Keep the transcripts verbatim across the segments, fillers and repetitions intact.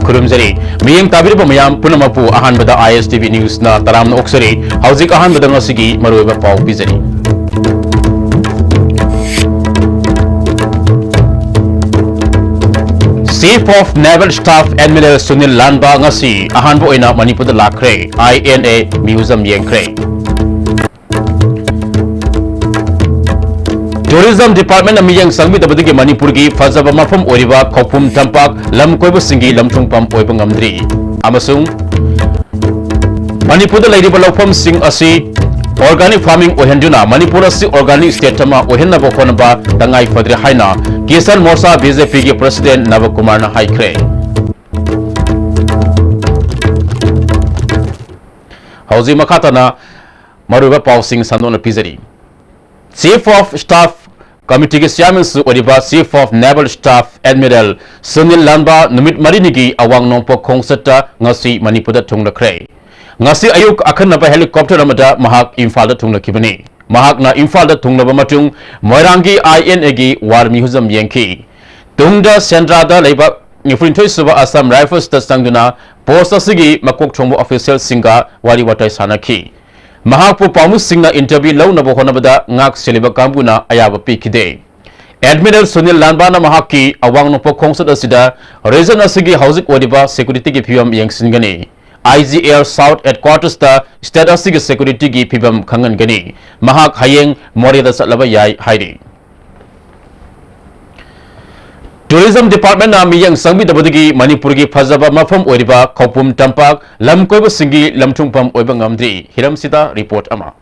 ꯈꯨꯔꯨꯝꯖꯔꯤ꯫ ꯃꯤꯠꯌꯦꯡ ꯇꯥꯕꯤꯔꯤꯕ ꯃꯌꯥꯝ ꯄꯨꯝꯅꯃꯛꯄꯨ ꯑꯍꯥꯟꯕꯗ I S T V News ꯅ ꯇꯔꯥꯝꯅ ꯑꯣꯛꯆꯔꯤ꯫ ꯍꯧꯖꯤꯛ ꯑꯍꯥꯟꯕꯗ ꯉꯁꯤꯒꯤ ꯃꯔꯨꯑꯣꯏꯕ ꯄꯥꯎ ꯄꯤꯖꯔꯤ꯫ Chief of Naval Staff Admiral Sunil ꯂꯥꯟꯕꯥ ꯉꯁꯤ ꯑꯍꯥꯟꯕ ꯑꯣꯏꯅ ꯃꯅꯤꯄꯨꯔꯗ ꯂꯥꯛꯈ꯭ꯔꯦ꯫ I N A Museum ꯌꯦꯡꯈ꯭ꯔꯦ꯫ Tourism Department ꯅ ꯃꯤꯠꯌꯦꯡ ꯆꯪꯕꯤꯗꯕꯗꯒꯤ ꯃꯅꯤꯄꯨꯔꯒꯤ ꯐꯖꯕ ꯃꯐꯝ ꯑꯣꯏꯔꯤꯕ ꯈꯧꯄꯨꯝ ꯇꯝꯄꯥꯛ ꯂꯝ ꯀꯣꯏꯕꯁꯤꯡꯒꯤ ꯂꯝꯊꯨꯡꯐꯝ ꯑꯣꯏꯕ ꯉꯝꯗ꯭ꯔꯤ꯫ ꯑꯃꯁꯨꯡ ꯃꯅꯤꯄꯨꯔꯗ ꯂꯩꯔꯤꯕ ꯂꯧꯐꯝꯁꯤꯡ ꯑꯁꯤ organic farming ꯑꯣꯏꯍꯟꯗꯨꯅ ꯃꯅꯤꯄꯨꯔ ꯑꯁꯤ organic state ꯑꯃ ꯑꯣꯏꯍꯟꯅꯕ ꯍꯣꯠꯅꯕ ꯇꯉꯥꯏ ꯐꯗ꯭ꯔꯦ ꯍꯥꯏꯅ Kisan Morcha B J P ꯒꯤ President ꯅꯕꯀꯨꯃꯥꯔꯅ ꯍꯥꯏꯈ꯭ꯔꯦ꯫ ꯍꯧꯖꯤꯛ ꯃꯈꯥ ꯇꯥꯅ ꯃꯔꯨꯑꯣꯏꯕ ꯄꯥꯎꯁꯤꯡ ꯁꯟꯗꯣꯛꯅ ꯄꯤꯖꯔꯤ꯫ Chief of Staff Committee ꯒꯤ Chairman ꯁꯨ ꯑꯣꯏꯔꯤꯕ Chief of Naval Staff Admiral Sunil ꯂꯥꯟꯕꯥ ꯅꯨꯃꯤꯠ ꯃꯔꯤꯅꯤꯒꯤ ꯑꯋꯥꯡ ꯅꯣꯡꯄꯣꯛ ꯈꯣꯡꯆꯠꯇ ꯉꯁꯤ ꯃꯅꯤꯄꯨꯔꯗ ꯊꯨꯡꯂꯈ꯭ꯔꯦ꯫ ꯉꯁꯤ ꯑꯌꯨꯛ ꯑꯈꯟꯅꯕ helicopter ꯑꯃꯗ ꯃꯍꯥꯛ ꯏꯝꯐꯥꯜꯗ ꯊꯨꯡꯂꯈꯤꯕꯅꯤ꯫ ꯃꯍꯥꯛꯅ ꯏꯝꯐꯥꯜꯗ ꯊꯨꯡꯂꯕ ꯃꯇꯨꯡ ꯃꯣꯏꯔꯥꯡꯒꯤ I N A ꯒꯤ War Museum ꯌꯦꯡꯈꯤ꯫ ꯇꯨꯡꯗ ꯁꯦꯟꯗ꯭ꯔꯥꯗ ꯂꯩꯕ ꯅꯤꯐꯨꯅꯤꯊꯣꯏ ꯁꯨꯕ Assam Rifles ꯇ ꯆꯪꯗꯨꯅ post ꯑꯁꯤꯒꯤ ꯃꯀꯣꯛ ꯊꯣꯡꯕ official ꯁꯤꯡꯒ ꯋꯥꯔꯤ ꯋꯥꯇꯥꯏ ꯁꯥꯟꯅꯈꯤ꯫ ꯃꯍꯥꯛꯄꯨ ꯄꯥꯎꯃꯤꯁꯤꯡꯅ interview ꯂꯧꯅꯕ ꯍꯣꯠꯅꯕꯗ ꯉꯥꯛ ꯁꯦꯜꯂꯤꯕ ꯀꯥꯡꯕꯨꯅ ꯑꯌꯥꯕ ꯄꯤꯈꯤꯗꯦ꯫ Admiral ꯁꯨꯅꯤꯜ ꯂꯥꯟꯕꯥꯅ ꯃꯍꯥꯛꯀꯤ ꯑꯋꯥꯡ ꯅꯣꯡꯄꯣꯛ ꯈꯣꯡꯆꯠ ꯑꯁꯤꯗ region ꯑꯁꯤꯒꯤ ꯍꯧꯖꯤꯛ ꯑꯣꯏꯔꯤꯕ security ꯒꯤ ꯐꯤꯕꯝ ꯌꯦꯡꯁꯤꯟꯒꯅꯤ꯫ I G Air South Headquarters ꯇ state ꯑꯁꯤꯒꯤ security ꯒꯤ ꯐꯤꯕꯝ ꯈꯪꯍꯟꯒꯅꯤ꯫ ꯃꯍꯥꯛ ꯍꯌꯦꯡ ꯃꯣꯔꯦꯗ ꯆꯠꯂꯕ ꯌꯥꯏ ꯍꯥꯏꯔꯤ꯫ Tourism Department ꯅ ꯃꯤꯠꯌꯦꯡ ꯆꯪꯕꯤꯗꯕꯗꯒꯤ ꯃꯅꯤꯄꯨꯔꯒꯤ ꯐꯖꯕ ꯃꯐꯝ ꯑꯣꯏꯔꯤꯕ ꯈꯧꯄꯨꯝ ꯇꯝꯄꯥꯛ ꯂꯝ ꯀꯣꯏꯕꯁꯤꯡꯒꯤ ꯂꯝꯊꯨꯡꯐꯝ ꯑꯣꯏꯕ ꯉꯝꯗ꯭ꯔꯤ꯫ ꯍꯤꯔꯝꯁꯤꯗ report ꯑꯃ꯫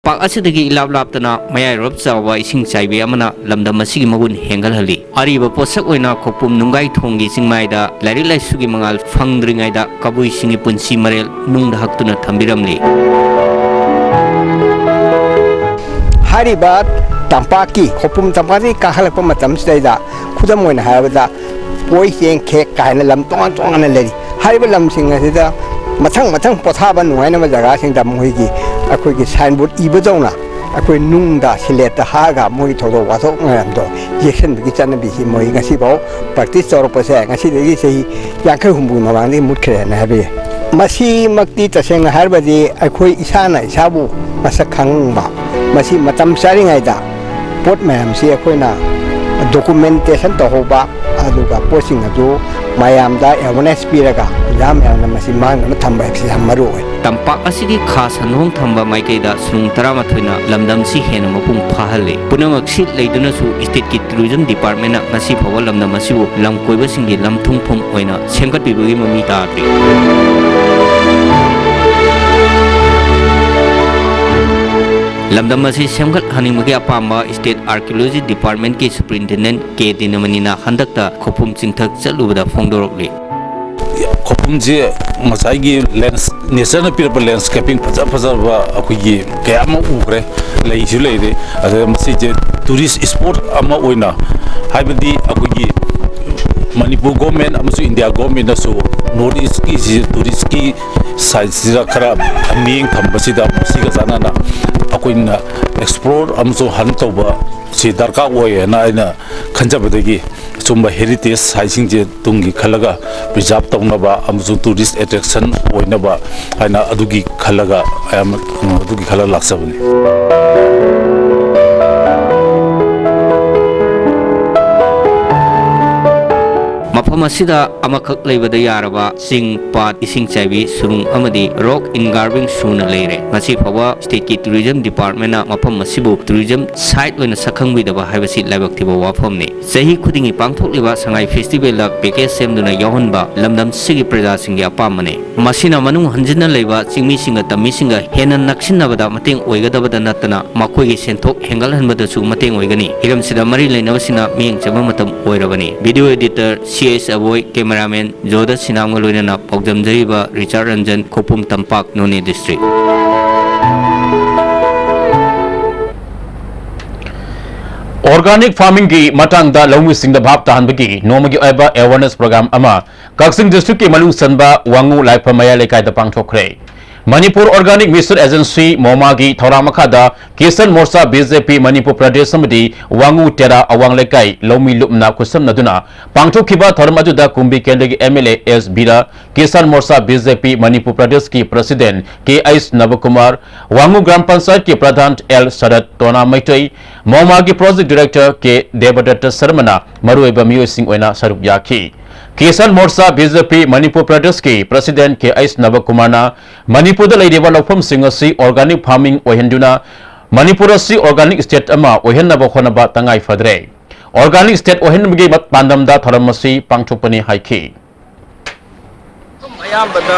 ꯇꯝꯄꯥꯛ ꯑꯁꯤꯗꯒꯤ ꯏꯂꯥꯞ ꯂꯥꯞꯇꯅ ꯃꯌꯥꯏꯔꯣꯞ ꯆꯥꯎꯕ ꯏꯁꯤꯡ ꯆꯥꯏꯕꯤ ꯑꯃꯅ ꯂꯝꯗꯝ ꯑꯁꯤꯒꯤ ꯃꯒꯨꯟ ꯍꯦꯟꯒꯠꯍꯜꯂꯤ꯫ ꯑꯔꯤꯕ ꯄꯣꯠꯁꯛ ꯑꯣꯏꯅ ꯈꯧꯄꯨꯝ ꯅꯨꯡꯒꯥꯏꯊꯣꯡꯒꯤ ꯆꯤꯡꯃꯥꯏꯗ ꯂꯥꯏꯔꯤꯛ ꯂꯥꯏꯁꯨꯒꯤ ꯃꯉꯥꯜ ꯐꯪꯗ꯭ꯔꯤꯉꯩꯗ ꯀꯕꯨꯏꯁꯤꯡꯒꯤ ꯄꯨꯟꯁꯤ ꯃꯔꯦꯜ ꯅꯨꯡꯗ ꯍꯛꯇꯨꯅ ꯊꯝꯕꯤꯔꯝꯂꯤ꯫ ꯍꯥꯏꯔꯤꯕ ꯇꯝꯄꯥꯛꯀꯤ, ꯈꯧꯄꯨꯝ ꯇꯝꯄꯥꯛꯇꯒꯤ ꯀꯥꯈꯠꯂꯛꯄ ꯃꯇꯝꯁꯤꯗꯩꯗ, ꯈꯨꯗꯝ ꯑꯣꯏꯅ ꯍꯥꯏꯔꯕꯗ, ꯄꯣꯏ ꯆꯦꯡ ꯈꯦꯛ ꯀꯥꯏꯅ ꯂꯝ ꯇꯣꯉꯥꯟ ꯇꯣꯉꯥꯟꯅ ꯂꯩꯔꯤ꯫ ꯍꯥꯏꯔꯤꯕ ꯂꯝꯁꯤꯡ ꯑꯁꯤꯗ ꯃꯊꯪ ꯃꯊꯪ ꯄꯣꯊꯥꯕ ꯅꯨꯡꯉꯥꯏꯅꯕ ꯖꯒꯥꯁꯤꯡꯗ ꯃꯈꯣꯏꯒꯤ, ꯑꯩꯈꯣꯏꯒꯤ ꯁꯥꯏꯟꯕꯣꯔꯗ ꯏꯕꯗꯧꯅ ꯑꯩꯈꯣꯏ ꯅꯨꯡꯗ ꯁꯤꯂꯦꯠꯇ ꯍꯛꯑꯒ ꯃꯣꯏꯒꯤ ꯊꯧꯗꯣꯛ ꯋꯥꯊꯣꯛ ꯃꯌꯥꯝꯗꯣ ꯌꯦꯛꯁꯟꯕꯒꯤ ꯆꯠꯅꯕꯤꯁꯤ ꯃꯣꯏ ꯉꯁꯤꯐꯥꯎ ꯄ꯭ꯔꯦꯛꯇꯤꯁ ꯇꯧꯔꯛꯄꯁꯦ ꯉꯁꯤꯗꯒꯤ ꯆꯍꯤ ꯌꯥꯡꯈꯩ ꯍꯨꯝꯐꯨ ꯃꯃꯥꯡꯗꯒꯤ ꯃꯨꯠꯈ꯭ꯔꯦꯅ ꯍꯥꯏꯕ ꯌꯥꯏ꯫ ꯃꯁꯤꯃꯛꯇꯤ ꯇꯁꯦꯡꯅ ꯍꯥꯏꯔꯕꯗꯤ ꯑꯩꯈꯣꯏ ꯏꯁꯥꯅ ꯏꯁꯥꯕꯨ ꯃꯁꯛ ꯈꯪꯕ, ꯃꯁꯤ ꯃꯇꯝ ꯆꯥꯔꯤꯉꯩꯗ ꯄꯣꯠ ꯃꯌꯥꯝꯁꯤ ꯑꯩꯈꯣꯏꯅ ꯗꯣꯀꯨꯃꯦꯟꯇꯦꯁꯟ ꯇꯧꯍꯧꯕ, ꯑꯗꯨꯒ ꯄꯣꯠꯁꯤꯡ ꯑꯗꯨ ꯃꯌꯥꯝꯗ ꯑꯦꯋꯦꯔꯅꯦꯁ ꯄꯤꯔꯒ ꯑꯣꯖꯥ ꯃꯌꯥꯝꯅ ꯃꯁꯤ ꯃꯥꯡꯗꯅ ꯊꯝꯕ ꯍꯥꯏꯕꯁꯤ ꯌꯥꯝ ꯃꯔꯨ ꯑꯣꯏ꯫ ꯇꯝꯄꯥꯛ ꯑꯁꯤꯒꯤ ꯈꯥ ꯁꯟꯗꯣꯡ ꯊꯝꯕ ꯃꯥꯏꯀꯩꯗ ꯁꯨꯔꯨꯡ ꯇꯔꯥꯃꯥꯊꯣꯏꯅ ꯂꯝꯗꯝꯁꯤ ꯍꯦꯟꯅ ꯃꯄꯨꯡ ꯐꯥꯍꯜꯂꯤ꯫ ꯄꯨꯝꯅꯃꯛꯁꯤ ꯂꯩꯗꯨꯅꯁꯨ ꯏꯁꯇꯦꯠꯀꯤ ꯇꯨꯔꯤꯖꯝ ꯗꯤꯄꯥꯔꯠꯃꯦꯟꯅ ꯉꯁꯤ ꯐꯥꯎꯕ ꯂꯝꯗꯝ ꯑꯁꯤꯕꯨ ꯂꯝ ꯀꯣꯏꯕꯁꯤꯡꯒꯤ ꯂꯝ ꯊꯨꯡꯐꯝ ꯑꯣꯏꯅ ꯁꯦꯝꯒꯠꯄꯤꯕꯒꯤ ꯃꯃꯤ ꯇꯥꯗ꯭ꯔꯤ꯫ ꯂꯝꯗꯝ ꯑꯁꯤ ꯁꯦꯝꯒꯠꯍꯟꯅꯤꯡꯕꯒꯤ ꯑꯄꯥꯝꯕ ꯏꯁꯇꯦꯠ ꯑꯥꯔꯀꯤꯑꯣꯂꯣꯖꯤ ꯗꯤꯄꯥꯔꯠꯃꯦꯟꯀꯤ ꯁꯨꯄꯔꯤꯟꯇꯦꯟꯗꯦꯟ ꯀꯦ ꯗꯤꯅꯃꯅꯤꯅ ꯍꯟꯗꯛꯇ ꯈꯧꯄꯨꯝ ꯆꯤꯡꯊꯛ ꯆꯠꯂꯨꯕꯗ ꯐꯣꯡꯗꯣꯔꯛꯂꯤ꯫ ꯈꯧꯄꯨꯝꯁꯤ ꯉꯁꯥꯏꯒꯤ ꯂꯦꯟꯁ-, ꯅꯦꯆꯔꯅ ꯄꯤꯔꯛꯄ ꯂꯦꯟꯁꯀꯦꯄꯤꯡ ꯐꯖ ꯐꯖꯕ ꯑꯩꯈꯣꯏꯒꯤ ꯀꯌꯥ ꯑꯃ ꯎꯈ꯭ꯔꯦ, ꯂꯩꯁꯨ ꯂꯩꯔꯦ꯫ ꯑꯗꯨꯒ ꯃꯁꯤꯁꯦ ꯇꯨꯔꯤꯁ ꯏꯁꯄꯣꯠ ꯑꯃ ꯑꯣꯏꯅ, ꯍꯥꯏꯕꯗꯤ ꯑꯩꯈꯣꯏꯒꯤ ꯃꯅꯤꯄꯨꯔ ꯒꯣꯔꯃꯦꯟ ꯑꯃꯁꯨꯡ ꯏꯟꯗꯤꯌꯥ ꯒꯣꯔꯃꯦꯟꯅꯁꯨ ꯅꯣꯔꯠ ꯏꯁꯀꯤꯁꯤ ꯇꯨꯔꯤꯁꯀꯤ ꯁꯥꯏꯠꯁꯤꯗ ꯈꯔ ꯃꯤꯠꯌꯦꯡ ꯊꯝꯕꯁꯤꯗ, ꯃꯁꯤꯒ ꯆꯥꯟꯅꯅ ꯑꯩꯈꯣꯏꯅ ꯑꯦꯛꯁꯄ꯭ꯂꯣꯔ ꯑꯃꯁꯨꯡ ꯍꯟ ꯇꯧꯕ ꯁꯤ ꯗꯔꯀꯥꯔ ꯑꯣꯏꯌꯦꯅ ꯑꯩꯅ ꯈꯟꯖꯕꯗꯒꯤ, ꯁꯨꯝꯕ ꯍꯦꯔꯤꯇꯦꯖ ꯁꯥꯏꯠꯁꯤꯡꯁꯦ ꯇꯨꯡꯒꯤ ꯈꯜꯂꯒ ꯄ꯭ꯔꯤꯖꯥꯕ ꯇꯧꯅꯕ ꯑꯃꯁꯨꯡ ꯇꯨꯔꯤꯁ ꯑꯦꯇ꯭ꯔꯦꯛꯁꯟ ꯑꯣꯏꯅꯕ ꯍꯥꯏꯅ ꯑꯗꯨꯒꯤ ꯈꯜꯂꯒ ꯑꯌꯥꯝꯕ, ꯑꯗꯨꯒꯤ ꯈꯜꯂꯒ ꯂꯥꯛꯆꯕꯅꯤ꯫ ꯃꯐꯝ ꯃꯐꯝ ꯑꯁꯤꯗ ꯑꯃꯈꯛ ꯂꯩꯕꯗ ꯌꯥꯔꯕ ꯆꯤꯡ, ꯄꯥꯠ, ꯏꯁꯤꯡ ꯆꯥꯏꯕꯤ, ꯁꯨꯔꯨꯡ ꯑꯃꯗꯤ rock engraving ꯁꯨꯅ ꯂꯩꯔꯦ꯫ ꯉꯁꯤ ꯐꯥꯎꯕ state ꯀꯤ tourism department ꯅ ꯃꯐꯝ ꯑꯁꯤꯕꯨ tourism site ꯑꯣꯏꯅ ꯁꯛꯈꯪꯕꯤꯗꯕ ꯍꯥꯏꯕꯁꯤ ꯂꯥꯏꯕꯛ ꯊꯤꯕ ꯋꯥꯐꯝꯅꯤ꯫ ꯆꯍꯤ ꯈꯨꯗꯤꯡꯒꯤ ꯄꯥꯡꯊꯣꯛꯂꯤꯕ ꯁꯉꯥꯏ festival ꯗ package ꯁꯦꯝꯗꯨꯅ ꯌꯥꯎꯍꯟꯕ ꯂꯝꯗꯝꯁꯤꯒꯤ ꯄ꯭ꯔꯖꯥꯁꯤꯡꯒꯤ ꯑꯄꯥꯝꯕꯅꯤ꯫ ꯃꯁꯤꯅ ꯃꯅꯨꯡ ꯍꯟꯖꯤꯟꯅ ꯂꯩꯕ ꯆꯤꯡꯃꯤꯁꯤꯡꯒ ꯇꯝꯃꯤꯁꯤꯡꯒ ꯍꯦꯟꯅ ꯅꯛꯁꯤꯟꯅꯕꯗ ꯃꯇꯦꯡ ꯑꯣꯏꯒꯗꯕꯗ ꯅꯠꯇꯅ ꯃꯈꯣꯏꯒꯤ ꯁꯦꯟꯊꯣꯛ ꯍꯦꯟꯒꯠꯍꯟꯕꯗꯁꯨ ꯃꯇꯦꯡ ꯑꯣꯏꯒꯅꯤ꯫ ꯍꯤꯔꯝꯁꯤꯗ ꯃꯔꯤ ꯂꯩꯅꯕꯁꯤꯡꯅ ꯃꯤꯠꯌꯦꯡ ꯆꯪꯕ ꯃꯇꯝ ꯑꯣꯏꯔꯕꯅꯤ꯫ Video editor C H ꯑꯕꯣꯏ, cameraman ꯖꯣꯗꯁ ꯁꯤꯅꯥꯝꯒ ꯂꯣꯏꯅꯅ ꯄꯥꯎꯗꯝꯖꯔꯤꯕ ꯔꯤꯆꯥꯔꯗ ꯔꯟꯖꯟ, ꯈꯧꯄꯨꯝ ꯇꯝꯄꯥꯛ, ꯅꯣꯅꯦ district꯫ Organic farming ꯒꯤ ꯃꯇꯥꯡꯗ ꯂꯧꯃꯤꯁꯤꯡꯗ ꯚꯥꯞ ꯇꯥꯍꯟꯕꯒꯤ ꯅꯣꯡꯃꯒꯤ ꯑꯣꯏꯕ awareness program ꯑꯃ ꯀꯛꯆꯤꯡ district ꯀꯤ ꯃꯅꯨꯡ ꯆꯟꯕ ꯋꯥꯉꯨ ꯂꯥꯏꯐꯝ ꯃꯌꯥꯏ ꯂꯩꯀꯥꯏꯗ ꯄꯥꯡꯊꯣꯛꯈ꯭ꯔꯦ꯫ ꯃꯅꯤꯄꯨꯔ Organic Mission Agency, ꯃꯣꯃꯥꯒꯤ ꯊꯧꯔꯥꯡ ꯃꯈꯥꯗ Kisan ꯃꯣꯔꯆꯥ, B J P Manipur Pradesh ꯑꯃꯗꯤ ꯋꯥꯉꯨ ꯇꯦꯔꯥ ꯑꯋꯥꯡ ꯂꯩꯀꯥꯏ ꯂꯧꯃꯤ ꯂꯨꯞꯅ ꯈꯨꯠꯁꯝꯅꯗꯨꯅ ꯄꯥꯡꯊꯣꯛꯈꯤꯕ ꯊꯧꯔꯝ ꯑꯗꯨꯗ ꯀꯨꯝꯕꯤ ꯀꯦꯟꯗ꯭ꯔꯒꯤ M L A S Vira, Kisan ꯃꯣꯔꯆꯥ B J P Manipur ꯄ꯭ꯔꯗꯦꯁꯀꯤ president K H ꯅꯕꯀꯨꯃꯥꯔ, ꯋꯥꯉꯨ ꯒ꯭ꯔꯥꯝ ꯄꯟꯆꯥꯌꯠꯀꯤ ꯄ꯭ꯔꯙꯥꯟ L ꯁꯔꯠ, ꯇꯣꯅꯥ ꯃꯩꯇꯩ, ꯃꯣꯃꯥꯒꯤ project director K ꯗꯦꯕꯗꯠꯇ ꯁꯔꯃꯅ ꯃꯔꯨꯑꯣꯏꯕ ꯃꯤꯑꯣꯏꯁꯤꯡ ꯑꯣꯏꯅ ꯁꯔꯨꯛ ꯌꯥꯈꯤ꯫ Kisan ꯃꯣꯔꯆꯥ B J P Manipur ꯄ꯭ꯔꯗꯦꯁꯀꯤ president K H ꯅꯕꯀꯨꯃꯥꯔꯅ ꯃꯅꯤꯄꯨꯔꯗ ꯂꯩꯔꯤꯕ ꯂꯧꯐꯝꯁꯤꯡ ꯑꯁꯤ organic farming ꯑꯣꯏꯍꯟꯗꯨꯅ ꯃꯅꯤꯄꯨꯔ ꯑꯁꯤ organic state ꯑꯃ ꯑꯣꯏꯍꯟꯅꯕ ꯍꯣꯠꯅꯕ ꯇꯉꯥꯏ ꯐꯗ꯭ꯔꯦ꯫ Organic state ꯑꯣꯏꯍꯟꯕꯒꯤ ꯃꯠ-, ꯄꯥꯟꯗꯝꯗ ꯊꯧꯔꯝ ꯑꯁꯤ ꯄꯥꯡꯊꯣꯛꯄꯅꯤ ꯍꯥꯏꯈꯤ꯫ ꯑꯌꯥꯝꯕꯗ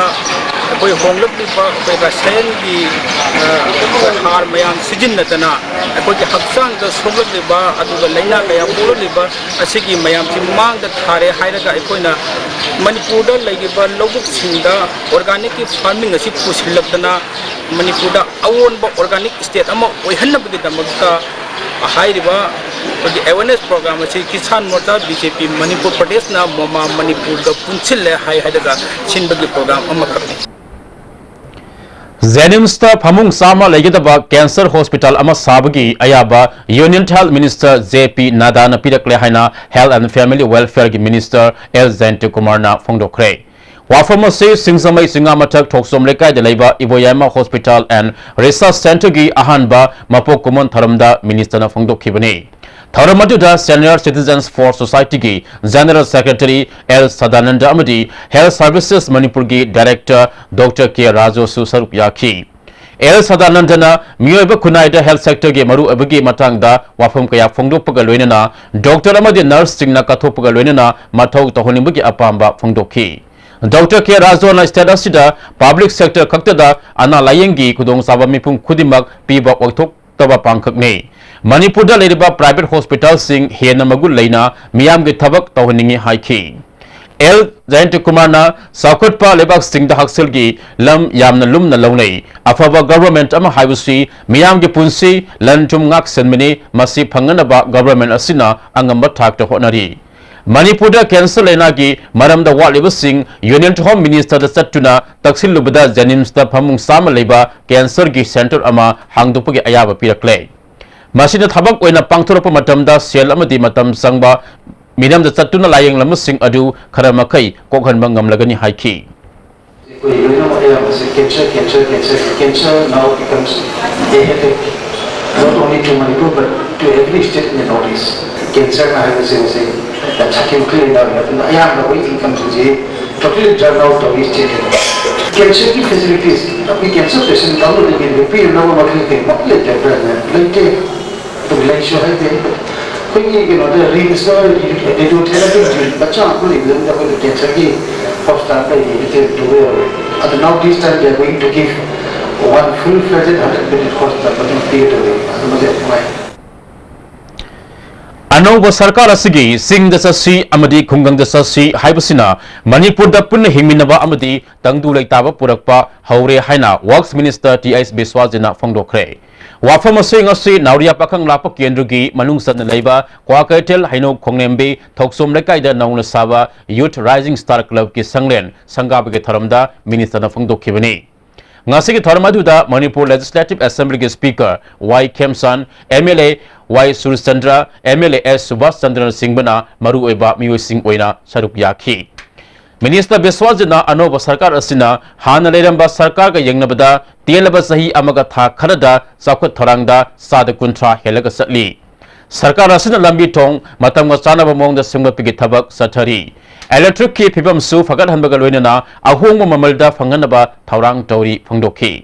ꯑꯩꯈꯣꯏ ꯍꯣꯡꯂꯛꯂꯤꯕ ꯑꯩꯈꯣꯏ ꯔꯁꯥꯌꯟꯒꯤ, ꯑ, ꯍꯥꯔ ꯃꯌꯥꯝ ꯁꯤꯖꯤꯟꯅꯗꯅ ꯑꯩꯈꯣꯏꯒꯤ ꯍꯛꯆꯥꯡꯗ ꯁꯣꯛꯂꯛꯂꯤꯕ ꯑꯗꯨꯒ ꯂꯥꯏꯅꯥ ꯀꯌꯥ ꯄꯣꯛꯂꯛꯂꯤꯕ ꯑꯁꯤꯒꯤ ꯃꯌꯥꯝꯁꯤ ꯃꯥꯡꯗ ꯊꯥꯔꯦ ꯍꯥꯏꯔꯒ ꯑꯩꯈꯣꯏꯅ ꯃꯅꯤꯄꯨꯔꯗ ꯂꯩꯔꯤꯕ ꯂꯧꯕꯨꯛꯁꯤꯡꯗ organic farming ꯑꯁꯤ ꯄꯨꯁꯤꯜꯂꯛꯇꯅ ꯃꯅꯤꯄꯨꯔꯗ ꯑꯑꯣꯟꯕ organic state ꯑꯃ ꯑꯣꯏꯍꯟꯅꯕꯒꯤꯗꯃꯛꯇ ꯍꯥꯏꯔꯤꯕ ꯑꯩꯈꯣꯏꯒꯤ awareness program ꯑꯁꯤ Kisan ꯃꯣꯔꯆꯥ B J P Manipur ꯄ꯭ꯔꯗꯦꯁꯅ ꯃꯣꯃꯥ ꯃꯅꯤꯄꯨꯔꯗ ꯄꯨꯟꯁꯤꯜꯂꯦ ꯍꯥꯏ ꯍꯥꯏꯔꯒ ꯁꯤꯟꯕꯒꯤ program ꯑꯃꯈꯛꯅꯤ꯫ JNIMS ꯇ ꯐꯃꯨꯡ ꯆꯥꯝꯃ ꯂꯩꯒꯗꯕ cancer hospital ꯑꯃ ꯁꯥꯕꯒꯤ ꯑꯌꯥꯕ Union Health Minister J P ꯅꯥꯗꯥꯅ ꯄꯤꯔꯛꯂꯦ ꯍꯥꯏꯅ Health and Family Welfare ꯒꯤ Minister L ꯖꯌꯟꯇ ꯀꯨꯃꯥꯔꯅ ꯐꯣꯡꯗꯣꯛꯈ꯭ꯔꯦ꯫ ꯋꯥꯐꯝ ꯑꯁꯤ ꯁꯤꯡꯖꯃꯩ ꯆꯤꯉꯥꯃꯊꯛ ꯊꯣꯛꯆꯣꯝ ꯂꯩꯀꯥꯏꯗ ꯂꯩꯕ ꯏꯕꯣꯌꯥꯏꯃ Hospital and Research Centre ꯒꯤ ꯑꯍꯥꯟꯕ ꯃꯄꯣꯛ ꯀꯨꯝꯑꯣꯟ ꯊꯧꯔꯝꯗ minister ꯅ ꯐꯣꯡꯗꯣꯛꯈꯤꯕꯅꯤ꯫ ꯊꯧꯔꯝ ꯑꯗꯨꯗ Senior Citizens for Society ꯒꯤ General Secretary ꯑꯦꯜ ꯁꯗꯥꯅꯟꯗ ꯑꯃꯗꯤ Health Services ꯃꯅꯤꯄꯨꯔꯒꯤ Director ꯗꯣꯛꯇꯔ ꯀꯦ ꯔꯥꯖꯨꯁꯨ ꯁꯔꯨꯛ ꯌꯥꯈꯤ꯫ ꯑꯦꯜ ꯁꯗꯥꯅꯟꯗꯅ ꯃꯤꯑꯣꯏꯕ ꯈꯨꯟꯅꯥꯏꯗ health sector ꯒꯤ ꯃꯔꯨꯑꯣꯏꯕꯒꯤ ꯃꯇꯥꯡꯗ ꯋꯥꯐꯝ ꯀꯌꯥ ꯐꯣꯡꯗꯣꯛꯄꯒ ꯂꯣꯏꯅꯅ doctor ꯑꯃꯗꯤ nurse ꯁꯤꯡꯅ ꯀꯠꯊꯣꯛꯄꯒ ꯂꯣꯏꯅꯅ ꯃꯊꯧ ꯇꯧꯍꯟꯅꯤꯡꯕꯒꯤ ꯑꯄꯥꯝꯕ ꯐꯣꯡꯗꯣꯛꯈꯤ꯫ ꯗꯣꯛꯇꯔ ꯀꯦ ꯔꯥꯖꯨꯅ state ꯑꯁꯤꯗ public sector ꯈꯛꯇꯗ ꯑꯅꯥ ꯂꯥꯌꯦꯡꯒꯤ ꯈꯨꯗꯣꯡꯆꯥꯕ ꯃꯤꯄꯨꯝ ꯈꯨꯗꯤꯡꯃꯛ ꯄꯤꯕ ꯑꯣꯏꯊꯣꯛ ꯇꯕ ꯄꯥꯡꯈꯛꯅꯤ꯫ ꯃꯅꯤꯄꯨꯔꯗ ꯂꯩꯔꯤꯕ private hospital ꯁꯤꯡ ꯍꯦꯟꯅ ꯃꯒꯨꯟ ꯂꯩꯅ ꯃꯤꯌꯥꯝꯒꯤ ꯊꯕꯛ ꯇꯧꯍꯟꯅꯤꯡꯏ ꯍꯥꯏꯈꯤ꯫ ꯑꯦꯜ ꯖꯌꯟꯇꯀꯨꯃꯥꯔꯅ ꯆꯥꯎꯈꯠꯄ ꯂꯩꯕꯥꯛꯁꯤꯡꯗ ꯍꯛꯁꯦꯜꯒꯤ ꯂꯝ ꯌꯥꯝꯅ ꯂꯨꯝꯅ ꯂꯧꯅꯩ꯫ ꯑꯐꯕ government ꯑꯃ ꯍꯥꯏꯕꯁꯤ ꯃꯤꯌꯥꯝꯒꯤ ꯄꯨꯟꯁꯤ, ꯂꯟ ꯊꯨꯝ ꯉꯥꯛ ꯁꯦꯟꯕꯅꯤ꯫ ꯃꯁꯤ ꯐꯪꯅꯅꯕ government ꯑꯁꯤꯅ ꯑꯉꯝꯕ ꯊꯥꯛꯇ ꯍꯣꯠꯅꯔꯤ꯫ ꯃꯅꯤꯄꯨꯔꯗ cancer ꯂꯩꯅꯥꯒꯤ ꯃꯔꯝꯗ ꯋꯥꯠꯂꯤꯕꯁꯤꯡ Union Home Minister ꯗ ꯆꯠꯇꯨꯅ ꯇꯛꯁꯤꯜꯂꯨꯕꯗ JNIMS ꯇ ꯐꯃꯨꯡ ꯆꯥꯝꯃ ꯂꯩꯕ cancer ꯒꯤ center ꯑꯃ ꯍꯥꯡꯗꯣꯛꯄꯒꯤ ꯑꯌꯥꯕ ꯄꯤꯔꯛꯂꯦ꯫ ꯃꯁꯤꯅ ꯊꯕꯛ ꯑꯣꯏꯅ ꯄꯥꯡꯊꯣꯔꯛꯄ ꯃꯇꯝꯗ ꯁꯦꯜ ꯑꯃꯗꯤ ꯃꯇꯝ ꯆꯪꯕ ꯃꯤꯔꯝꯗ ꯆꯠꯇꯨꯅ ꯂꯥꯌꯦꯡꯂꯝꯕꯁꯤꯡ ꯑꯗꯨ ꯈꯔ ꯃꯈꯩ ꯀꯣꯛꯍꯟꯕ ꯉꯝꯂꯒꯅꯤ ꯍꯥꯏꯈꯤ꯫ ꯑꯩꯈꯣꯏ ꯂꯣꯏꯅꯃꯛ ꯑꯌꯥꯝꯕꯁꯦ cancer, cancer, cancer, cancer now becomes a headache, not only to Manipur but to every state in the Northeast. Cancer ꯅ ꯍꯥꯏꯕꯁꯦ ꯉꯁꯤ ꯁꯥꯊꯤꯕ ꯈꯔ ꯂꯩꯅꯕꯅꯤ꯫ ꯑꯗꯨꯅ ꯑꯌꯥꯝꯕ ꯑꯩꯈꯣꯏ incomeꯁꯤꯡꯁꯤ totally drown out ꯇꯧꯏ state ꯇ꯫ Cancer ꯒꯤ facilities ꯑꯩꯈꯣꯏ cancer patient ꯀꯥꯡꯕꯨꯗꯒꯤ ꯄꯤꯅꯅꯕ ꯃꯈꯩ ꯀꯩꯃꯠ ꯂꯩꯇꯕ꯭ꯔꯥ? ꯂꯩꯇꯦ꯫ ꯑꯗꯨ ꯂꯩꯁꯨ ꯍꯥꯏꯗꯦ꯫ ꯑꯩꯈꯣꯏꯒꯤ ꯀꯩꯅꯣꯗ RIMS ꯇ radiotherapy unit ꯃꯆꯥ ꯑꯃ ꯂꯩꯕꯗꯨꯗ ꯑꯩꯈꯣꯏꯒꯤ cancer ꯒꯤ hospital ꯂꯩꯔꯤ, ꯑꯗꯨ ꯇꯧꯕ ꯌꯥꯔꯣꯏ꯫ ꯑꯗꯨ now this time they are going to give one full-fledged hundred bedded hospital ꯃꯗꯨ ꯄꯤꯒꯗꯧꯔꯤ꯫ ꯑꯗꯨꯃꯗꯤ ꯌꯥꯝ ꯅꯨꯡꯉꯥꯏ꯫ ꯑꯅꯧꯕ ꯁꯔꯀꯥꯔ ꯑꯁꯤꯒꯤ ꯆꯤꯡꯗ ꯆꯠꯁꯤ ꯑꯃꯗꯤ ꯈꯨꯡꯒꯪꯗ ꯆꯠꯁꯤ ꯍꯥꯏꯕꯁꯤꯅ ꯃꯅꯤꯄꯨꯔꯗ ꯄꯨꯟꯅ ꯍꯤꯡꯃꯤꯟꯅꯕ ꯑꯃꯗꯤ ꯇꯪꯗꯨ ꯂꯩꯇꯥꯕ ꯄꯨꯔꯛꯄ ꯍꯧꯔꯦ ꯍꯥꯏꯅ Works Minister ꯇꯤ ꯑꯩꯆ ꯕꯤꯁ꯭ꯋꯥꯖꯤꯠꯅ ꯐꯣꯡꯗꯣꯛꯈ꯭ꯔꯦ꯫ ꯋꯥꯐꯝ ꯑꯁꯤ ꯉꯁꯤ ꯅꯥꯎꯔꯤꯌꯥ ꯄꯥꯈꯪ ꯂꯥꯛꯄ ꯀꯦꯟꯗ꯭ꯔꯒꯤ ꯃꯅꯨꯡ ꯆꯟꯅ ꯂꯩꯕ ꯀ꯭ꯋꯥꯀꯩꯊꯦꯜ ꯍꯩꯅꯧ ꯈꯣꯡꯂꯦꯝꯕꯤ ꯊꯣꯛꯆꯣꯝ ꯂꯩꯀꯥꯏꯗ ꯅꯧꯅ ꯁꯥꯕ Youth Rising Star Club ꯀꯤ ꯁꯪꯂꯦꯟ ꯁꯪꯒꯥꯕꯒꯤ ꯊꯧꯔꯝꯗ minister ꯅ ꯐꯣꯡꯗꯣꯛꯈꯤꯕꯅꯤ꯫ ꯉꯁꯤꯒꯤ ꯊꯧꯔꯝ ꯑꯗꯨꯗ ꯃꯅꯤꯄꯨꯔ Legislative Assembly ꯒꯤ Speaker ꯋꯥꯏ ꯈꯦꯝꯆꯥꯟ, MLA ꯋꯥꯏ ꯁꯨꯔꯆꯟꯗ꯭ꯔ, MLA ꯑꯦꯁ ꯁꯨꯕꯥꯁ ꯆꯟꯗ꯭ꯔꯅꯆꯤꯡꯕꯅ ꯃꯔꯨꯑꯣꯏꯕ ꯃꯤꯑꯣꯏꯁꯤꯡ ꯑꯣꯏꯅ ꯁꯔꯨꯛ ꯌꯥꯈꯤ꯫ Minister ꯕꯤꯁ꯭ꯋꯥꯖꯤꯠꯅ ꯑꯅꯧꯕ ꯁꯔꯀꯥꯔ ꯑꯁꯤꯅ ꯍꯥꯟꯅ ꯂꯩꯔꯝꯕ ꯁꯔꯀꯥꯔꯒ ꯌꯦꯡꯅꯕꯗ ꯇꯦꯜꯂꯕ ꯆꯍꯤ ꯑꯃꯒ ꯊꯥ ꯈꯔꯗ ꯆꯥꯎꯈꯠ ꯊꯧꯔꯥꯡꯗ ꯆꯥꯗ ꯀꯨꯟꯊ꯭ꯔꯥ ꯍꯦꯜꯂꯒ ꯆꯠꯂꯤ꯫ ꯁꯔꯀꯥꯔ ꯑꯁꯤꯅ ꯂꯝꯕꯤ ꯊꯣꯡ ꯃꯇꯝꯒ ꯆꯥꯅꯕ ꯃꯑꯣꯡꯗ ꯁꯦꯝꯒꯠꯄꯒꯤ ꯊꯕꯛ ꯆꯠꯊꯔꯤ꯫ ꯏꯂꯦꯛꯇ꯭ꯔꯤꯛꯀꯤ ꯐꯤꯕꯝꯁꯨ ꯐꯒꯠꯍꯟꯕꯒ ꯂꯣꯏꯅꯅ ꯑꯍꯣꯡꯕ ꯃꯃꯜꯗ ꯐꯪꯍꯟꯅꯕ ꯊꯧꯔꯥꯡ ꯇꯧꯔꯤ ꯐꯣꯡꯗꯣꯛꯈꯤ꯫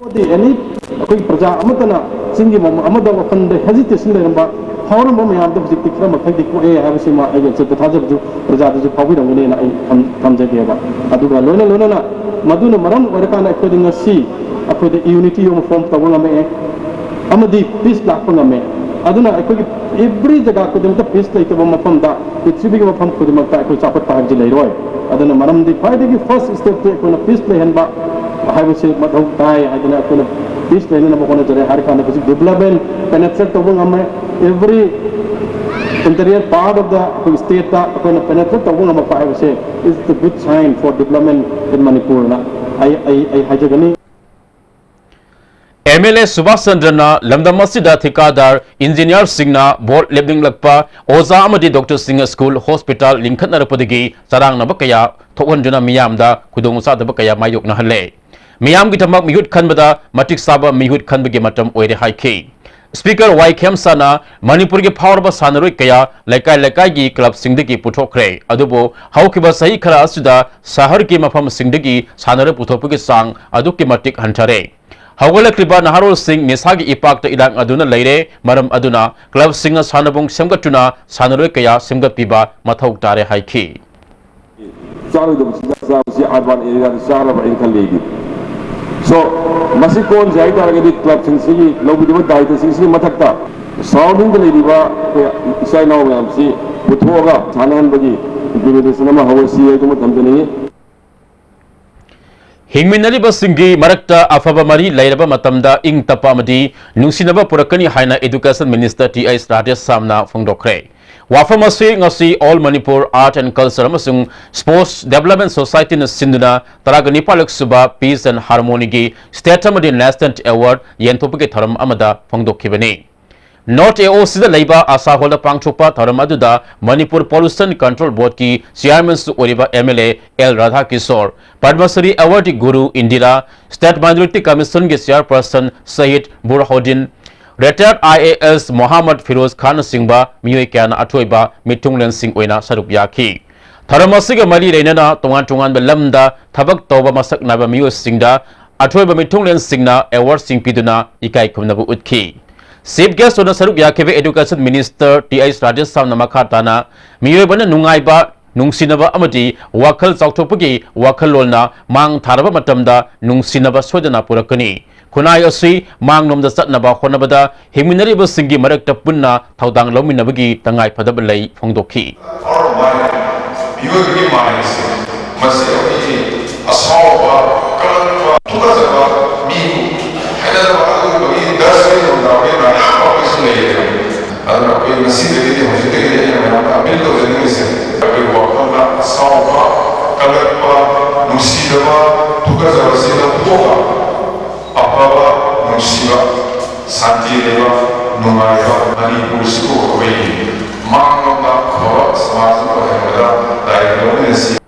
ꯑꯃꯗꯤ ꯑꯦꯅꯤ ꯑꯩꯈꯣꯏ ꯄ꯭ꯔꯖꯥ ꯑꯃꯠꯇꯅ ꯆꯤꯡꯒꯤ ꯃꯐꯝ ꯑꯃꯗ ꯋꯥꯈꯜꯗ ꯍꯦꯖꯤꯇꯦꯁꯟ ꯂꯩꯔꯝꯕ, ꯐꯥꯎꯔꯝꯕ ꯃꯌꯥꯝꯗꯣ ꯍꯧꯖꯤꯛꯇꯤ ꯈꯔ ꯃꯈꯩꯗꯤ ꯀꯣꯛꯑꯦ ꯍꯥꯏꯕꯁꯤꯃ ꯑꯩꯒꯤ ꯑꯆꯦꯠꯄ ꯊꯥꯖꯕꯗꯨ ꯄ꯭ꯔꯖꯥꯗꯁꯨ ꯐꯥꯎꯕꯤꯔꯝꯒꯅꯤꯅ ꯑꯩ ꯊꯝ-, ꯊꯝꯖꯒꯦꯕ꯫ ꯑꯗꯨꯒ ꯂꯣꯏꯅ ꯂꯣꯏꯅꯅ ꯃꯗꯨꯅ ꯃꯔꯝ ꯑꯣꯏꯔꯀꯥꯟꯗ ꯑꯩꯈꯣꯏꯗ ꯉꯁꯤ ꯑꯩꯈꯣꯏꯗ ꯌꯨꯅꯤꯇꯤ ꯑꯃ ꯐꯣꯔꯝ ꯇꯧꯕ ꯉꯝꯃꯛꯑꯦ꯫ ꯑꯃꯗꯤ ꯄꯤꯁ ꯂꯥꯛꯄ ꯉꯝꯃꯦ꯫ ꯑꯗꯨꯅ ꯑꯩꯈꯣꯏꯒꯤ ꯑꯦꯚ꯭ꯔꯤ ꯖꯒꯥ ꯈꯨꯗꯤꯡꯃꯛꯇ ꯄꯤꯁ ꯂꯩꯇꯕ ꯃꯐꯝꯗ, ꯄ꯭ꯔꯤꯊꯤꯕꯤꯒꯤ ꯃꯐꯝ ꯈꯨꯗꯤꯡꯃꯛꯇ ꯑꯩꯈꯣꯏ ꯆꯥꯎꯈꯠꯄ ꯍꯥꯏꯕꯁꯤ ꯂꯩꯔꯣꯏ꯫ ꯑꯗꯨꯅ ꯃꯔꯝꯗꯤ ꯈ꯭ꯋꯥꯏꯗꯒꯤ ꯐꯥꯔꯁ ꯁ꯭ꯇꯦꯞꯇꯤ ꯑꯩꯈꯣꯏꯅ ꯄꯤꯁ ꯂꯩꯍꯟꯕ ꯍꯥꯏꯕꯁꯤ ꯃꯊꯧ ꯇꯥꯏ ꯍꯥꯏꯗꯅ ꯑꯩꯈꯣꯏꯅ ꯄꯤꯁ ꯂꯩꯅꯅꯕ ꯍꯣꯠꯅꯖꯔꯦ꯫ ꯍꯥꯏꯔꯀꯥꯟꯗ ꯍꯧꯖꯤꯛ ꯗꯤꯕ꯭ꯂꯞꯃꯦꯟ ꯄꯦꯅꯦꯇ꯭ꯔꯦꯠ ꯇꯧꯕ ꯉꯝꯃꯦ꯫ Every interior part of the ꯑꯩꯈꯣꯏ ꯁ꯭ꯇꯦꯠꯇ ꯑꯩꯈꯣꯏꯅ ꯄꯦꯅꯦꯇ꯭ꯔꯦꯠ ꯇꯧꯕ ꯉꯝꯃꯛꯄ ꯍꯥꯏꯕꯁꯦ is the good sign for development in ꯃꯅꯤꯄꯨꯔꯅ ꯑꯩ, ꯑꯩ, ꯑꯩ ꯍꯥꯏꯖꯒꯅꯤ꯫ ꯑꯦꯝ ꯑꯦꯜ ꯑꯦ ꯁꯨꯕꯥꯁ ꯆꯟꯗ꯭ꯔꯅ ꯂꯝꯗꯝ ꯑꯁꯤꯗ ꯊꯤꯀꯥꯗꯥꯔ, ꯏꯟꯖꯤꯅꯤꯌꯥꯔꯁꯤꯡꯅ ꯕꯣꯔꯗ ꯂꯦꯞꯅꯤꯡꯂꯛꯄ, ꯑꯣꯖꯥ ꯑꯃꯗꯤ ꯗꯣꯛꯇꯔꯁꯤꯡꯅ ꯁ꯭ꯀꯨꯜ, ꯍꯣꯁꯄꯤꯇꯥꯜ ꯂꯤꯡꯈꯠꯅꯔꯛꯄꯗꯒꯤ ꯆꯔꯥꯡꯅꯕ ꯀꯌꯥ ꯊꯣꯛꯍꯟꯗꯨꯅ ꯃꯤꯌꯥꯝꯗ ꯈꯨꯗꯣꯡꯆꯥꯗꯕ ꯀꯌꯥ ꯃꯥꯌꯣꯛꯅꯍꯜꯂꯦ꯫ ꯃꯤꯌꯥꯝꯒꯤꯗꯃꯛ ꯃꯤꯍꯨꯠ ꯈꯟꯕꯗ ꯃꯇꯤꯛ ꯆꯥꯕ ꯃꯤꯍꯨꯠ ꯈꯟꯕꯒꯤ ꯃꯇꯝ ꯑꯣꯏꯔꯦ ꯍꯥꯏꯈꯤ꯫ ꯁ꯭ꯄꯤꯀꯔ ꯋꯥꯏ ꯈꯦꯝꯁꯥꯅ ꯃꯅꯤꯄꯨꯔꯒꯤ ꯐꯥꯎꯔꯕ ꯁꯥꯟꯅꯔꯣꯏ ꯀꯌꯥ ꯂꯩꯀꯥꯏ ꯂꯩꯀꯥꯏꯒꯤ ꯀ꯭ꯂꯕꯁꯤꯡꯗꯒꯤ ꯄꯨꯊꯣꯛꯈ꯭ꯔꯦ, ꯑꯗꯨꯕꯨ ꯍꯧꯈꯤꯕ ꯆꯍꯤ ꯈꯔ ꯑꯁꯤꯗ ꯁꯍꯔꯒꯤ ꯃꯐꯝꯁꯤꯡꯗꯒꯤ ꯁꯥꯟꯅꯔꯣꯏ ꯄꯨꯊꯣꯛꯄꯒꯤ ꯆꯥꯡ ꯑꯗꯨꯛꯀꯤ ꯃꯇꯤꯛ ꯍꯟꯊꯔꯦ꯫ ꯍꯧꯒꯠꯂꯛꯂꯤꯕ ꯅꯍꯥꯔꯣꯜꯁꯤꯡ ꯅꯤꯁꯥꯒꯤ ꯏꯄꯥꯛꯇ ꯏꯔꯥꯛꯅꯗꯨꯅ ꯂꯩꯔꯦ꯫ ꯃꯔꯝ ꯑꯗꯨꯅ ꯀ꯭ꯂꯕꯁꯤꯡꯅ ꯁꯥꯟꯅꯕꯨꯡ ꯁꯦꯝꯒꯠꯇꯨꯅ ꯁꯥꯟꯅꯔꯣꯏ ꯀꯌꯥ ꯁꯦꯝꯒꯠꯄꯤꯕ ꯃꯊꯧ ꯇꯥꯔꯦ ꯍꯥꯏꯈꯤ꯫ ꯆꯥꯔꯣꯏꯗꯕ ꯆꯤꯟꯖꯥꯛ ꯆꯥꯕꯁꯤ ꯑꯔꯕꯥꯟ ꯑꯦꯔꯤꯌꯥꯗ ꯆꯥꯔꯕ ꯑꯩꯅ ꯈꯜꯂꯤ ꯑꯩꯗꯤ꯫ So, ꯃꯁꯤ ꯀꯣꯟꯁꯦ ꯍꯥꯏꯇꯥꯔꯒꯗꯤ ꯀ꯭ꯂꯕꯁꯤꯡꯁꯤꯒꯤ ꯂꯧꯕꯤꯔꯤꯕ ꯗꯥꯏꯇꯁꯤꯡꯁꯤꯒꯤ ꯃꯊꯛꯇ ꯁꯔꯥꯎꯟꯗꯤꯡꯗ ꯂꯩꯔꯤꯕ ꯑꯩꯈꯣꯏ ꯏꯆꯥ ꯏꯅꯥꯎ ꯃꯌꯥꯝꯁꯤ ꯄꯨꯊꯣꯛꯑꯒ ꯁꯥꯟꯅꯍꯟꯕꯒꯤ ꯏꯝꯄ꯭ꯂꯤꯃꯦꯟꯇꯦꯁꯟ ꯑꯃ ꯍꯧꯔꯁꯤ ꯍꯥꯏꯗꯨꯃ ꯊꯝꯖꯅꯤꯡꯉꯤ꯫ ꯍꯤꯡꯃꯤꯟꯅꯔꯤꯕꯁꯤꯡꯒꯤ ꯃꯔꯛꯇ ꯑꯐꯕ ꯃꯔꯤ ꯂꯩꯔꯕ ꯃꯇꯝꯗ ꯏꯪ ꯇꯞꯄ ꯑꯃꯗꯤ ꯅꯨꯡꯁꯤꯅꯕ ꯄꯨꯔꯛꯀꯅꯤ ꯍꯥꯏꯅ Education Minister ꯇꯤ ꯑꯩꯆ ꯔꯥꯙꯦꯁ꯭ꯌꯥꯝꯅ ꯐꯣꯡꯗꯣꯛꯈ꯭ꯔꯦ꯫ ꯋꯥꯐꯝ ꯑꯁꯤ ꯉꯁꯤ All Manipur Art and Culture ꯑꯃꯁꯨꯡ Sports Development Society ꯅ ꯁꯤꯟꯗꯨꯅ ꯇꯔꯥꯒ ꯅꯤꯄꯥꯜꯂꯛ ꯁꯨꯕ Peace and Harmony ꯒꯤ State ꯑꯃꯗꯤ National Award ꯌꯦꯟꯊꯣꯛꯄꯒꯤ ꯊꯧꯔꯝ ꯑꯃꯗ ꯐꯣꯡꯗꯣꯛꯈꯤꯕꯅꯤ꯫ North A O C ꯗ ꯂꯩꯕ ꯑꯁꯥ ꯍꯣꯜꯗ ꯄꯥꯡꯊꯣꯛꯄ ꯊꯧꯔꯝ ꯑꯗꯨꯗ ꯃꯅꯤꯄꯨꯔ Pollution Control Board ꯀꯤ Chairman ꯁꯨ ꯑꯣꯏꯔꯤꯕ M L A L ꯔꯥꯙꯥꯀꯤꯁꯣꯔ, Padma Shri Award ꯒꯤ ꯒꯨꯔꯨ ꯏꯟꯗꯤꯔꯥ, State Minority Commission ꯒꯤ Chairperson Shahid ꯕꯨꯔꯍꯥꯎꯗꯤꯟ, Retired I A S Mohammad Firoz Khan ꯅꯆꯤꯡꯕ ꯃꯤꯑꯣꯏ ꯀꯌꯥꯅ ꯑꯊꯣꯏꯕ ꯃꯤꯊꯨꯡꯂꯦꯟꯁꯤꯡ ꯑꯣꯏꯅ ꯁꯔꯨꯛ ꯌꯥꯈꯤ꯫ ꯊꯧꯔꯝ ꯑꯁꯤꯒ ꯃꯔꯤ ꯂꯩꯅꯅ ꯇꯣꯉꯥꯟ ꯇꯣꯉꯥꯟꯕ ꯂꯝꯗ ꯊꯕꯛ ꯇꯧꯕ ꯃꯁꯛ ꯅꯥꯏꯕ ꯃꯤꯑꯣꯏꯁꯤꯡꯗ ꯑꯊꯣꯏꯕ ꯃꯤꯊꯨꯡꯂꯦꯟꯁꯤꯡꯅ ꯑꯦꯋꯥꯔꯗꯁꯤꯡ ꯄꯤꯗꯨꯅ ꯏꯀꯥꯏ ꯈꯨꯝꯅꯕ ꯎꯠꯈꯤ꯫ Chief guest ꯑꯣꯏꯅ ꯁꯔꯨꯛ ꯌꯥꯈꯤꯕ Education Minister ꯇꯤ ꯑꯩꯆ ꯔꯥꯙꯦꯁ꯭ꯌꯥꯝꯅ ꯃꯈꯥ ꯇꯥꯅ ꯃꯤꯑꯣꯏꯕꯅ ꯅꯨꯡꯉꯥꯏꯕ, ꯅꯨꯡꯁꯤꯅꯕ ꯑꯃꯗꯤ ꯋꯥꯈꯜ ꯆꯥꯎꯊꯣꯛꯄꯒꯤ ꯋꯥꯈꯜꯂꯣꯟꯅ ꯃꯥꯡ ꯊꯥꯔꯕ ꯃꯇꯝꯗ ꯅꯨꯡꯁꯤꯅꯕ ꯁꯣꯏꯗꯅ ꯄꯨꯔꯛꯀꯅꯤ꯫ ꯈꯨꯟꯅꯥꯏ ꯑꯁꯤ ꯃꯥꯡꯂꯣꯝꯗ ꯆꯠꯅꯕ ꯍꯣꯠꯅꯕꯗ ꯍꯤꯡꯃꯤꯟꯅꯔꯤꯕꯁꯤꯡꯒꯤ ꯃꯔꯛꯇ ꯄꯨꯟꯅ ꯊꯧꯗꯥꯡ ꯂꯧꯃꯤꯟꯅꯕꯒꯤ ꯇꯉꯥꯏꯐꯗꯕ ꯂꯩ ꯐꯣꯡꯗꯣꯛꯈꯤ꯫ Our mind, ꯃꯤꯑꯣꯏꯕꯒꯤ mind ꯑꯁꯤ, ꯃꯁꯤ ꯑꯩꯈꯣꯏꯒꯤ ꯑꯁꯥꯎꯕ, ꯀꯜꯂꯛꯄ, ꯊꯨꯀꯠꯆꯕ, ꯃꯤ ꯍꯩꯅꯗꯕ, ꯑꯗꯨꯒꯨꯝꯕꯒꯤ dustbin ꯑꯣꯏꯅ ꯑꯩꯈꯣꯏ ꯃꯌꯥꯝ ꯑꯃꯁꯨ ꯂꯩꯌꯦꯕ꯫ ꯑꯗꯨꯅ ꯑꯩꯈꯣꯏ ꯉꯁꯤꯗꯒꯤꯗꯤ, ꯍꯧꯖꯤꯛꯇꯒꯤꯗꯤ ꯑꯩꯅ ꯃꯌꯥꯝꯗ appeal ꯇꯧꯖꯅꯤꯡꯉꯤꯁꯦ, ꯑꯩꯈꯣꯏ ꯋꯥꯈꯜꯗ ꯑꯁꯥꯎꯕ, ꯀꯜꯂꯛꯄ, ꯅꯨꯡꯁꯤꯗꯕ, ꯊꯨꯀꯠꯆꯕꯁꯤ ꯂꯧꯊꯣꯛꯑꯒ, ꯑꯐꯕ, ꯅꯨꯡꯁꯤꯕ, ꯁꯥꯟꯇꯤ ꯂꯩꯕ, ꯅꯨꯡꯉꯥꯏꯕ ꯃꯅꯤꯄꯨꯔꯁꯤꯕꯨ ꯑꯩꯈꯣꯏꯒꯤ ꯃꯥꯡꯂꯣꯝꯗ ꯑꯐꯕ ꯁꯃꯥꯖ ꯑꯃ ꯑꯣꯏꯍꯟꯕꯗ ꯗꯥꯏꯇ꯭ꯋ ꯂꯧꯃꯤꯟꯅꯁꯤ꯫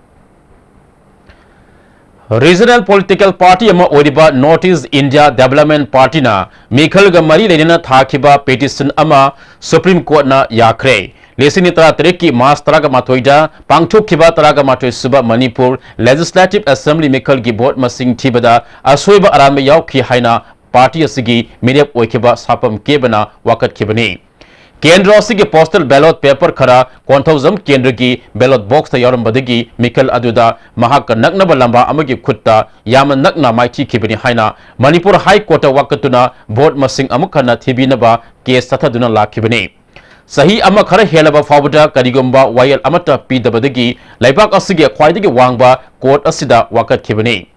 Regional political party ꯑꯃ ꯑꯣꯏꯔꯤꯕ North East India Development Partyꯅ ꯃꯤꯈꯜꯒ ꯃꯔꯤ ꯂꯩꯅꯅ ꯊꯥꯈꯤꯕ petition ꯑꯃ Supreme Courtꯅ ꯌꯥꯈ꯭ꯔꯦ꯫ ꯂꯤꯁꯤꯡ ꯑꯅꯤ ꯇꯔꯥꯇꯔꯦꯠꯀꯤ March ꯇꯔꯥꯃꯥꯊꯣꯏꯗ ꯄꯥꯡꯊꯣꯛꯈꯤꯕ ꯇꯔꯥꯃꯥꯊꯣꯏ ꯁꯨꯕ ꯃꯅꯤꯄꯨꯔ Legislative Assembly ꯃꯤꯈꯜꯒꯤ vote ꯃꯁꯤꯡ ꯊꯤꯕꯗ ꯑꯁꯣꯏꯕ ꯑꯔꯥꯟꯕ ꯌꯥꯎꯈꯤ ꯍꯥꯏꯅ party ꯑꯁꯤꯒꯤ ꯃꯤꯔꯦꯞ ꯑꯣꯏꯈꯤꯕ ꯁꯥꯄꯝ ꯀꯦꯕꯅ ꯋꯥꯀꯠꯈꯤꯕꯅꯤ꯫ ꯀꯦꯟꯗ꯭ꯔ ꯑꯁꯤꯒꯤ postal ballot paper ꯈꯔ ꯀꯣꯟꯊꯧꯖꯝ ꯀꯦꯟꯗ꯭ꯔꯒꯤ ballot boxꯇ ꯌꯥꯎꯔꯝꯕꯗꯒꯤ ꯃꯤꯈꯜ ꯑꯗꯨꯗ ꯃꯍꯥꯛꯀ ꯅꯛꯅꯕ ꯂꯝꯕꯥ ꯑꯃꯒꯤ ꯈꯨꯠꯇ ꯌꯥꯝꯅ ꯅꯛꯅ ꯃꯥꯏꯊꯤꯈꯤꯕꯅꯤ ꯍꯥꯏꯅ ꯃꯅꯤꯄꯨꯔ High Courtꯇ ꯋꯥꯀꯠꯇꯨꯅ vote ꯃꯁꯤꯡ ꯑꯃꯨꯛ ꯍꯟꯅ ꯊꯤꯕꯤꯅꯕ case ꯆꯠꯊꯗꯨꯅ ꯂꯥꯛꯈꯤꯕꯅꯤ꯫ ꯆꯍꯤ ꯑꯃ ꯈꯔ ꯍꯦꯜꯂꯕ ꯐꯥꯎꯕꯗ ꯀꯔꯤꯒꯨꯝꯕ ꯋꯥꯌꯦꯜ ꯑꯃꯠꯇ ꯄꯤꯗꯕꯗꯒꯤ ꯂꯩꯕꯥꯛ ꯑꯁꯤꯒꯤ ꯈ꯭ꯋꯥꯏꯗꯒꯤ ꯋꯥꯡꯕ court ꯑꯁꯤꯗ ꯋꯥꯀꯠꯈꯤꯕꯅꯤ꯫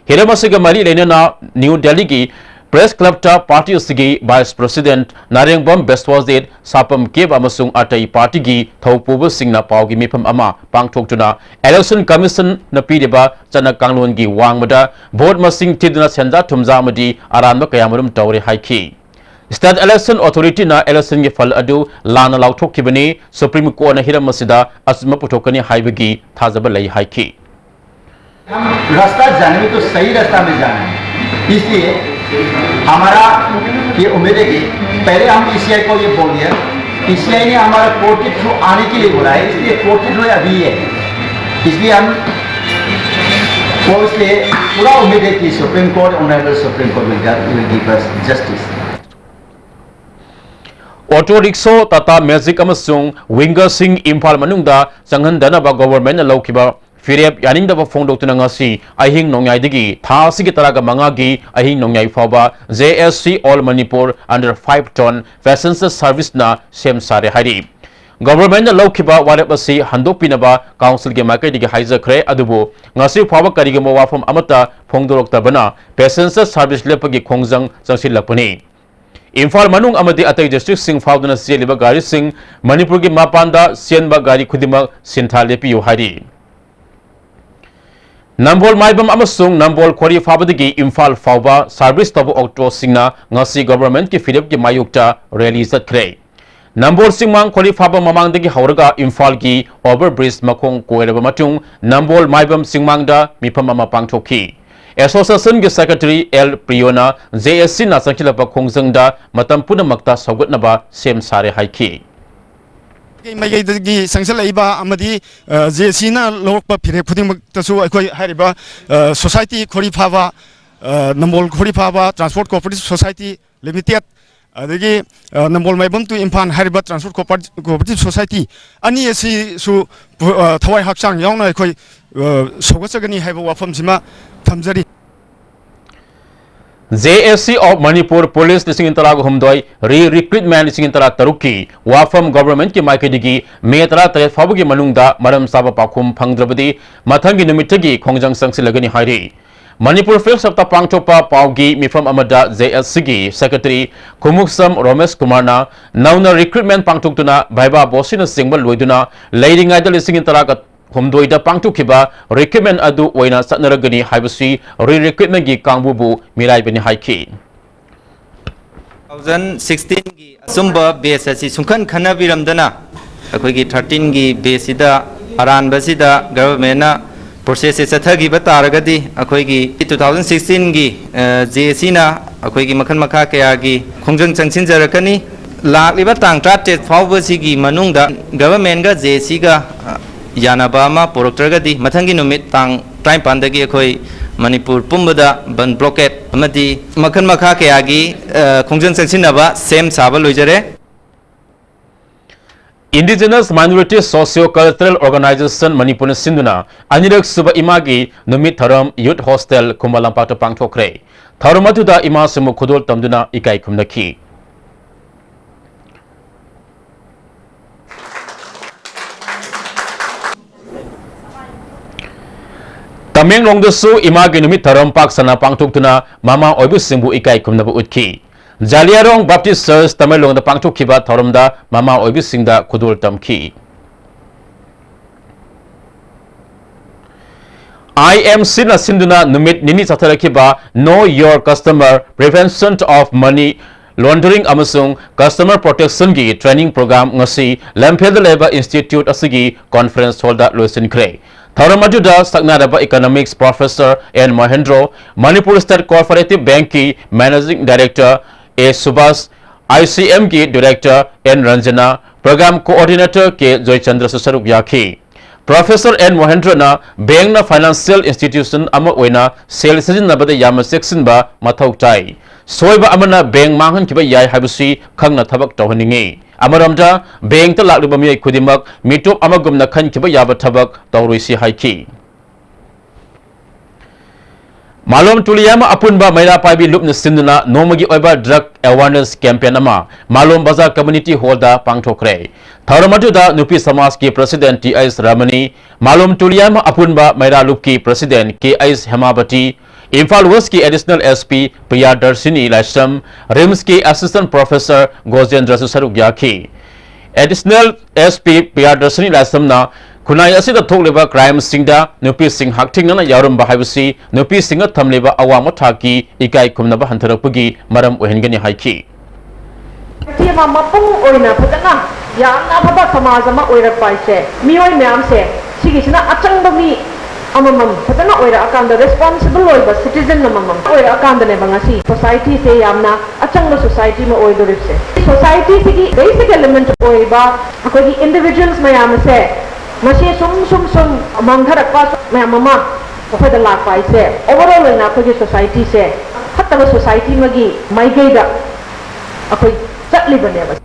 ꯍꯤꯔꯝ ꯑꯁꯤꯒ ꯃꯔꯤ ꯂꯩꯅꯅ ꯅ꯭ꯌꯨ ꯗꯦꯜꯂꯤꯒꯤ Press Clubꯇ party ꯑꯁꯤꯒꯤ Vice President ꯅꯥꯔꯦꯡꯕꯝ ꯕꯤꯁ꯭ꯋꯖꯤꯠ, ꯁꯥꯄꯝ ꯀꯦꯕ ꯑꯃꯁꯨꯡ ꯑꯇꯩ partyꯒꯤ ꯊꯧꯄꯨꯕꯁꯤꯡꯅ ꯄꯥꯎꯒꯤ ꯃꯤꯐꯝ ꯑꯃ ꯄꯥꯡꯊꯣꯛꯇꯨꯅ Election Commissionꯅ ꯄꯤꯔꯤꯕ ꯆꯠꯅ ꯀꯥꯡꯂꯣꯟꯒꯤ ꯋꯥꯡꯃꯗ vote ꯃꯁꯤꯡ ꯊꯤꯗꯨꯅ ꯁꯦꯟꯖꯥ ꯊꯨꯝꯖꯥ ꯑꯃꯗꯤ ꯑꯔꯥꯟꯕ ꯀꯌꯥꯃꯔꯨꯝ ꯇꯧꯔꯦ ꯍꯥꯏꯈꯤ꯫ State Election Authorityꯅ electionꯒꯤ ꯐꯜ ꯑꯗꯨ ꯂꯥꯟꯅ ꯂꯥꯎꯊꯣꯛꯈꯤꯕꯅꯤ꯫ Supreme Courtꯅ ꯍꯤꯔꯝ ꯑꯁꯤꯗ ꯑꯆꯨꯝꯕ ꯄꯨꯊꯣꯛꯀꯅꯤ ꯍꯥꯏꯕꯒꯤ ꯊꯥꯖꯕ ꯂꯩ ꯍꯥꯏꯈꯤ꯫ हम रास्ता जाने में तो सही रास्ता में जाना है, इसलिए हमारा ये उम्मीद है कि पहले हम ईसीआई को ये बोल दिया, ईसीआई ने हमारा कोर्ट के थ्रू आने के लिए बोला है, इसलिए कोर्ट के थ्रू अभी ये है। इसलिए हम को इसलिए पूरा उम्मीद है कि Supreme Court, Honorable Supreme Court will give us justice. Auto rickshaw, Tata Magic ꯑꯃꯁꯨꯡ Wingerꯁꯤꯡ ꯏꯝꯐꯥꯜ ꯃꯅꯨꯡꯗ ꯆꯪꯍꯟꯗꯅꯕ ꯒꯣꯚꯔꯟꯃꯦꯟꯠꯅ ꯂꯧꯈꯤꯕ ꯐꯤꯔꯦꯞ ꯌꯥꯅꯤꯡꯗꯕ ꯐꯣꯡꯗꯣꯛꯇꯨꯅ ꯉꯁꯤ ꯑꯍꯤꯡ ꯅꯣꯡꯌꯥꯏꯗꯒꯤ ꯊꯥ ꯑꯁꯤꯒꯤ ꯇꯔꯥꯒ ꯃꯉꯥꯒꯤ ꯑꯍꯤꯡ ꯅꯣꯡꯌꯥꯏ ꯐꯥꯎꯕ JSC All Manipur Under Five Ton Passenger Serviceꯅ ꯁꯦꯝ ꯁꯥꯔꯦ ꯍꯥꯏꯔꯤ꯫ ꯒꯣꯚꯔꯟꯃꯦꯟꯠꯅ ꯂꯧꯈꯤꯕ ꯋꯥꯔꯦꯞ ꯑꯁꯤ ꯍꯟꯗꯣꯛꯄꯤꯅꯕ ꯀꯥꯎꯟꯁꯤꯜꯒꯤ ꯃꯥꯏꯀꯩꯗꯒꯤ ꯍꯥꯏꯖꯈ꯭ꯔꯦ, ꯑꯗꯨꯕꯨ ꯉꯁꯤ ꯐꯥꯎꯕ ꯀꯔꯤꯒꯨꯝꯕ ꯋꯥꯐꯝ ꯑꯃꯠꯇ ꯐꯣꯡꯗꯣꯔꯛꯇꯕꯅ passenger service ꯂꯦꯞꯄꯒꯤ ꯈꯣꯡꯖꯪ ꯆꯪꯁꯤꯜꯂꯛꯄꯅꯤ꯫ ꯏꯝꯐꯥꯜ ꯃꯅꯨꯡ ꯑꯃꯗꯤ ꯑꯇꯩ districtꯁꯤꯡ ꯐꯥꯎꯗꯨꯅ ꯆꯦꯜꯂꯤꯕ ꯒꯥꯔꯤꯁꯤꯡ ꯃꯅꯤꯄꯨꯔꯒꯤ ꯃꯄꯥꯟꯗ ꯆꯦꯟꯕ ꯒꯥꯔꯤ ꯈꯨꯗꯤꯡꯃꯛ ꯁꯤꯟꯊꯥ ꯂꯦꯞꯄꯤꯌꯨ ꯍꯥꯏꯔꯤ꯫ ꯅꯝꯕꯣꯜ ꯃꯥꯏꯕꯝ ꯑꯃꯁꯨꯡ ꯅꯝꯕꯣꯜ ꯈꯣꯔꯤ ꯐꯥꯕꯗꯒꯤ ꯏꯝꯐꯥꯜ ꯐꯥꯎꯕ service ꯇꯧꯕ ꯑꯣꯇꯣꯁꯤꯡꯅ ꯉꯁꯤ ꯒꯣꯚꯔꯟꯃꯦꯟꯠꯀꯤ ꯐꯤꯔꯦꯞꯀꯤ ꯃꯥꯌꯣꯛꯇ rally ꯆꯠꯈ꯭ꯔꯦ꯫ ꯅꯝꯕꯣꯜ ꯆꯤꯡꯃꯥꯡ ꯈꯣꯔꯤ ꯐꯥꯕ ꯃꯃꯥꯡꯗꯒꯤ ꯍꯧꯔꯒ ꯏꯝꯐꯥꯜꯒꯤ over bridge ꯃꯈꯣꯡ ꯀꯣꯏꯔꯕ ꯃꯇꯨꯡ ꯅꯝꯕꯣꯜ ꯃꯥꯏꯕꯝ ꯆꯤꯡꯃꯥꯡꯗ ꯃꯤꯐꯝ ꯑꯃ ꯄꯥꯡꯊꯣꯛꯈꯤ꯫ Associationꯒꯤ secretary L ꯄ꯭ꯔꯤꯌꯣꯅ JSCꯅ ꯆꯪꯁꯤꯜꯂꯛꯄ ꯈꯣꯡꯖꯪꯗ ꯃꯇꯝ ꯄꯨꯝꯅꯃꯛꯇ ꯁꯧꯒꯠꯅꯕ ꯁꯦꯝ ꯁꯥꯔꯦ ꯍꯥꯏꯈꯤ꯫ ꯃꯥꯏꯀꯩꯗꯒꯤ ꯆꯪꯁꯤꯜꯂꯛꯏꯕ ꯑꯃꯗꯤ JSCꯅ ꯂꯧꯔꯛꯄ ꯐꯤꯔꯦꯞ ꯈꯨꯗꯤꯡꯃꯛꯇꯁꯨ ꯑꯩꯈꯣꯏ ꯍꯥꯏꯔꯤꯕ society ꯈꯣꯔꯤ ꯐꯥꯕ, ꯅꯝꯕꯣꯜ ꯈꯣꯔꯤ ꯐꯥꯕ Transport Cooperative Society Limited, ꯑꯗꯒꯤ ꯅꯝꯕꯣꯜ ꯃꯥꯏꯕꯝ to ꯏꯝꯐꯥꯜ ꯍꯥꯏꯔꯤꯕ Transport Cooperative Society ꯑꯅꯤ ꯑꯁꯤꯁꯨ ꯊꯋꯥꯏ ꯍꯛꯆꯥꯡ ꯌꯥꯎꯅ ꯑꯩꯈꯣꯏ ꯁꯧꯒꯠꯆꯒꯅꯤ ꯍꯥꯏꯕ ꯋꯥꯐꯝꯁꯤꯃ ꯊꯝꯖꯔꯤ꯫ JSC of Manipur Police ꯂꯤꯁꯤꯡ ꯇꯔꯥꯒ ꯍꯨꯝꯗꯣꯏ, Re-Recruitment ꯂꯤꯁꯤꯡ ꯇꯔꯥ ꯇꯔꯨꯛꯀꯤ ꯋꯥꯐꯝ ꯒꯣꯚꯔꯟꯃꯦꯟꯠꯀꯤ ꯃꯥꯏꯀꯩꯗꯒꯤ ꯃꯦ ꯇꯔꯥꯇꯔꯦꯠ ꯐꯥꯎꯕꯒꯤ ꯃꯅꯨꯡꯗ ꯃꯔꯝ ꯆꯥꯕ ꯄꯥꯎꯈꯨꯝ ꯐꯪꯗ꯭ꯔꯕꯗꯤ ꯃꯊꯪꯒꯤ ꯅꯨꯃꯤꯠꯇꯒꯤ ꯈꯣꯡꯖꯪ ꯆꯪꯁꯤꯜꯂꯒꯅꯤ ꯍꯥꯏꯔꯤ꯫ ꯃꯅꯤꯄꯨꯔ Press Clubꯇ ꯄꯥꯡꯊꯣꯛꯄ ꯄꯥꯎꯒꯤ ꯃꯤꯐꯝ ꯑꯃꯗ JSCꯒꯤ secretary ꯈꯨꯃꯨꯛꯁꯝ ꯔꯣꯃꯦꯁ ꯀꯨꯃꯥꯔꯅ ꯅꯧꯅ recruitment ꯄꯥꯡꯊꯣꯛꯇꯨꯅ viva voceꯅꯆꯤꯡꯕ ꯂꯣꯏꯗꯨꯅ ꯂꯩꯔꯤꯉꯩꯗ ꯂꯤꯁꯤꯡ ꯇꯔꯥꯒ ꯍꯨꯝꯗꯣꯏꯗ ꯄꯥꯡꯊꯣꯛꯈꯤꯕ recruitment ꯑꯗꯨ ꯑꯣꯏꯅ ꯆꯠꯅꯔꯒꯅꯤ ꯍꯥꯏꯕꯁꯤ Re-Recruitmentꯀꯤ ꯀꯥꯡꯕꯨꯕꯨ ꯃꯤꯔꯥꯏꯕꯅꯤ ꯍꯥꯏꯈꯤ꯫ Two thousand sixteenꯒꯤ ꯑꯆꯨꯝꯕ batch ꯑꯁꯤ ꯁꯨꯡꯈꯟ ꯈꯟꯅꯕꯤꯔꯝꯗꯅ ꯑꯩꯈꯣꯏꯒꯤ thirteenꯒꯤ batchꯁꯤꯗ ꯑꯔꯥꯟꯕꯁꯤꯗ governmentꯅ ꯄ꯭ꯔꯣꯁꯦꯁꯁꯦ ꯆꯠꯊꯈꯤꯕ ꯇꯥꯔꯒꯗꯤ ꯑꯩꯈꯣꯏꯒꯤ ꯇꯨ ꯊꯥꯎꯖꯟ ꯁꯤꯛꯁꯇꯤꯟꯒꯤ ꯖꯦ ꯑꯦ ꯁꯤꯅ ꯑꯩꯈꯣꯏꯒꯤ ꯃꯈꯜ ꯃꯈꯥ ꯀꯌꯥꯒꯤ ꯈꯣꯡꯖꯪ ꯆꯪꯁꯤꯟꯖꯔꯛꯀꯅꯤ꯫ ꯂꯥꯛꯂꯤꯕ ꯇꯥꯡ ꯇꯔꯥꯇꯔꯦꯠ ꯐꯥꯎꯕꯁꯤꯒꯤ ꯃꯅꯨꯡꯗ ꯒꯚꯔꯟꯃꯦꯟꯒ ꯖꯦ ꯑꯦ ꯁꯤꯒ ꯌꯥꯅꯕ ꯑꯃ ꯄꯨꯔꯛꯇ꯭ꯔꯒꯗꯤ ꯃꯊꯪꯒꯤ ꯅꯨꯃꯤꯠ ꯇꯥꯡ ꯇꯔꯥꯅꯤꯄꯥꯟꯗꯒꯤ ꯑꯩꯈꯣꯏ ꯃꯅꯤꯄꯨꯔ ꯄꯨꯝꯕꯗ ꯕꯟ ꯕ꯭ꯂꯣꯀꯦꯠ ꯑꯃꯗꯤ ꯃꯈꯜ ꯃꯈꯥ ꯀꯌꯥꯒꯤ ꯈꯣꯡꯖꯪ ꯆꯪꯁꯤꯟꯅꯕ ꯁꯦꯝ ꯁꯥꯕ ꯂꯣꯏꯖꯔꯦ꯫ Indigenous Minority Socio Cultural Organization ꯃꯅꯤꯄꯨꯔꯅ ꯁꯤꯟꯗꯨꯅ ꯑꯅꯤꯔꯛ ꯁꯨꯕ ꯏꯃꯥꯒꯤ ꯅꯨꯃꯤꯠ ꯊꯧꯔꯝ ꯌꯨꯠ ꯍꯣꯁꯇꯦꯜ ꯈꯨꯃꯟ ꯂꯝꯄꯥꯛꯇ ꯄꯥꯡꯊꯣꯛꯈ꯭ꯔꯦ꯫ ꯊꯧꯔꯝ ꯑꯗꯨꯗ ꯏꯃꯥꯁꯤꯡꯕꯨ ꯈꯨꯗꯣꯜ ꯇꯝꯗꯨꯅ ꯏꯀꯥꯏ ꯈꯨꯝꯅꯈꯤ꯫ ꯇꯃꯦꯡꯂꯣꯡꯗꯁꯨ ꯏꯃꯥꯒꯤ ꯅꯨꯃꯤꯠ ꯊꯧꯔꯝ ꯄꯥꯛ ꯁꯟꯅ ꯄꯥꯡꯊꯣꯛꯇꯨꯅ ꯃꯃꯥ ꯑꯣꯏꯕꯁꯤꯡꯕꯨ ꯏꯀꯥꯏ ꯈꯨꯝꯅꯕ ꯎꯠꯈꯤ꯫ ꯖꯥꯂꯤꯌꯥꯔꯣꯡ ꯕꯥꯞꯇꯤꯁ ꯆꯔꯆ ꯇꯃꯦꯡꯂꯣꯡꯗ ꯄꯥꯡꯊꯣꯛꯈꯤꯕ ꯊꯧꯔꯝꯗ ꯃꯃꯥ ꯑꯣꯏꯕꯁꯤꯡꯗ ꯈꯨꯗꯣꯜ ꯇꯝꯈꯤ꯫ ꯑꯥꯏ ꯑꯦꯝ ꯁꯤꯅ ꯁꯤꯟꯗꯨꯅ ꯅꯨꯃꯤꯠ ꯅꯤꯅꯤ ꯆꯠꯊꯔꯛꯈꯤꯕ Know Your Customer, Prevention of Money Laundering ꯑꯃꯁꯨꯡ Customer Protection ꯒꯤ training program ꯉꯁꯤ ꯂꯝꯐꯦꯜꯗ ꯂꯩꯕ institute ꯑꯁꯤꯒꯤ conference hall ꯗ ꯂꯣꯏꯁꯤꯟꯈ꯭ꯔꯦ꯫ ꯊꯧꯔꯝ ꯑꯗꯨꯗ ꯁꯛꯅꯥꯏꯔꯕ economics professor N Mohendro, Manipur State Cooperative Bank ꯀꯤ managing director A Subash, I C M ꯒꯤ director N Ranjana, program coordinator K ꯖꯣꯏꯆꯟꯗ꯭ꯔꯁꯨ ꯁꯔꯨꯛ ꯌꯥꯈꯤ꯫ Professor ꯑꯦꯟ ꯃꯣꯍꯦꯟꯗ꯭ꯔꯅ ꯕꯦꯡꯛꯅ financial institution ꯑꯃ ꯑꯣꯏꯅ ꯁꯦꯜ ꯁꯤꯖꯤꯟꯅꯕꯗ ꯌꯥꯝꯅ ꯆꯦꯛꯁꯤꯟꯕ ꯃꯊꯧ ꯇꯥꯏ꯫ ꯁꯣꯏꯕ ꯑꯃꯅ ꯕꯦꯡꯛ ꯃꯥꯡꯍꯟꯈꯤꯕ ꯌꯥꯏ ꯍꯥꯏꯕꯁꯤ ꯈꯪꯅ ꯊꯕꯛ ꯇꯧꯍꯟꯅꯤꯡꯏ꯫ ꯑꯃꯔꯣꯝꯗ, ꯕꯦꯡꯛꯇ ꯂꯥꯛꯂꯤꯕ ꯃꯤꯑꯣꯏ ꯈꯨꯗꯤꯡꯃꯛ ꯃꯤꯇꯣꯞ ꯑꯃꯒꯨꯝꯅ ꯈꯟꯈꯤꯕ ꯌꯥꯕ ꯊꯕꯛ ꯇꯧꯔꯣꯏꯁꯤ ꯍꯥꯏꯈꯤ꯫ ꯃꯥꯂꯣꯝ ꯇꯨꯂꯤꯌꯥꯃ ꯑꯄꯨꯟꯕ ꯃꯩꯔꯥ ꯄꯥꯏꯕꯤ ꯂꯨꯞꯅ ꯁꯤꯟꯗꯨꯅ ꯅꯣꯡꯃꯒꯤ ꯑꯣꯏꯕ drug awareness campaign ꯑꯃ ꯃꯥꯂꯣꯝ ꯕꯖꯥꯔ community hall ꯗ ꯄꯥꯡꯊꯣꯛꯈ꯭ꯔꯦ꯫ ꯊꯧꯔꯝ ꯑꯗꯨꯗ ꯅꯨꯄꯤ ꯁꯃꯥꯖꯀꯤ president ꯇꯤ ꯑꯩꯁ ꯔꯃꯅꯤ, ꯃꯥꯂꯣꯝ ꯇꯨꯂꯤꯌꯥꯃ ꯑꯄꯨꯟꯕ ꯃꯩꯔꯥ ꯂꯨꯞꯀꯤ president ꯀꯦ ꯑꯩꯁ ꯍꯦꯃꯥꯕꯇꯤ, ꯏꯝꯐꯥꯜ West ꯀꯤ additional S P ꯄ꯭ꯔꯤꯌꯥꯗꯔꯁꯤꯅꯤ ꯂꯥꯏꯁ꯭ꯔꯝ, ꯔꯤꯝꯁꯀꯤ assistant professor ꯒꯣꯖꯦꯟꯗ꯭ꯔꯁꯨ ꯁꯔꯨꯛ ꯌꯥꯈꯤ꯫ Additional S P ꯄ꯭ꯔꯤꯌꯥꯗꯔꯁꯤꯅꯤ ꯂꯥꯏꯁ꯭ꯔꯝꯅ ꯈꯨꯟꯅꯥꯏ ꯑꯁꯤꯗ ꯊꯣꯛꯂꯤꯕ crimeꯁꯤꯡꯗ ꯅꯨꯄꯤꯁꯤꯡ ꯍꯛꯊꯦꯡꯅꯅ ꯌꯥꯎꯔꯝꯕ ꯍꯥꯏꯕꯁꯤ ꯅꯨꯄꯤꯁꯤꯡꯅ ꯊꯝꯂꯤꯕ ꯑꯋꯥꯡꯕ ꯊꯥꯛꯀꯤ ꯏꯀꯥꯏ ꯈꯨꯝꯅꯕ ꯍꯟꯊꯔꯛꯄꯒꯤ ꯃꯔꯝ ꯑꯣꯏꯍꯟꯒꯅꯤ ꯍꯥꯏꯈꯤ꯫ ꯄꯥꯔꯇꯤ ꯑꯃ ꯃꯄꯨꯡ ꯑꯣꯏꯅ ꯐꯖꯅ ꯌꯥꯝꯅ ꯑꯐꯕ ꯁꯃꯥꯖ ꯑꯃ ꯑꯣꯏꯔꯛꯄ ꯍꯥꯏꯁꯦ ꯃꯤꯑꯣꯏ ꯃꯌꯥꯝꯁꯦ ꯁꯤꯒꯤꯁꯤꯅ ꯑꯆꯪꯕ ꯃꯤ ꯑꯃꯃꯝ ꯐꯖꯅ ꯑꯣꯏꯔꯛꯑꯀꯥꯟꯗ, ꯔꯦꯁꯄꯣꯟꯁꯤꯕꯜ ꯑꯣꯏꯕ ꯁꯤꯇꯤꯖꯟ ꯑꯃꯃꯝ ꯑꯣꯏꯔꯛꯑꯀꯥꯟꯗꯅꯦꯕ ꯉꯁꯤ ꯁꯣꯁꯥꯏꯇꯤꯁꯦ ꯌꯥꯝꯅ ꯑꯆꯪꯕ ꯁꯣꯁꯥꯏꯇꯤ ꯑꯃ ꯑꯣꯏꯗꯣꯔꯤꯕꯁꯦ꯫ ꯁꯣꯁꯥꯏꯇꯤꯁꯤꯒꯤ ꯕꯦꯁꯤꯛ ꯑꯦꯂꯤꯃꯦꯟꯠ ꯑꯣꯏꯔꯤꯕ ꯑꯩꯈꯣꯏꯒꯤ ꯏꯟꯗꯤꯚꯤꯖꯨꯋꯦꯜꯁ ꯃꯌꯥꯝ ꯑꯁꯦ ꯃꯁꯤ ꯁꯨꯝ ꯁꯨꯝ ꯁꯨꯝ ꯃꯥꯡꯊꯔꯛꯄ ꯃꯌꯥꯝ ꯑꯃ ꯑꯩꯈꯣꯏꯗ ꯂꯥꯛꯄ ꯍꯥꯏꯁꯦ, ꯑꯣꯚꯔꯑꯣꯜ ꯑꯣꯏꯅ ꯑꯩꯈꯣꯏꯒꯤ ꯁꯣꯁꯥꯏꯇꯤꯁꯦ ꯐꯠꯇꯕ ꯁꯣꯁꯥꯏꯇꯤ ꯑꯃꯒꯤ ꯃꯥꯏꯀꯩꯗ ꯑꯩꯈꯣꯏ ꯆꯠꯂꯤꯕꯅꯦꯕ꯫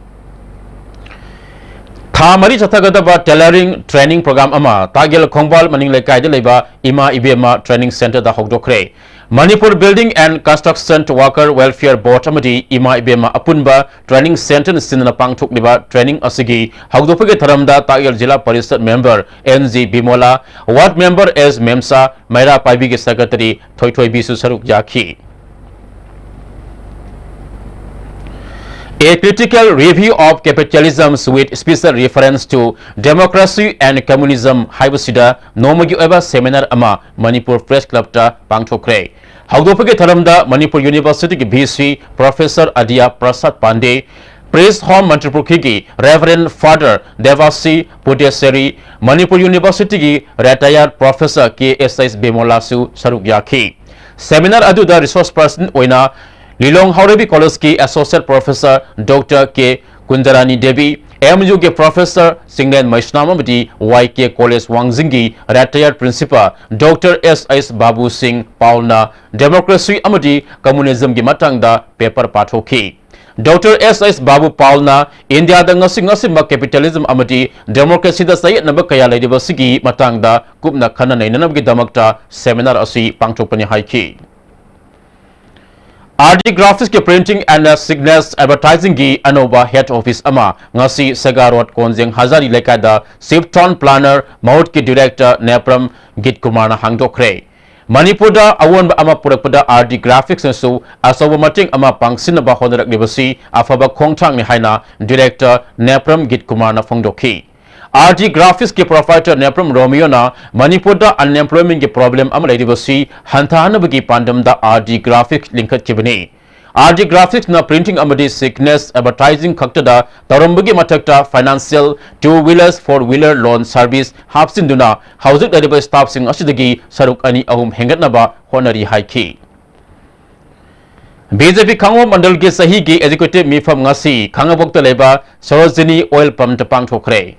ꯊꯥ ꯃꯔꯤ ꯆꯠꯊꯒꯗꯕ tailoring training program ꯑꯃ ꯇꯥꯒꯦꯜ ꯈꯣꯡꯕꯥꯜ ꯃꯅꯤꯡ ꯂꯩꯀꯥꯏꯗ ꯂꯩꯕ ꯏꯃꯥ ꯏꯕꯦꯝꯃ training centreꯗ ꯍꯧꯗꯣꯛꯈ꯭ꯔꯦ꯫ Manipur Building and Construction Worker Welfare Board ꯑꯃꯗꯤ ꯏꯃꯥ ꯏꯕꯦꯝꯃ ꯑꯄꯨꯟꯕ training centreꯅ ꯁꯤꯟꯗꯨꯅ ꯄꯥꯡꯊꯣꯛꯂꯤꯕ training ꯑꯁꯤꯒꯤ ꯍꯧꯗꯣꯛꯄꯒꯤ ꯊꯧꯔꯝꯗ ꯇꯥꯒꯦꯜ ꯖꯤꯂꯥ ꯄꯔꯤꯁꯠ member N G ꯕꯤꯃꯣꯂꯥ, ward member S ꯃꯦꯝꯁꯥ, ꯃꯩꯔꯥ ꯄꯥꯏꯕꯤꯒꯤ secretary ꯊꯣꯏꯊꯣꯏꯕꯤꯁꯨ ꯁꯔꯨꯛ ꯌꯥꯈꯤ꯫ A Critical Review of Capitalism with Special Reference to Democracy and Communism ꯍꯥꯏꯕꯁꯤꯗ ꯅꯣꯡꯃꯒꯤ ꯑꯣꯏꯕ seminar ꯑꯃ ꯃꯅꯤꯄꯨꯔ Press Clubꯇ ꯄꯥꯡꯊꯣꯛꯈ꯭ꯔꯦ꯫ ꯍꯧꯗꯣꯛꯄꯒꯤ ꯊꯧꯔꯝꯗ ꯃꯅꯤꯄꯨꯔ Universityꯒꯤ V C Professor ꯑꯗꯤꯌꯥ ꯄ꯭ꯔꯁꯥꯗ ꯄꯥꯟꯗꯦ, Press Home ꯃꯟꯇ꯭ꯔꯤꯄꯨꯈ꯭ꯔꯤꯒꯤ Reverend Father ꯗꯦꯕꯥꯁꯤ ꯄꯨꯗꯦꯁꯦꯔꯤ, Manipur Universityꯒꯤ retired Professor K S S ꯕꯤꯃꯣꯂꯥꯁꯨ ꯁꯔꯨꯛ ꯌꯥꯈꯤ꯫ Seminar ꯑꯗꯨꯗ resource person ꯑꯣꯏꯅ ꯂꯤꯂꯣꯡ ꯍꯥꯎꯔꯩꯕꯤ Collegeꯀꯤ Associate Professor Doctor K ꯀꯨꯟꯖꯔꯥꯅꯤ Devi, M U ꯒꯤ Professor ꯆꯤꯡꯂꯦꯟ ꯃꯩꯁꯅꯥꯝ ꯑꯃꯗꯤ Y K College ꯋꯥꯡꯖꯤꯡꯒꯤ retired Principal Doctor S S ꯕꯥꯕꯨ ꯁꯤꯡ ꯄꯥꯜꯅ democracy ꯑꯃꯗꯤ communismꯒꯤ ꯃꯇꯥꯡꯗ paper ꯄꯥꯊꯣꯛꯈꯤ꯫ Doctor S S ꯕꯥꯕꯨ ꯄꯥꯜꯅ ꯏꯟꯗꯤꯌꯥꯗ ꯉꯁꯤ ꯉꯁꯤꯃꯛ capitalism ꯑꯃꯗꯤ democracyꯗ ꯆꯌꯦꯠꯅꯕ ꯀꯌꯥ ꯂꯩꯔꯤꯕꯁꯤꯒꯤ ꯃꯇꯥꯡꯗ ꯀꯨꯞꯅ ꯈꯟꯅ ꯅꯩꯅꯅꯕꯒꯤꯗꯃꯛꯇ seminar ꯑꯁꯤ ꯄꯥꯡꯊꯣꯛꯄꯅꯤ ꯍꯥꯏꯈꯤ꯫ R D Graphicsꯀꯤ Printing and Signage Advertisingꯒꯤ ꯑꯅꯧꯕ head office ꯑꯃ ꯉꯁꯤ ꯁꯦꯒꯥ Road ꯀꯣꯟꯖꯦꯡ ꯍꯖꯥꯔꯤ ꯂꯩꯀꯥꯏꯗ Chief Town Planner ꯃꯍꯨꯠꯀꯤ Director Nepram ꯒꯤꯠ ꯀꯨꯃꯥꯔꯅ ꯍꯥꯡꯗꯣꯛꯈ꯭ꯔꯦ꯫ ꯃꯅꯤꯄꯨꯔꯗ ꯑꯑꯣꯟꯕ ꯑꯃ ꯄꯨꯔꯛꯄꯗ R D Graphicsꯅꯁꯨ ꯑꯆꯧꯕ ꯃꯇꯦꯡ ꯑꯃ ꯄꯥꯡꯁꯤꯟꯅꯕ ꯍꯣꯠꯅꯔꯛꯂꯤꯕꯁꯤ ꯑꯐꯕ ꯈꯣꯡꯊꯥꯡꯅꯤ ꯍꯥꯏꯅ Director ꯅꯦꯄ꯭ꯔꯝ ꯒꯤꯠ ꯀꯨꯃꯥꯔꯅ ꯐꯣꯡꯗꯣꯛꯈꯤ꯫ R D Graphicsꯀꯤ proprietor ꯅꯦꯄ꯭ꯔꯝ ꯔꯣꯃꯤꯌꯣꯅ ꯃꯅꯤꯄꯨꯔꯗ unemploymentꯒꯤ problem ꯑꯃ ꯂꯩꯔꯤꯕꯁꯤ ꯍꯟꯊꯍꯟꯅꯕꯒꯤ ꯄꯥꯟꯗꯝꯗ R D Graphics ꯂꯤꯡꯈꯠꯈꯤꯕꯅꯤ꯫ R D Graphics ꯅ printing ꯑꯃꯗꯤ signage advertising ꯈꯛꯇꯗ ꯇꯧꯔꯝꯕꯒꯤ ꯃꯊꯛꯇ financial, two wheelers, four wheeler loan service ꯍꯥꯞꯆꯤꯟꯗꯨꯅ ꯍꯧꯖꯤꯛ ꯂꯩꯔꯤꯕ staff ꯁꯤꯡ ꯑꯁꯤꯗꯒꯤ ꯁꯔꯨꯛ ꯑꯅꯤ ꯑꯍꯨꯝ ꯍꯦꯟꯒꯠꯅꯕ ꯍꯣꯠꯅꯔꯤ ꯍꯥꯏꯈꯤ꯫ B J P ꯈꯥꯡꯉꯕꯣꯛ ꯃꯟꯗꯜꯒꯤ ꯆꯍꯤꯒꯤ executive ꯃꯤꯐꯝ ꯉꯁꯤ ꯈꯥꯡꯉꯕꯣꯛꯇ ꯂꯩꯕ Sarojini oil pump ꯇ ꯄꯥꯡꯊꯣꯛꯈ꯭ꯔꯦ꯫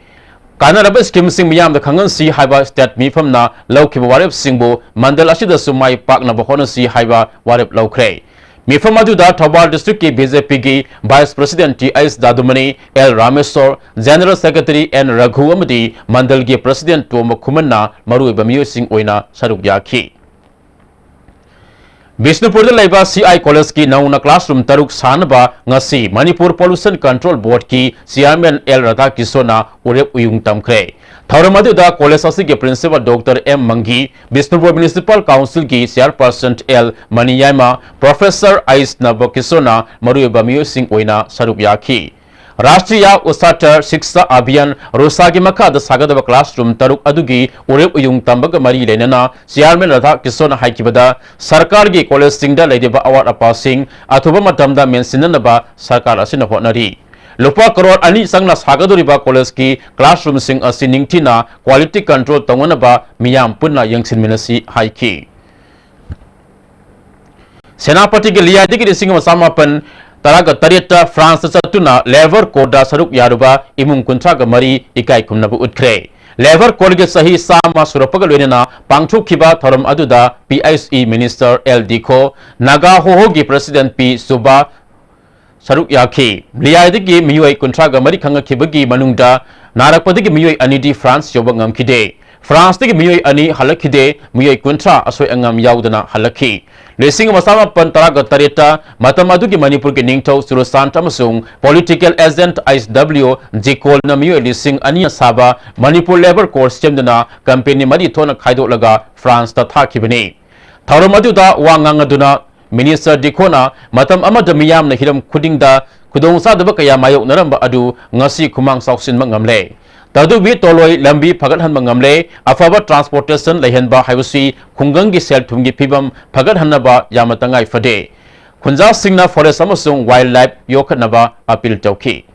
ꯀꯥꯟꯅꯔꯕ scheme ꯁꯤꯡ ꯃꯤꯌꯥꯝꯗ ꯈꯪꯍꯟꯁꯤ ꯍꯥꯏꯕ state ꯃꯤꯐꯝꯅ ꯂꯧꯈꯤꯕ ꯋꯥꯔꯦꯞꯁꯤꯡꯕꯨ ꯃꯟꯗꯜ ꯑꯁꯤꯗꯁꯨ ꯃꯥꯏ ꯄꯥꯛꯅꯕ ꯍꯣꯠꯅꯁꯤ ꯍꯥꯏꯕ ꯋꯥꯔꯦꯞ ꯂꯧꯈ꯭ꯔꯦ꯫ ꯃꯤꯐꯝ ꯑꯗꯨꯗ ꯊꯧꯕꯥꯜ district ꯀꯤ B J P ꯒꯤ vice president T S ꯗꯥꯗꯨꯃꯅꯤ, L Rameshwor, general secretary N ꯔꯘꯨ ꯑꯃꯗꯤ ꯃꯟꯗꯜꯒꯤ president ꯇꯣꯝꯕ ꯈꯨꯃꯟꯅ ꯃꯔꯨꯑꯣꯏꯕ ꯃꯤꯑꯣꯏꯁꯤꯡ ꯑꯣꯏꯅ ꯁꯔꯨꯛ ꯌꯥꯈꯤ꯫ ꯕꯤꯁꯅꯨꯄꯨꯔꯗ ꯂꯩꯕ C I college ꯀꯤ ꯅꯧꯅ classroom ꯇꯔꯨꯛ ꯁꯥꯅꯕ ꯉꯁꯤ ꯃꯅꯤꯄꯨꯔ Pollution Control Board ꯀꯤ chairman L ꯔꯥꯙꯥꯀꯤꯁꯣꯟꯅ ꯎꯔꯦꯞ ꯎꯌꯨꯡ ꯇꯝꯈ꯭ꯔꯦ꯫ ꯊꯧꯔꯝ ꯑꯗꯨꯗ college ꯑꯁꯤꯒꯤ principal Doctor M ꯃꯪꯒꯤ, Bishnupur Municipal Council ꯒꯤ chairperson L ꯃꯅꯤꯌꯥꯏꯃ, professor ꯑꯩꯁ ꯅꯕꯀꯤꯁꯣꯟꯅ ꯃꯔꯨꯑꯣꯏꯕ ꯃꯤꯑꯣꯏꯁꯤꯡ ꯑꯣꯏꯅ ꯁꯔꯨꯛ ꯌꯥꯈꯤ꯫ ꯔꯥꯁꯇ꯭ꯔꯤꯌꯥ ꯎꯁꯥꯇꯔ ꯁꯤꯛꯁꯥ ꯑꯚꯤꯌꯥꯟ ꯔꯨꯁꯥꯒꯤ ꯃꯈꯥꯗ ꯁꯥꯒꯗꯕ classroom ꯇꯔꯨꯛ ꯑꯗꯨꯒꯤ ꯎꯔꯦꯞ ꯎꯌꯨꯡ ꯇꯝꯕꯒ ꯃꯔꯤ ꯂꯩꯅꯅ chairman ꯔꯥꯙꯥ ꯀꯤꯁꯣꯟꯅ ꯍꯥꯏꯈꯤꯕꯗ, ꯁꯔꯀꯥꯔꯒꯤ college ꯁꯤꯡꯗ ꯂꯩꯔꯤꯕ ꯑꯋꯥꯠ ꯑꯄꯥꯁꯤꯡ ꯑꯊꯨꯕ ꯃꯇꯝꯗ ꯃꯦꯟꯁꯤꯟꯅꯅꯕ ꯁꯔꯀꯥꯔ ꯑꯁꯤꯅ ꯍꯣꯠꯅꯔꯤ꯫ ꯂꯨꯄꯥ ꯀꯔꯣꯔ ꯑꯅꯤ ꯆꯪꯅ ꯁꯥꯒꯗꯧꯔꯤꯕ college ꯀꯤ classroom ꯁꯤꯡ ꯑꯁꯤ ꯅꯤꯡꯊꯤꯅ quality control ꯇꯧꯅꯅꯕ ꯃꯤꯌꯥꯝ ꯄꯨꯟꯅ ꯌꯦꯡꯁꯤꯟꯃꯤꯟꯅꯁꯤ ꯍꯥꯏꯈꯤ꯫ ꯁꯦꯅꯥꯄꯇꯤꯒꯤ ꯂꯤꯌꯥꯏꯗꯒꯤ ꯂꯤꯁꯤꯡ ꯑꯃ ꯆꯃꯥꯄꯟ ꯇꯔꯥꯒ ꯇꯔꯦꯠꯇ France ꯇ ꯆꯠꯇꯨꯅ Labor Corps ꯗ ꯁꯔꯨꯛ ꯌꯥꯔꯨꯕ ꯏꯃꯨꯡ ꯀꯨꯟꯊ꯭ꯔꯥꯒ ꯃꯔꯤ ꯏꯀꯥꯏ ꯈꯨꯝꯅꯕ ꯎꯠꯈ꯭ꯔꯦ꯫ Labor Corps ꯒꯤ ꯆꯍꯤ ꯆꯥꯝꯃ ꯁꯨꯔꯛꯄꯒ ꯂꯣꯏꯅꯅ ꯄꯥꯡꯊꯣꯛꯈꯤꯕ ꯊꯧꯔꯝ ꯑꯗꯨꯗ P I C Minister L ꯗꯤꯈꯣ, Naga ꯍꯣꯍꯣꯒꯤ President P ꯁꯨꯕꯥ, ꯁꯔꯨꯛ ꯌꯥꯈꯤ꯫ ꯂꯤꯌꯥꯏꯗꯒꯤ ꯃꯤꯑꯣꯏ ꯀꯨꯟꯊ꯭ꯔꯥꯒ ꯃꯔꯤ ꯈꯪꯉꯛꯈꯤꯕꯒꯤ ꯃꯅꯨꯡꯗ ꯅꯥꯔꯛꯄꯗꯒꯤ ꯃꯤꯑꯣꯏ ꯑꯅꯤꯗꯤ France ꯌꯧꯕ ꯉꯝꯈꯤꯗꯦ꯫ France ꯇꯒꯤ ꯃꯤꯑꯣꯏ ꯑꯅꯤ ꯍꯜꯂꯛꯈꯤꯗꯦ, ꯃꯤꯑꯣꯏ ꯀꯨꯟꯊ꯭ꯔꯥ ꯑꯁꯣꯏ ꯑꯉꯥꯝ ꯌꯥꯎꯗꯅ ꯍꯜꯂꯛꯈꯤ꯫ ꯂꯤꯁꯤꯡ ꯑꯃ ꯆꯃꯥꯄꯟ ꯇꯔꯥꯒ ꯇꯔꯦꯠꯇ ꯃꯇꯝ ꯑꯗꯨꯒꯤ ꯃꯅꯤꯄꯨꯔꯒꯤ ꯅꯤꯡꯊꯧ ꯆꯨꯔꯆꯥꯟꯗ ꯑꯃꯁꯨꯡ political agent ꯑꯩꯆ ꯗꯕ꯭ꯂꯤꯎ ꯖꯤꯀꯣꯜꯅ ꯃꯤꯑꯣꯏ ꯂꯤꯁꯤꯡ ꯑꯅꯤ ꯁꯥꯕ ꯃꯅꯤꯄꯨꯔ Labor Corps ꯁꯦꯝꯗꯨꯅ company ꯃꯔꯤ ꯊꯣꯛꯅ ꯈꯥꯏꯗꯣꯛꯂꯒ France ꯇ ꯊꯥꯈꯤꯕꯅꯤ꯫ ꯊꯧꯔꯝ ꯑꯗꯨꯗ ꯋꯥ ꯉꯥꯡꯅꯗꯨꯅ Minister ꯗꯤꯈꯣꯅ ꯃꯇꯝ ꯑꯃꯗ ꯃꯤꯌꯥꯝꯅ ꯍꯤꯔꯝ ꯈꯨꯗꯤꯡꯗ ꯈꯨꯗꯣꯡꯆꯥꯗꯕ ꯀꯌꯥ ꯃꯥꯌꯣꯛꯅꯔꯝꯕ ꯑꯗꯨ ꯉꯁꯤ ꯈꯨꯃꯥꯡ ꯆꯥꯎꯁꯤꯟꯕ ꯉꯝꯂꯦ꯫ ꯇꯗꯨꯕꯤ ꯇꯣꯂꯣꯏ ꯂꯝꯕꯤ ꯐꯒꯠꯍꯟꯕ ꯉꯝꯂꯦ꯫ ꯑꯐꯕ transportation ꯂꯩꯍꯟꯕ ꯍꯥꯏꯕꯁꯤ ꯈꯨꯡꯒꯪꯒꯤ ꯁꯦꯜ ꯊꯨꯝꯒꯤ ꯐꯤꯕꯝ ꯐꯒꯠꯍꯟꯅꯕ ꯌꯥꯝꯅ ꯇꯉꯥꯏ ꯐꯗꯦ꯫ ꯈꯨꯟꯖꯥꯁꯤꯡꯅ forest ꯑꯃꯁꯨꯡ wild life ꯌꯣꯛꯈꯠꯅꯕ appeal ꯇꯧꯈꯤ꯫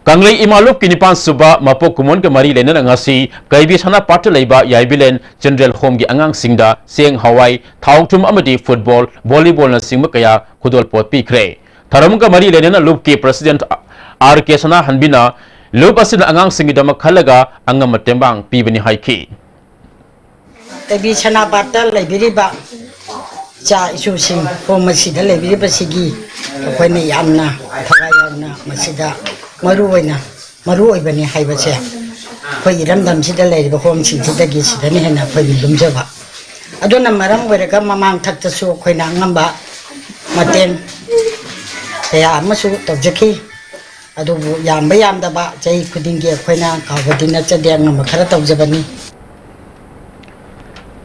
ꯀꯪꯂꯩ ꯏꯃꯥ ꯂꯨꯞꯀꯤ ꯅꯤꯄꯥꯟ ꯁꯨꯕ ꯃꯄꯣꯛ ꯀꯨꯝꯑꯣꯟꯒ ꯃꯔꯤ ꯂꯩꯅꯅ ꯉꯁꯤ ꯀꯩꯕꯤ ꯁꯅꯥꯄꯥꯠꯇ ꯂꯩꯕ ꯌꯥꯏꯕꯤꯂꯦꯟ ꯆꯤꯜꯗ꯭ꯔꯦꯟ ꯍꯣꯝꯒꯤ ꯑꯉꯥꯡꯁꯤꯡꯗ ꯆꯦꯡ, ꯍꯋꯥꯏ, ꯊꯥꯎ ꯊꯨꯝ ꯑꯃꯗꯤ ꯐꯨꯠꯕꯣꯜ, ꯚꯣꯂꯤꯕꯣꯜꯅꯆꯤꯡꯕ ꯀꯌꯥ ꯈꯨꯗꯣꯜꯄꯣꯠ ꯄꯤꯈ꯭ꯔꯦ꯫ ꯊꯧꯔꯝꯒ ꯃꯔꯤ ꯂꯩꯅꯅ ꯂꯨꯞꯀꯤ ꯄ꯭ꯔꯁꯤꯗꯦꯟꯠ ꯑꯥꯔ ꯀꯦ ꯁꯅꯥꯍꯟꯕꯤꯅ ꯂꯨꯞ ꯑꯁꯤꯅ ꯑꯉꯥꯡꯁꯤꯡꯒꯤꯗꯃꯛ ꯈꯜꯂꯒ ꯑꯉꯝꯕ ꯇꯦꯡꯕꯥꯡ ꯄꯤꯕꯅꯤ ꯍꯥꯏꯈꯤ꯫ ꯀꯩꯕꯤ ꯁꯅꯥꯄꯥꯠꯇ ꯂꯩꯕꯤꯔꯤꯕ ꯏꯆꯥ ꯏꯁꯨꯁꯤꯡ, ꯍꯣꯝ ꯑꯁꯤꯗ ꯂꯩꯕꯤꯔꯤꯕꯁꯤꯒꯤ ꯑꯩꯈꯣꯏꯅ ꯌꯥꯝꯅ ꯊꯋꯥꯏ ꯌꯥꯎꯅ ꯃꯁꯤꯗ ꯃꯔꯨ ꯑꯣꯏꯅ, ꯃꯔꯨ ꯑꯣꯏꯕꯅꯤ ꯍꯥꯏꯕꯁꯦ ꯑꯩꯈꯣꯏ ꯏꯔꯝꯗꯝꯁꯤꯗ ꯂꯩꯔꯤꯕ ꯍꯣꯝꯁꯤꯡꯁꯤꯗꯒꯤ ꯁꯤꯗꯅ ꯍꯦꯟꯅ ꯑꯩꯈꯣꯏꯅ ꯂꯨꯝꯖꯕ꯫ ꯑꯗꯨꯅ ꯃꯔꯝ ꯑꯣꯏꯔꯒ ꯃꯃꯥꯡ ꯊꯛꯇꯁꯨ ꯑꯩꯈꯣꯏꯅ ꯑꯉꯝꯕ ꯃꯇꯦꯡ ꯀꯌꯥ ꯑꯃꯁꯨ ꯇꯧꯖꯈꯤ꯫ ꯑꯗꯨꯕꯨ ꯌꯥꯝꯕ ꯌꯥꯝꯗꯕ ꯆꯍꯤ ꯈꯨꯗꯤꯡꯒꯤ ꯑꯩꯈꯣꯏꯅ ꯀꯥꯎꯕꯗꯤ ꯅꯠꯆꯗꯦ, ꯑꯉꯝꯕ ꯈꯔ ꯇꯧꯖꯕꯅꯤ꯫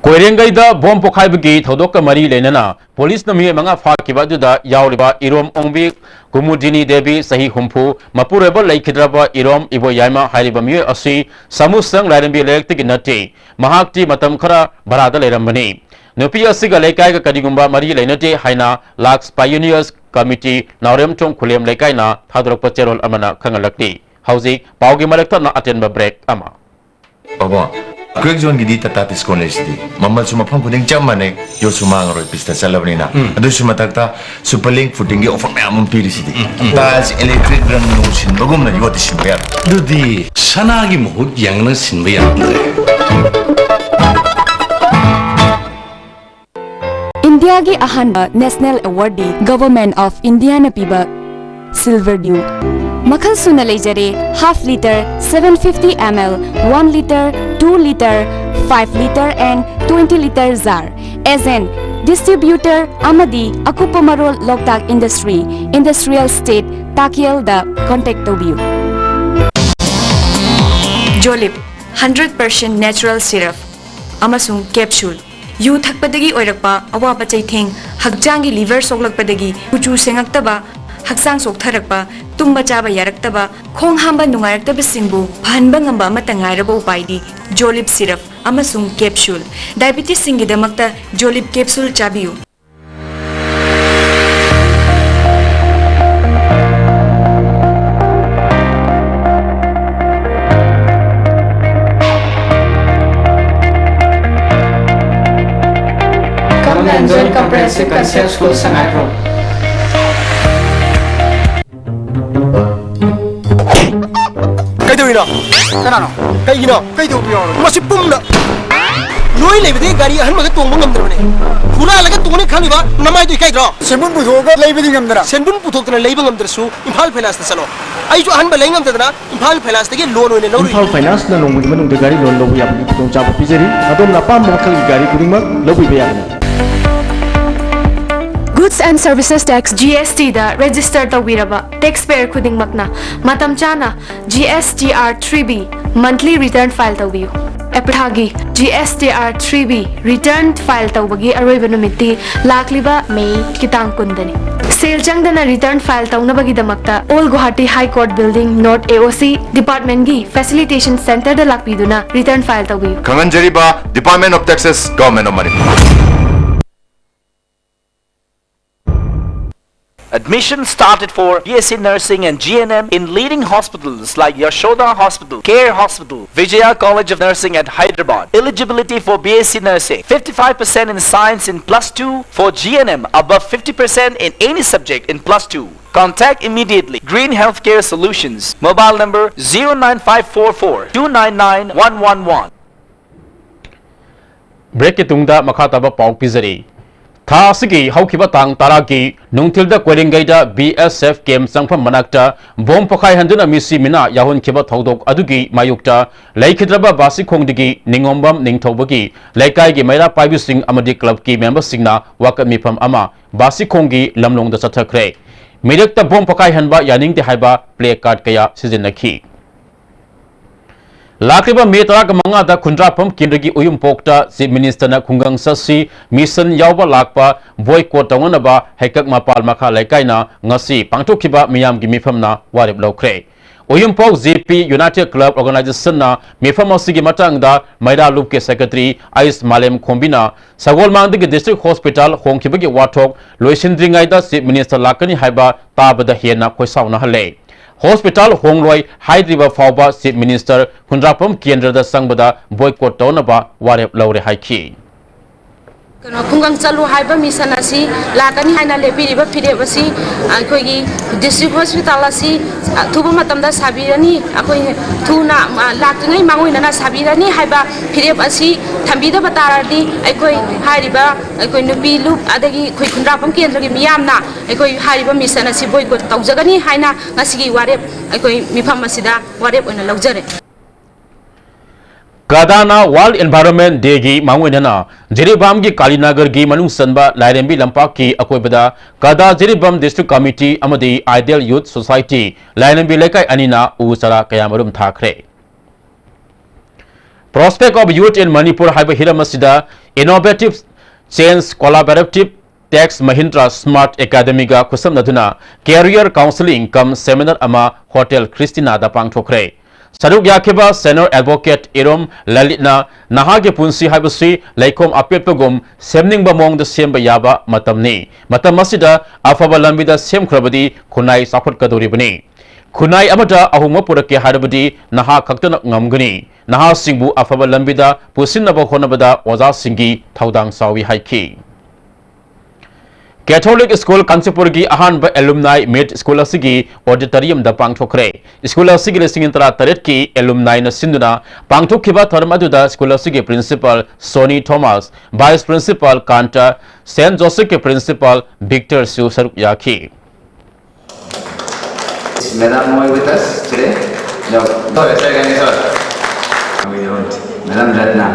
ꯀꯣꯏꯔꯦꯡꯒꯩꯗ ꯕꯣꯝ ꯄꯣꯈꯥꯏꯕꯒꯤ ꯊꯧꯗꯣꯛꯀ ꯃꯔꯤ ꯂꯩꯅꯅ ꯄꯨꯂꯤꯁꯅ ꯃꯤꯑꯣꯏ ꯃꯉꯥ ꯐꯥꯈꯤꯕ ꯑꯗꯨꯗ ꯌꯥꯎꯔꯤꯕ ꯏꯔꯣꯝ ꯑꯣꯡꯕꯤ ꯀꯨꯃꯨꯗꯤꯅꯤ ꯗꯦꯕꯤ, ꯆꯍꯤ ꯍꯨꯝꯐꯨ, ꯃꯄꯨꯔꯣꯏꯕ ꯂꯩꯈꯤꯗ꯭ꯔꯕ ꯏꯔꯣꯝ ꯏꯕꯣꯌꯥꯏꯃ ꯍꯥꯏꯔꯤꯕ ꯃꯤꯑꯣꯏ ꯑꯁꯤ ꯁꯥꯃꯨꯁꯪ ꯂꯥꯏꯔꯦꯝꯕꯤ ꯂꯩꯔꯛꯇꯒꯤ ꯅꯠꯇꯦ꯫ ꯃꯍꯥꯛꯇꯤ ꯃꯇꯝ ꯈꯔ ꯚꯔꯥꯗ ꯂꯩꯔꯝꯕꯅꯤ꯫ ꯅꯨꯄꯤ ꯑꯁꯤꯒ ꯂꯩꯀꯥꯏꯒ ꯀꯔꯤꯒꯨꯝꯕ ꯃꯔꯤ ꯂꯩꯅꯗꯦ ꯍꯥꯏꯅ ꯂꯥꯛꯁ ꯄꯥꯏꯑꯣꯅꯤꯌꯔꯁ ꯀꯃꯤꯇꯤ ꯅꯥꯎꯔꯦꯝꯊꯣꯡ ꯈꯨꯂꯦꯝ ꯂꯩꯀꯥꯏꯅ ꯊꯥꯗꯣꯔꯛꯄ ꯆꯦꯔꯣꯜ ꯑꯃꯅ ꯈꯪꯍꯜꯂꯛꯂꯤ꯫ ꯍꯧꯖꯤꯛ ꯄꯥꯎꯒꯤ ꯃꯔꯛ ꯊꯠꯅ ꯑꯇꯦꯟꯕ break ꯑꯃ꯫ ꯄꯥꯕꯨꯡ, crack zoneꯒꯤꯗꯤ Tata Discount ꯂꯩꯁꯤꯗꯤ꯫ ꯃꯃꯜꯁꯨ ꯃꯐꯝ ꯈꯨꯗꯤꯡ ꯆꯞ ꯃꯥꯟꯅꯩ, ꯌꯣꯠꯁꯨ ꯃꯥꯡꯉꯔꯣꯏ, ꯄꯤꯁꯇ ꯆꯠꯂꯕꯅꯤꯅ꯫ ꯎꯝ꯫ ꯑꯗꯨꯁꯨ ꯃꯊꯛꯇ Super Link Footingꯒꯤ offer ꯃꯌꯥꯝ ꯑꯃ ꯄꯤꯔꯤꯁꯤꯗꯤ꯫ ꯎꯝ, ꯎꯝ꯫ Tiles, electric ꯔꯪ ꯅꯨꯡ ꯁꯤꯟꯕꯒꯨꯝꯅ ꯌꯣꯠꯇꯤ ꯁꯤꯟꯕ ꯌꯥꯔꯣꯏ꯫ ꯑꯗꯨꯗꯤ ꯁꯅꯥꯒꯤ ꯃꯍꯨꯠ ꯌꯥꯡꯅ ꯁꯤꯟꯕ ꯌꯥꯔꯝꯗ꯭ꯔꯦ꯫ ꯏꯟꯗꯤꯌꯥꯒꯤ ꯑꯍꯥꯟꯕ national awardꯗꯤ Government of Indiaꯅ ꯄꯤꯕ Silver Dew꯫ ꯃꯈꯜ ꯁꯨꯅ ꯂꯩꯖꯔꯦ, half litre, seven fifty ml, one litre, two litre, five litre and twenty litre jar꯫ Agent, distributor ꯑꯃꯗꯤ ꯑꯀꯨꯞꯄ ꯃꯔꯣꯜ ꯂꯣꯛꯇꯥꯛ Industry, Industrial Estate, ꯇꯥꯀꯦꯜꯗ contact ꯇꯧꯕꯤꯌꯨ꯫ Jolib, hundred percent natural syrup ꯑꯃꯁꯨꯡ capsule꯫ U ꯊꯛꯄꯗꯒꯤ ꯑꯣꯏꯔꯛꯄ ꯑꯋꯥꯕ ꯆꯩꯊꯦꯡ, ꯍꯛꯆꯥꯡꯒꯤ liver ꯁꯣꯛꯂꯛꯄꯗꯒꯤ ꯀꯨꯆꯨ ꯁꯦꯡꯉꯛꯇꯕ, ꯍꯛꯆꯥꯡ ꯁꯣꯛꯊꯔꯛꯄ, ꯇꯨꯝꯕ ꯆꯥꯕ ꯌꯥꯔꯛꯇꯕ, ꯈꯣꯡ ꯍꯥꯝꯕ ꯅꯨꯡꯉꯥꯏꯔꯛꯇꯕꯁꯤꯡꯕꯨ ꯐꯍꯟꯕ ꯉꯝꯕ ꯑꯃꯠꯇ ꯉꯥꯏꯔꯕ ꯎꯄꯥꯏꯗꯤ Jolib syrup ꯑꯃꯁꯨꯡ capsule꯫ Diabetesꯁꯤꯡꯒꯤꯗꯃꯛꯇ Jolib capsule ꯆꯥꯕꯤꯌꯨ꯫ Concept School ꯁꯉꯥꯏꯄ꯭ꯔꯧ꯫ ꯀꯩꯗꯧꯔꯤꯅꯣ? ꯀꯅꯥꯅꯣ? ꯀꯩꯒꯤꯅꯣ? ꯀꯩꯗꯧꯕ ꯌꯥꯎꯔꯒꯦ? ꯃꯁꯤ ꯄꯨꯝꯅ ꯅꯣꯏ ꯂꯩꯕꯗꯤ ꯒꯥꯔꯤ ꯑꯍꯟꯕꯒ ꯇꯣꯡꯕ ꯉꯝꯗ꯭ꯔꯕꯅꯦ꯫ ꯍꯨꯔꯥꯜꯂꯒ ꯇꯣꯡꯅꯤ ꯈꯜꯂꯤꯕ ꯅꯃꯥꯏꯗꯣ ꯏꯀꯥꯏꯗ꯭ꯔꯣ? ꯁꯦꯟꯕꯨꯟ ꯄꯨꯊꯣꯛꯑꯒ ꯂꯩꯕꯗꯤ ꯉꯝꯗꯅ꯫ ꯁꯦꯟꯕꯨꯟ ꯄꯨꯊꯣꯛꯇꯅ ꯂꯩꯕ ꯉꯝꯗ꯭ꯔꯁꯨ ꯏꯝꯐꯥꯜ ꯐꯥꯏꯅꯥꯟꯁꯇ ꯆꯠꯂꯣ꯫ ꯑꯩꯁꯨ ꯑꯍꯟꯕ ꯂꯩ ꯉꯝꯗꯗꯅ ꯏꯝꯐꯥꯜ ꯐꯥꯏꯅꯥꯟꯁꯇꯒꯤ ꯂꯣꯟ ꯑꯣꯏꯅ ꯂꯧꯔꯨꯏ꯫ ꯏꯝꯐꯥꯜ ꯐꯥꯏꯅꯥꯟꯁꯅ ꯅꯣꯡꯃꯒꯤ ꯃꯅꯨꯡꯗ ꯒꯥꯔꯤ ꯂꯣꯟ ꯂꯧꯕ ꯌꯥꯕꯒꯤ ꯈꯨꯗꯣꯡꯆꯥꯕ ꯄꯤꯖꯔꯤ꯫ ꯑꯗꯣꯝꯅ ꯑꯄꯥꯝꯕ ꯃꯈꯜꯒꯤ ꯒꯥꯔꯤ ꯈꯨꯗꯤꯡꯃꯛ ꯂꯧꯕꯤꯕ ꯌꯥꯒꯅꯤ꯫ Goods and Services Tax, G S T the register ꯇꯧꯕꯤꯔꯕ taxpayer ꯈꯨꯗꯤꯡꯃꯛꯅ ꯃꯇꯝ ꯆꯥꯅ G S T R three B monthly return file ꯇꯧꯕꯤꯌꯨ꯫ ꯑꯦꯄ꯭ꯔꯤꯜ ꯊꯥꯒꯤ G S T R three B return file ꯇꯧꯕꯒꯤ ꯑꯔꯣꯏꯕ ꯅꯨꯃꯤꯠꯇꯤ ꯂꯥꯛꯂꯤꯕ ꯃꯦꯒꯤ ꯇꯥꯡ ꯀꯨꯟꯗꯅꯤ꯫ ꯁꯦꯜ ꯆꯪꯗꯅ return file ꯇꯧꯅꯕꯒꯤꯗꯃꯛꯇ Old Guwahati High Court Building, North A O C department ꯀꯤ facilitation center ꯗ ꯂꯥꯛꯄꯤꯗꯨꯅ return file ꯇꯧꯕꯤꯌꯨ꯫ ꯈꯪꯍꯟꯖꯔꯤꯕ Department of Taxes, Government of Manipur꯫ Admission started for B S C Nursing and G N M in leading hospitals like Yashoda Hospital, Care Hospital, Vijaya College of Nursing at Hyderabad. Eligibility for B S C Nursing: fifty-five percent in science in plus two, for G N M above fifty percent in any subject in plus two. Contact immediately Green Healthcare Solutions, mobile number zero nine five four four two nine nine one one one. ꯕ꯭ꯔꯦꯛꯀꯤ ꯇꯨꯡꯗ ꯃꯈꯥ ꯇꯥꯕ ꯄꯥꯎ ꯄꯤꯖꯔꯤ꯫ ꯊꯥ ꯑꯁꯤꯒꯤ ꯍꯧꯈꯤꯕ ꯇꯥꯡ ꯇꯔꯥꯒꯤ ꯅꯨꯡꯊꯤꯜꯗ ꯀꯣꯏꯔꯦꯡꯒꯩꯗ B S F camp ꯆꯪꯐꯝ ꯃꯅꯥꯛꯇ ꯕꯣꯝ ꯄꯣꯈꯥꯏꯍꯟꯗꯨꯅ ꯃꯤꯁꯤ ꯃꯤꯅꯥ ꯌꯥꯎꯍꯟꯈꯤꯕ ꯊꯧꯗꯣꯛ ꯑꯗꯨꯒꯤ ꯃꯥꯌꯣꯛꯇ ꯂꯩꯈꯤꯗ꯭ꯔꯕ ꯕꯥꯁꯤꯈꯣꯡꯗꯒꯤ ꯅꯤꯉꯣꯝꯕꯝ ꯅꯤꯡꯊꯧꯕꯒꯤ ꯂꯩꯀꯥꯏꯒꯤ ꯃꯩꯔꯥ ꯄꯥꯏꯕꯤꯁꯤꯡ ꯑꯃꯗꯤ club ꯀꯤ member ꯁꯤꯡꯅ ꯋꯥꯀꯠ ꯃꯤꯐꯝ ꯑꯃ ꯕꯥꯁꯤꯈꯣꯡꯒꯤ ꯂꯝꯂꯣꯡꯗ ꯆꯠꯊꯈ꯭ꯔꯦ꯫ ꯃꯤꯔꯛꯇ ꯕꯣꯝ ꯄꯣꯈꯥꯏꯍꯟꯕ ꯌꯥꯅꯤꯡꯗꯦ ꯍꯥꯏꯕ placard ꯀꯌꯥ ꯁꯤꯖꯤꯟꯅꯈꯤ꯫ ꯂꯥꯛꯂꯤꯕ ꯃꯦ ꯇꯔꯥꯃꯉꯥꯗ ꯈꯨꯟꯗ꯭ꯔꯥꯛꯄꯝ ꯀꯦꯟꯗ꯭ꯔꯒꯤ ꯎꯌꯨꯝꯄꯣꯛꯇ Chief Minister ꯅ ꯈꯨꯡꯒꯪ ꯆꯠꯁꯤ mission ꯌꯥꯎꯕ ꯂꯥꯛꯄ boycott ꯇꯧꯅꯅꯕ ꯍꯩꯀꯛ ꯃꯄꯥꯜ ꯃꯈꯥ ꯂꯩꯀꯥꯏꯅ ꯉꯁꯤ ꯄꯥꯡꯊꯣꯛꯈꯤꯕ ꯃꯤꯌꯥꯝꯒꯤ ꯃꯤꯐꯝꯅ ꯋꯥꯔꯦꯞ ꯂꯧꯈ꯭ꯔꯦ꯫ ꯎꯌꯨꯝꯄꯣꯛ J P United Club Organization ꯅ ꯃꯤꯐꯝ ꯑꯁꯤꯒꯤ ꯃꯇꯥꯡꯗ ꯃꯩꯔꯥ ꯂꯨꯞꯀꯤ secretary ꯑꯥꯏꯁ ꯃꯥꯂꯦꯝ ꯈꯣꯝꯕꯤꯅ ꯁꯒꯣꯜꯃꯥꯡꯗꯒꯤ district hospital ꯍꯣꯡꯈꯤꯕꯒꯤ ꯋꯥꯊꯣꯛ ꯂꯣꯏꯁꯤꯟꯗ꯭ꯔꯤꯉꯩꯗ Chief Minister ꯂꯥꯛꯀꯅꯤ ꯍꯥꯏꯕ ꯇꯥꯕꯗ ꯍꯦꯟꯅ ꯈꯣꯏꯁꯥꯎꯅꯍꯜꯂꯦ꯫ Hospital ꯍꯣꯡꯂꯣꯏ ꯍꯥꯏꯗ꯭ꯔꯤꯕ ꯐꯥꯎꯕ Chief Minister ꯈꯨꯟꯗ꯭ꯔꯥꯛꯄꯝ ꯀꯦꯟꯗ꯭ꯔꯗ ꯆꯪꯕꯗ boycott ꯇꯧꯅꯕ ꯋꯥꯔꯦꯞ ꯂꯧꯔꯦ ꯍꯥꯏꯈꯤ꯫ ꯀꯩꯅꯣ, ꯈꯨꯡꯒꯪ ꯆꯠꯂꯨ ꯍꯥꯏꯕ mission ꯑꯁꯤ ꯂꯥꯛꯀꯅꯤ ꯍꯥꯏꯅ ꯂꯦꯞꯄꯤꯔꯤꯕ ꯐꯤꯔꯦꯞ ꯑꯁꯤ ꯑꯩꯈꯣꯏꯒꯤ district hospital ꯑꯁꯤ ꯑꯊꯨꯕ ꯃꯇꯝꯗ ꯁꯥꯕꯤꯔꯅꯤ꯫ ꯑꯩꯈꯣꯏ ꯊꯨꯅ, ꯑ, ꯂꯥꯛꯇ꯭ꯔꯤꯉꯩ ꯃꯥꯡꯑꯣꯏꯅꯅ ꯁꯥꯕꯤꯔꯅꯤ ꯍꯥꯏꯕ ꯐꯤꯔꯦꯞ ꯑꯁꯤ ꯊꯝꯕꯤꯗꯕ ꯇꯥꯔꯗꯤ ꯑꯩꯈꯣꯏ ꯍꯥꯏꯔꯤꯕ ꯑꯩꯈꯣꯏ ꯅꯨꯄꯤ ꯂꯨꯞ ꯑꯗꯒꯤ ꯑꯩꯈꯣꯏ ꯈꯨꯟꯗ꯭ꯔꯥꯛꯄꯝ ꯀꯦꯟꯗ꯭ꯔꯒꯤ ꯃꯤꯌꯥꯝꯅ ꯑꯩꯈꯣꯏ ꯍꯥꯏꯔꯤꯕ mission ꯑꯁꯤ boycott ꯇꯧꯖꯒꯅꯤ ꯍꯥꯏꯅ ꯉꯁꯤꯒꯤ ꯋꯥꯔꯦꯞ ꯑꯩꯈꯣꯏ ꯃꯤꯐꯝ ꯑꯁꯤꯗ ꯋꯥꯔꯦꯞ ꯑꯣꯏꯅ ꯂꯧꯖꯔꯦ꯫ ꯀꯗꯥꯅ World Environment Day ꯒꯤ ꯃꯥꯡꯑꯣꯏꯅꯅ ꯖꯤꯔꯤꯕꯥꯝꯒꯤ ꯀꯥꯂꯤꯅꯒꯔꯒꯤ ꯃꯅꯨꯡ ꯆꯟꯕ ꯂꯥꯏꯔꯦꯝꯕꯤ ꯂꯝꯄꯥꯛꯀꯤ ꯑꯀꯣꯏꯕꯗ ꯀꯗꯥ ꯖꯤꯔꯤꯕꯥꯝ District Committee ꯑꯃꯗꯤ Ideal Youth Society ꯂꯥꯏꯔꯦꯝꯕꯤ ꯂꯩꯀꯥꯏ ꯑꯅꯤꯅ ꯎ ꯆꯥꯔꯥ ꯀꯌꯥꯃꯔꯨꯝ ꯊꯥꯈ꯭ꯔꯦ꯫ Prospect of Youth in Manipur ꯍꯥꯏꯕ ꯍꯤꯔꯝ ꯑꯁꯤꯗ Innovative Change Collaborative Tech Mahindra Smart Academy ꯒ ꯈꯨꯠꯁꯝꯅꯗꯨꯅ Career Counselling cum Seminar ꯑꯃ Hotel Christina ꯗ ꯄꯥꯡꯊꯣꯛꯈ꯭ꯔꯦ꯫ ꯁꯔꯨꯛ ꯌꯥꯈꯤꯕ Senior Advocate ꯏꯔꯣꯝ ꯂꯂꯤꯠꯅ ꯅꯍꯥꯒꯤ ꯄꯨꯟꯁꯤ ꯍꯥꯏꯕꯁꯤ ꯂꯩꯈꯣꯝ ꯑꯄꯦꯠꯄꯒꯨꯝ ꯁꯦꯝꯅꯤꯡꯕ ꯃꯑꯣꯡꯗ ꯁꯦꯝꯕ ꯌꯥꯕ ꯃꯇꯝꯅꯤ꯫ ꯃꯇꯝ ꯑꯁꯤꯗ ꯑꯐꯕ ꯂꯝꯕꯤꯗ ꯁꯦꯝꯈ꯭ꯔꯕꯗꯤ ꯈꯨꯟꯅꯥꯏ ꯆꯥꯎꯈꯠꯀꯗꯧꯔꯤꯕꯅꯤ꯫ ꯈꯨꯟꯅꯥꯏ ꯑꯃꯗ ꯑꯍꯣꯡꯕ ꯄꯨꯔꯛꯀꯦ ꯍꯥꯏꯔꯕꯗꯤ ꯅꯍꯥ ꯈꯛꯇꯅ ꯉꯝꯒꯅꯤ꯫ ꯅꯍꯥꯁꯤꯡꯕꯨ ꯑꯐꯕ ꯂꯝꯕꯤꯗ ꯄꯨꯁꯤꯟꯅꯕ ꯍꯣꯠꯅꯕꯗ ꯑꯣꯖꯥꯁꯤꯡꯒꯤ ꯊꯧꯗꯥꯡ ꯆꯥꯎꯏ ꯍꯥꯏꯈꯤ꯫ Catholic School ꯀꯥꯟꯆꯤꯄꯨꯔꯒꯤ ꯑꯍꯥꯟꯕ Alumni Meet school ꯑꯁꯤꯒꯤ auditorium ꯗ ꯄꯥꯡꯊꯣꯛꯈ꯭ꯔꯦ꯫ School ꯑꯁꯤꯒꯤ ꯂꯤꯁꯤꯡ ꯇꯔꯥꯇꯔꯦꯠꯀꯤ alumni ꯅ ꯁꯤꯟꯗꯨꯅ ꯄꯥꯡꯊꯣꯛꯈꯤꯕ ꯊꯧꯔꯝ ꯑꯗꯨꯗ school ꯑꯁꯤꯒꯤ Principal Sony Thomas, Vice Principal ꯀꯥꯟꯇ, Saint Joseph ꯀꯤ Principal Victor ꯁꯨ ꯁꯔꯨꯛ ꯌꯥꯈꯤ꯫ Madam Moy with us today? No. Sorry, sir, can you, sir? We don't. Madam Ratna.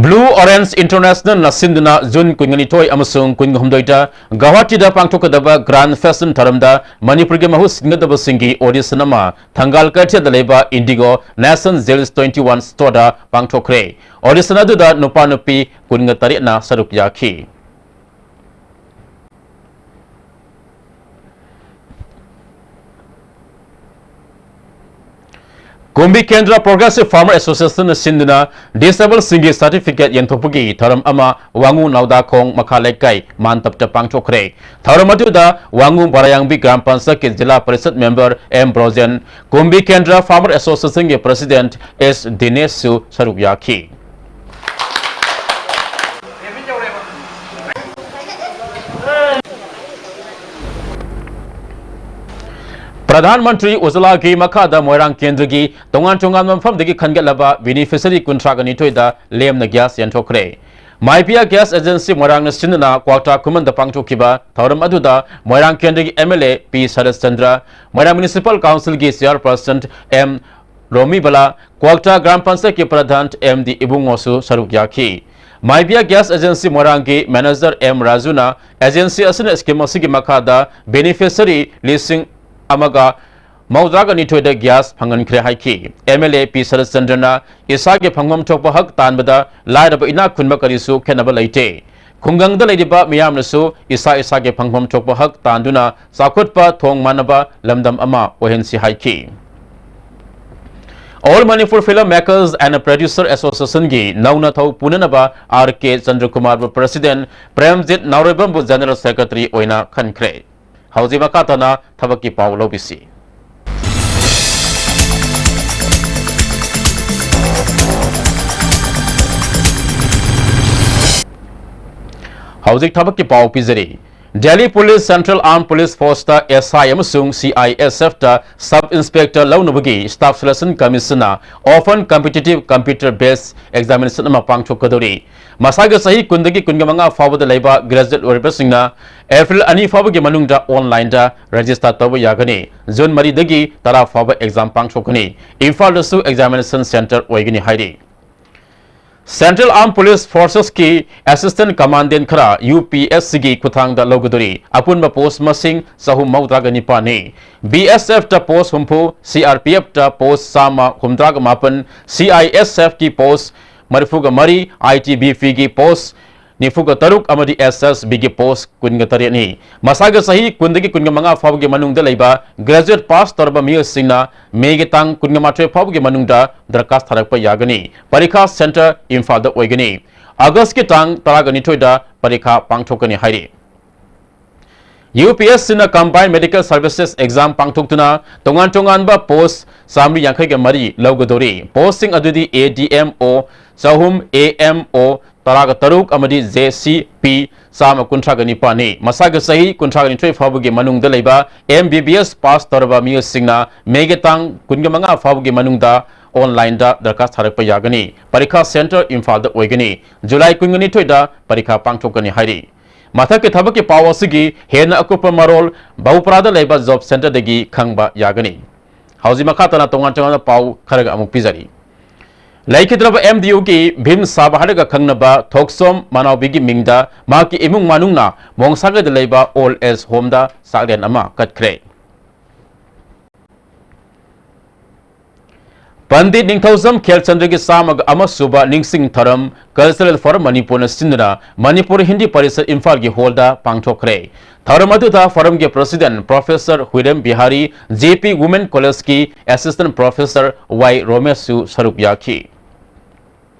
Blue Orange International ꯅ ꯁꯤꯟꯗꯨꯅ June ꯀꯨꯟꯅꯤꯊꯣꯏ ꯑꯃꯁꯨꯡ ꯀꯨꯟꯍꯨꯝꯗꯣꯏꯗ ꯒꯧꯍꯥꯇꯤꯗ ꯄꯥꯡꯊꯣꯛꯀꯗꯕ Grand Fashion ꯊꯧꯔꯝꯗ ꯃꯅꯤꯄꯨꯔꯒꯤ ꯃꯍꯨꯠ ꯁꯤꯟꯒꯗꯕꯁꯤꯡꯒꯤ audition ꯑꯃ ꯊꯪꯒꯥꯜ ꯀꯩꯊꯦꯜꯗ ꯂꯩꯕ Indigo Nation Sales twenty one store ꯗ ꯄꯥꯡꯊꯣꯛꯈ꯭ꯔꯦ꯫ Audition ꯑꯗꯨꯗ ꯅꯨꯄꯥ ꯅꯨꯄꯤ ꯀꯨꯟꯒ ꯇꯔꯦꯠꯅ ꯁꯔꯨꯛ ꯌꯥꯈꯤ꯫ ꯀꯨꯝꯕꯤ ꯀꯦꯟꯗ꯭ꯔ Progressive Farmer Association ꯅ ꯁꯤꯟꯗꯨꯅ ꯗꯤꯁꯦꯕꯜꯁꯤꯡꯒꯤ ꯁꯔꯇꯤꯐꯤꯀꯦꯠ ꯌꯦꯟꯊꯣꯛꯄꯒꯤ ꯊꯧꯔꯝ ꯑꯃ ꯋꯥꯉꯨ ꯅꯥꯎꯗꯥꯈꯣꯡ ꯃꯈꯥ ꯂꯩꯀꯥꯏ ꯃꯥꯟꯇꯞꯇ ꯄꯥꯡꯊꯣꯛꯈ꯭ꯔꯦ꯫ ꯊꯧꯔꯝ ꯑꯗꯨꯗ ꯋꯥꯉꯨ ꯕꯔꯥꯌꯥꯡꯕꯤ ꯒ꯭ꯔꯥꯝ ꯄꯟꯆꯥꯌꯠꯀꯤ ꯖꯤꯂꯥ ꯄꯔꯤꯁꯠ ꯃꯦꯝꯕꯔ ꯑꯦꯝ ꯕ꯭ꯔꯣꯖꯦꯟ, ꯀꯨꯝꯕꯤ ꯀꯦꯟꯗ꯭ꯔ Farmer Association ꯒꯤ ꯄ꯭ꯔꯁꯤꯗꯦꯟꯠ ꯑꯦꯁ ꯗꯤꯅꯦꯁꯁꯨ ꯁꯔꯨꯛ ꯌꯥꯈꯤ꯫ ꯄ꯭ꯔꯙꯥꯟ ꯃꯟꯇ꯭ꯔꯤ ꯎꯖꯂꯥꯒꯤ ꯃꯈꯥꯗ ꯃꯣꯏꯔꯥꯡ ꯀꯦꯟꯗ꯭ꯔꯒꯤ ꯇꯣꯉꯥꯟ ꯇꯣꯉꯥꯟꯕ ꯃꯐꯝꯗꯒꯤ ꯈꯟꯒꯠꯂꯕ ꯕꯦꯅꯤꯐꯤꯁꯔꯤ ꯀꯨꯟꯊ꯭ꯔꯥꯒ ꯅꯤꯊꯣꯏꯗ ꯂꯦꯝꯅ ꯒ꯭ꯌꯥꯁ ꯌꯦꯟꯊꯣꯛꯈ꯭ꯔꯦ꯫ ꯃꯥꯏꯄꯤꯌꯥ ꯒ꯭ꯌꯥꯁ ꯑꯦꯖꯦꯟꯁꯤ ꯃꯣꯏꯔꯥꯡꯅ ꯁꯤꯟꯗꯨꯅ ꯀ꯭ꯋꯥꯛꯇꯥ ꯈꯨꯃꯟꯗ ꯄꯥꯡꯊꯣꯛꯈꯤꯕ ꯊꯧꯔꯝ ꯑꯗꯨꯗ ꯃꯣꯏꯔꯥꯡ ꯀꯦꯟꯗ꯭ꯔꯒꯤ M L A P Sharatchandra, Moirang municipal ꯀꯥꯎꯟꯁꯤꯜꯒꯤ ꯆꯤꯌꯥꯔꯄꯔꯁꯟ ꯑꯦꯝ ꯔꯣꯃꯤꯕꯂꯥ, ꯀ꯭ꯋꯥꯛꯇꯥ ꯒ꯭ꯔꯥꯝ ꯄꯟꯆꯥꯌꯠꯀꯤ ꯄ꯭ꯔꯙꯥꯟ ꯑꯦꯝ ꯗꯤ ꯏꯕꯨꯡꯉꯣꯁꯨ ꯁꯔꯨꯛ ꯌꯥꯈꯤ꯫ ꯃꯥꯏꯕꯤꯌꯥ ꯒ꯭ꯌꯥꯁ ꯑꯦꯖꯦꯟꯁꯤ ꯃꯣꯏꯔꯥꯡꯒꯤ ꯃꯦꯅꯦꯖꯔ ꯑꯦꯝ ꯔꯥꯖꯨꯅ ꯑꯦꯖꯦꯟꯁꯤ ꯑꯁꯤꯅ ꯁ꯭ꯀꯤꯝ ꯑꯁꯤꯒꯤ ꯃꯈꯥꯗ ꯕꯦꯅꯤꯐꯤꯁꯔꯤ ꯂꯤꯁꯤꯡ ꯑꯃꯒ ꯃꯧꯗ꯭ꯔꯥꯒ ꯅꯤꯊꯣꯏꯗ ꯒ꯭ꯌꯥꯁ ꯐꯪꯍꯟꯈ꯭ꯔꯦ ꯍꯥꯏꯈꯤ꯫ ꯑꯦꯝ ꯑꯦꯜ ꯑꯦ ꯄꯤ ꯁꯔꯠꯆꯟꯗ꯭ꯔꯅ ꯏꯁꯥꯒꯤ ꯐꯪꯐꯝ ꯊꯣꯛꯄ ꯍꯛ ꯇꯥꯟꯕꯗ ꯂꯥꯏꯔꯕ ꯏꯅꯥꯛ ꯈꯨꯟꯕ ꯀꯔꯤꯁꯨ ꯈꯦꯠꯅꯕ ꯂꯩꯇꯦ꯫ ꯈꯨꯡꯒꯪꯗ ꯂꯩꯔꯤꯕ ꯃꯤꯌꯥꯝꯅꯁꯨ ꯏꯁꯥ ꯏꯁꯥꯒꯤ ꯐꯪꯐꯝ ꯊꯣꯛꯄ ꯍꯛ ꯇꯥꯟꯗꯨꯅ ꯆꯥꯎꯈꯠꯄ ꯊꯣꯡ ꯃꯥꯟꯅꯕ ꯂꯝꯗꯝ ꯑꯃ ꯑꯣꯏꯍꯟꯁꯤ ꯍꯥꯏꯈꯤ꯫ All Manipur Film Makers and Producer Association ꯒꯤ ꯅꯧꯅ ꯊꯧ ꯄꯨꯅꯅꯕ ꯑꯥꯔ ꯀꯦ ꯆꯟꯗ꯭ꯔꯀꯨꯃꯥꯔꯕꯨ ꯄ꯭ꯔꯁꯤꯗꯦꯟꯠ, ꯄ꯭ꯔꯦꯝꯖꯤꯠ ꯅꯥꯎꯔꯦꯝꯕꯝꯕꯨ ꯖꯦꯅꯔꯦꯜ ꯁꯦꯀ꯭ꯔꯦꯇꯔꯤ ꯑꯣꯏꯅ ꯈꯟꯈ꯭ꯔꯦ꯫ ꯍꯧꯖꯤꯛ ꯃꯈꯥ ꯇꯥꯅ ꯊꯕꯛꯀꯤ ꯄꯥꯎ ꯂꯧꯕꯤꯁꯤ꯫ ꯍꯧꯖꯤꯛ ꯊꯕꯛꯀꯤ ꯄꯥꯎ ꯄꯤꯖꯔꯤ꯫ Delhi police, Central Armed Police Force ꯇ ꯑꯦꯁ ꯑꯥꯏ ꯑꯃꯁꯨꯡ ꯁꯤ ꯑꯥꯏ ꯑꯦꯁ ꯑꯦꯐ ꯇ ꯁꯕ ꯏꯟꯁꯄꯦꯛꯇꯔ ꯂꯧꯅꯕꯒꯤ Staff Selection Commission ꯅ open competitive computer based examination ꯑꯃ ꯄꯥꯡꯊꯣꯛꯀꯗꯧꯔꯤ꯫ ꯃꯁꯥꯒꯤ ꯆꯍꯤ ꯀꯨꯟꯗꯒꯤ ꯀꯨꯟꯃꯉꯥ ꯐꯥꯎꯕꯗ ꯂꯩꯕ graduate ꯑꯣꯏꯔꯤꯕꯁꯤꯡꯅ ꯑꯦꯄ꯭ꯔꯤꯜ ꯑꯅꯤ ꯐꯥꯎꯕꯒꯤ ꯃꯅꯨꯡꯗ online ꯗ register ꯇꯧꯕ ꯌꯥꯒꯅꯤ꯫ ꯖꯨꯟ ꯃꯔꯤꯗꯒꯤ ꯇꯔꯥ ꯐꯥꯎꯕ exam ꯄꯥꯡꯊꯣꯛꯀꯅꯤ꯫ ꯏꯝꯐꯥꯜꯗꯁꯨ examination centre ꯑꯣꯏꯒꯅꯤ ꯍꯥꯏꯔꯤ꯫ Central Armed Police Forces ꯀꯤ Assistant Commandant ꯈꯔ ꯌꯨ ꯄꯤ ꯑꯦꯁ ꯁꯤ ꯒꯤ ꯈꯨꯠꯊꯥꯡꯗ ꯂꯧꯒꯗꯧꯔꯤ꯫ ꯑꯄꯨꯟꯕ post ꯃꯁꯤꯡ ꯆꯍꯨꯝ ꯃꯧꯗ꯭ꯔꯥꯒ ꯅꯤꯄꯥꯟꯅꯤ꯫ ꯕꯤ ꯑꯦꯁ ꯑꯦꯐ ꯇ post ꯍꯨꯝꯐꯨ, ꯁꯤ ꯑꯥꯔ ꯄꯤ ꯑꯦꯐ ꯇ post ꯆꯥꯝꯃ ꯍꯨꯝꯗ꯭ꯔꯥꯒ ꯃꯥꯄꯟ, ꯁꯤ ꯑꯥꯏ ꯑꯦꯁ ꯑꯦꯐ ꯀꯤ post ꯃꯔꯤꯐꯨꯒ ꯃꯔꯤ, ꯑꯥꯏ ꯇꯤ ꯕꯤ ꯄꯤ ꯒꯤ post ꯅꯤꯐꯨꯒ ꯇꯔꯨꯛ ꯑꯃꯗꯤ S S B ꯒꯤ post ꯀꯨꯟꯒ ꯇꯔꯦꯠꯅꯤ꯫ ꯃꯁꯥꯒꯤ ꯆꯍꯤ ꯀꯨꯟꯗꯒꯤ ꯀꯨꯟꯒ ꯃꯉꯥ ꯐꯥꯎꯕꯒꯤ ꯃꯅꯨꯡꯗ ꯂꯩꯕ graduate pass ꯇꯧꯔꯕ ꯃꯤꯑꯣꯏꯁꯤꯡꯅ May ꯒꯤ ꯇꯥꯡ ꯀꯨꯟꯒ ꯃꯥꯊꯣꯏ ꯐꯥꯎꯕꯒꯤ ꯃꯅꯨꯡꯗ ꯗꯔꯈꯥꯁ ꯊꯥꯔꯛꯄ ꯌꯥꯒꯅꯤ꯫ ꯄꯔꯤꯈꯥ center ꯏꯝꯐꯥꯜꯗ ꯑꯣꯏꯒꯅꯤ꯫ August ꯀꯤ ꯇꯥꯡ ꯇꯔꯥꯒ ꯅꯤꯊꯣꯏꯗ ꯄꯔꯤꯈꯥ ꯄꯥꯡꯊꯣꯛꯀꯅꯤ ꯍꯥꯏꯔꯤ꯫ U P S C ꯅ Combined Medical Services Exam ꯄꯥꯡꯊꯣꯛꯇꯨꯅ ꯇꯣꯉꯥꯟ ꯇꯣꯉꯥꯟꯕ post ꯆꯥꯃꯔꯤ ꯌꯥꯡꯈꯩꯒ ꯃꯔꯤ ꯂꯧꯒꯗꯧꯔꯤ꯫ Post ꯁꯤꯡ ꯑꯗꯨꯗꯤ A D M O ꯆꯍꯨꯝ, A M O ꯇꯔꯥꯒ ꯇꯔꯨꯛ ꯑꯃꯗꯤ J C P ꯆꯥꯝꯃ ꯀꯨꯟꯊ꯭ꯔꯥꯒ ꯅꯤꯄꯥꯟꯅꯤ꯫ ꯃꯁꯥꯒꯤ ꯆꯍꯤ ꯀꯨꯟꯊ꯭ꯔꯥꯒ ꯅꯤꯊꯣꯏ ꯐꯥꯎꯕꯒꯤ ꯃꯅꯨꯡꯗ ꯂꯩꯕ M B B S pass ꯇꯧꯔꯕ ꯃꯤꯑꯣꯏꯁꯤꯡꯅ May ꯒꯤ ꯇꯥꯡ ꯀꯨꯟꯒ ꯃꯉꯥ ꯐꯥꯎꯕꯒꯤ ꯃꯅꯨꯡꯗ online ꯗ ꯗꯔꯈꯥꯁ ꯊꯥꯔꯛꯄ ꯌꯥꯒꯅꯤ꯫ ꯄꯔꯤꯈꯥ center ꯏꯝꯐꯥꯜꯗ ꯑꯣꯏꯒꯅꯤ꯫ July ꯀꯨꯟꯒ ꯅꯤꯊꯣꯏꯗ ꯄꯔꯤꯈꯥ ꯄꯥꯡꯊꯣꯛꯀꯅꯤ ꯍꯥꯏꯔꯤ꯫ ꯃꯊꯛꯀꯤ ꯊꯕꯛꯀꯤ ꯄꯥꯎ ꯑꯁꯤꯒꯤ ꯍꯦꯟꯅ ꯑꯀꯨꯞꯄ ꯃꯔꯣꯜ ꯕꯧꯄ꯭ꯔꯥꯗ ꯂꯩꯕ job center ꯗꯒꯤ ꯈꯪꯕ ꯌꯥꯒꯅꯤ꯫ ꯍꯧꯖꯤꯛ ꯃꯈꯥ ꯇꯥꯅ ꯇꯣꯉꯥꯟ ꯇꯣꯉꯥꯟꯕ ꯄꯥꯎ ꯈꯔꯒ ꯑꯃꯨꯛ ꯄꯤꯖꯔꯤ꯫ ꯂꯩꯈꯤꯗ꯭ꯔꯕ M D U ꯒꯤ ꯚꯤꯝ ꯁꯥꯕ ꯍꯥꯏꯔꯒ ꯈꯪꯅꯕ ꯊꯣꯛꯆꯣꯝ ꯃꯅꯥꯎꯕꯤꯒꯤ ꯃꯤꯡꯗ ꯃꯍꯥꯛꯀꯤ ꯏꯃꯨꯡ ꯃꯅꯨꯡꯅ ꯃꯣꯡꯁꯥꯒꯩꯗ ꯂꯩꯕ old age home ꯗ ꯆꯥꯛꯂꯦꯟ ꯑꯃ ꯀꯠꯈ꯭ꯔꯦ꯫ ꯄꯟꯗꯤꯠ ꯅꯤꯡꯊꯧꯖꯝ ꯈꯦꯜꯆꯟꯗ꯭ꯔꯒꯤ ꯆꯥꯝꯃꯒ ꯑꯃ ꯁꯨꯕ ꯅꯤꯡꯁꯤꯡ ꯊꯧꯔꯝ Cultural Forum ꯃꯅꯤꯄꯨꯔꯅ ꯁꯤꯟꯗꯨꯅ ꯃꯅꯤꯄꯨꯔ ꯍꯤꯟꯗꯤ ꯄꯔꯤꯁꯠ ꯏꯝꯐꯥꯜꯒꯤ hall ꯗ ꯄꯥꯡꯊꯣꯛꯈ꯭ꯔꯦ꯫ ꯊꯧꯔꯝ ꯑꯗꯨꯗ forum ꯒꯤ president Professor ꯍꯨꯏꯔꯦꯝ Bihari, J P Women College ꯀꯤ assistant professor ꯋꯥꯏ ꯔꯣꯃꯦꯁꯁꯨ ꯁꯔꯨꯛ ꯌꯥꯈꯤ꯫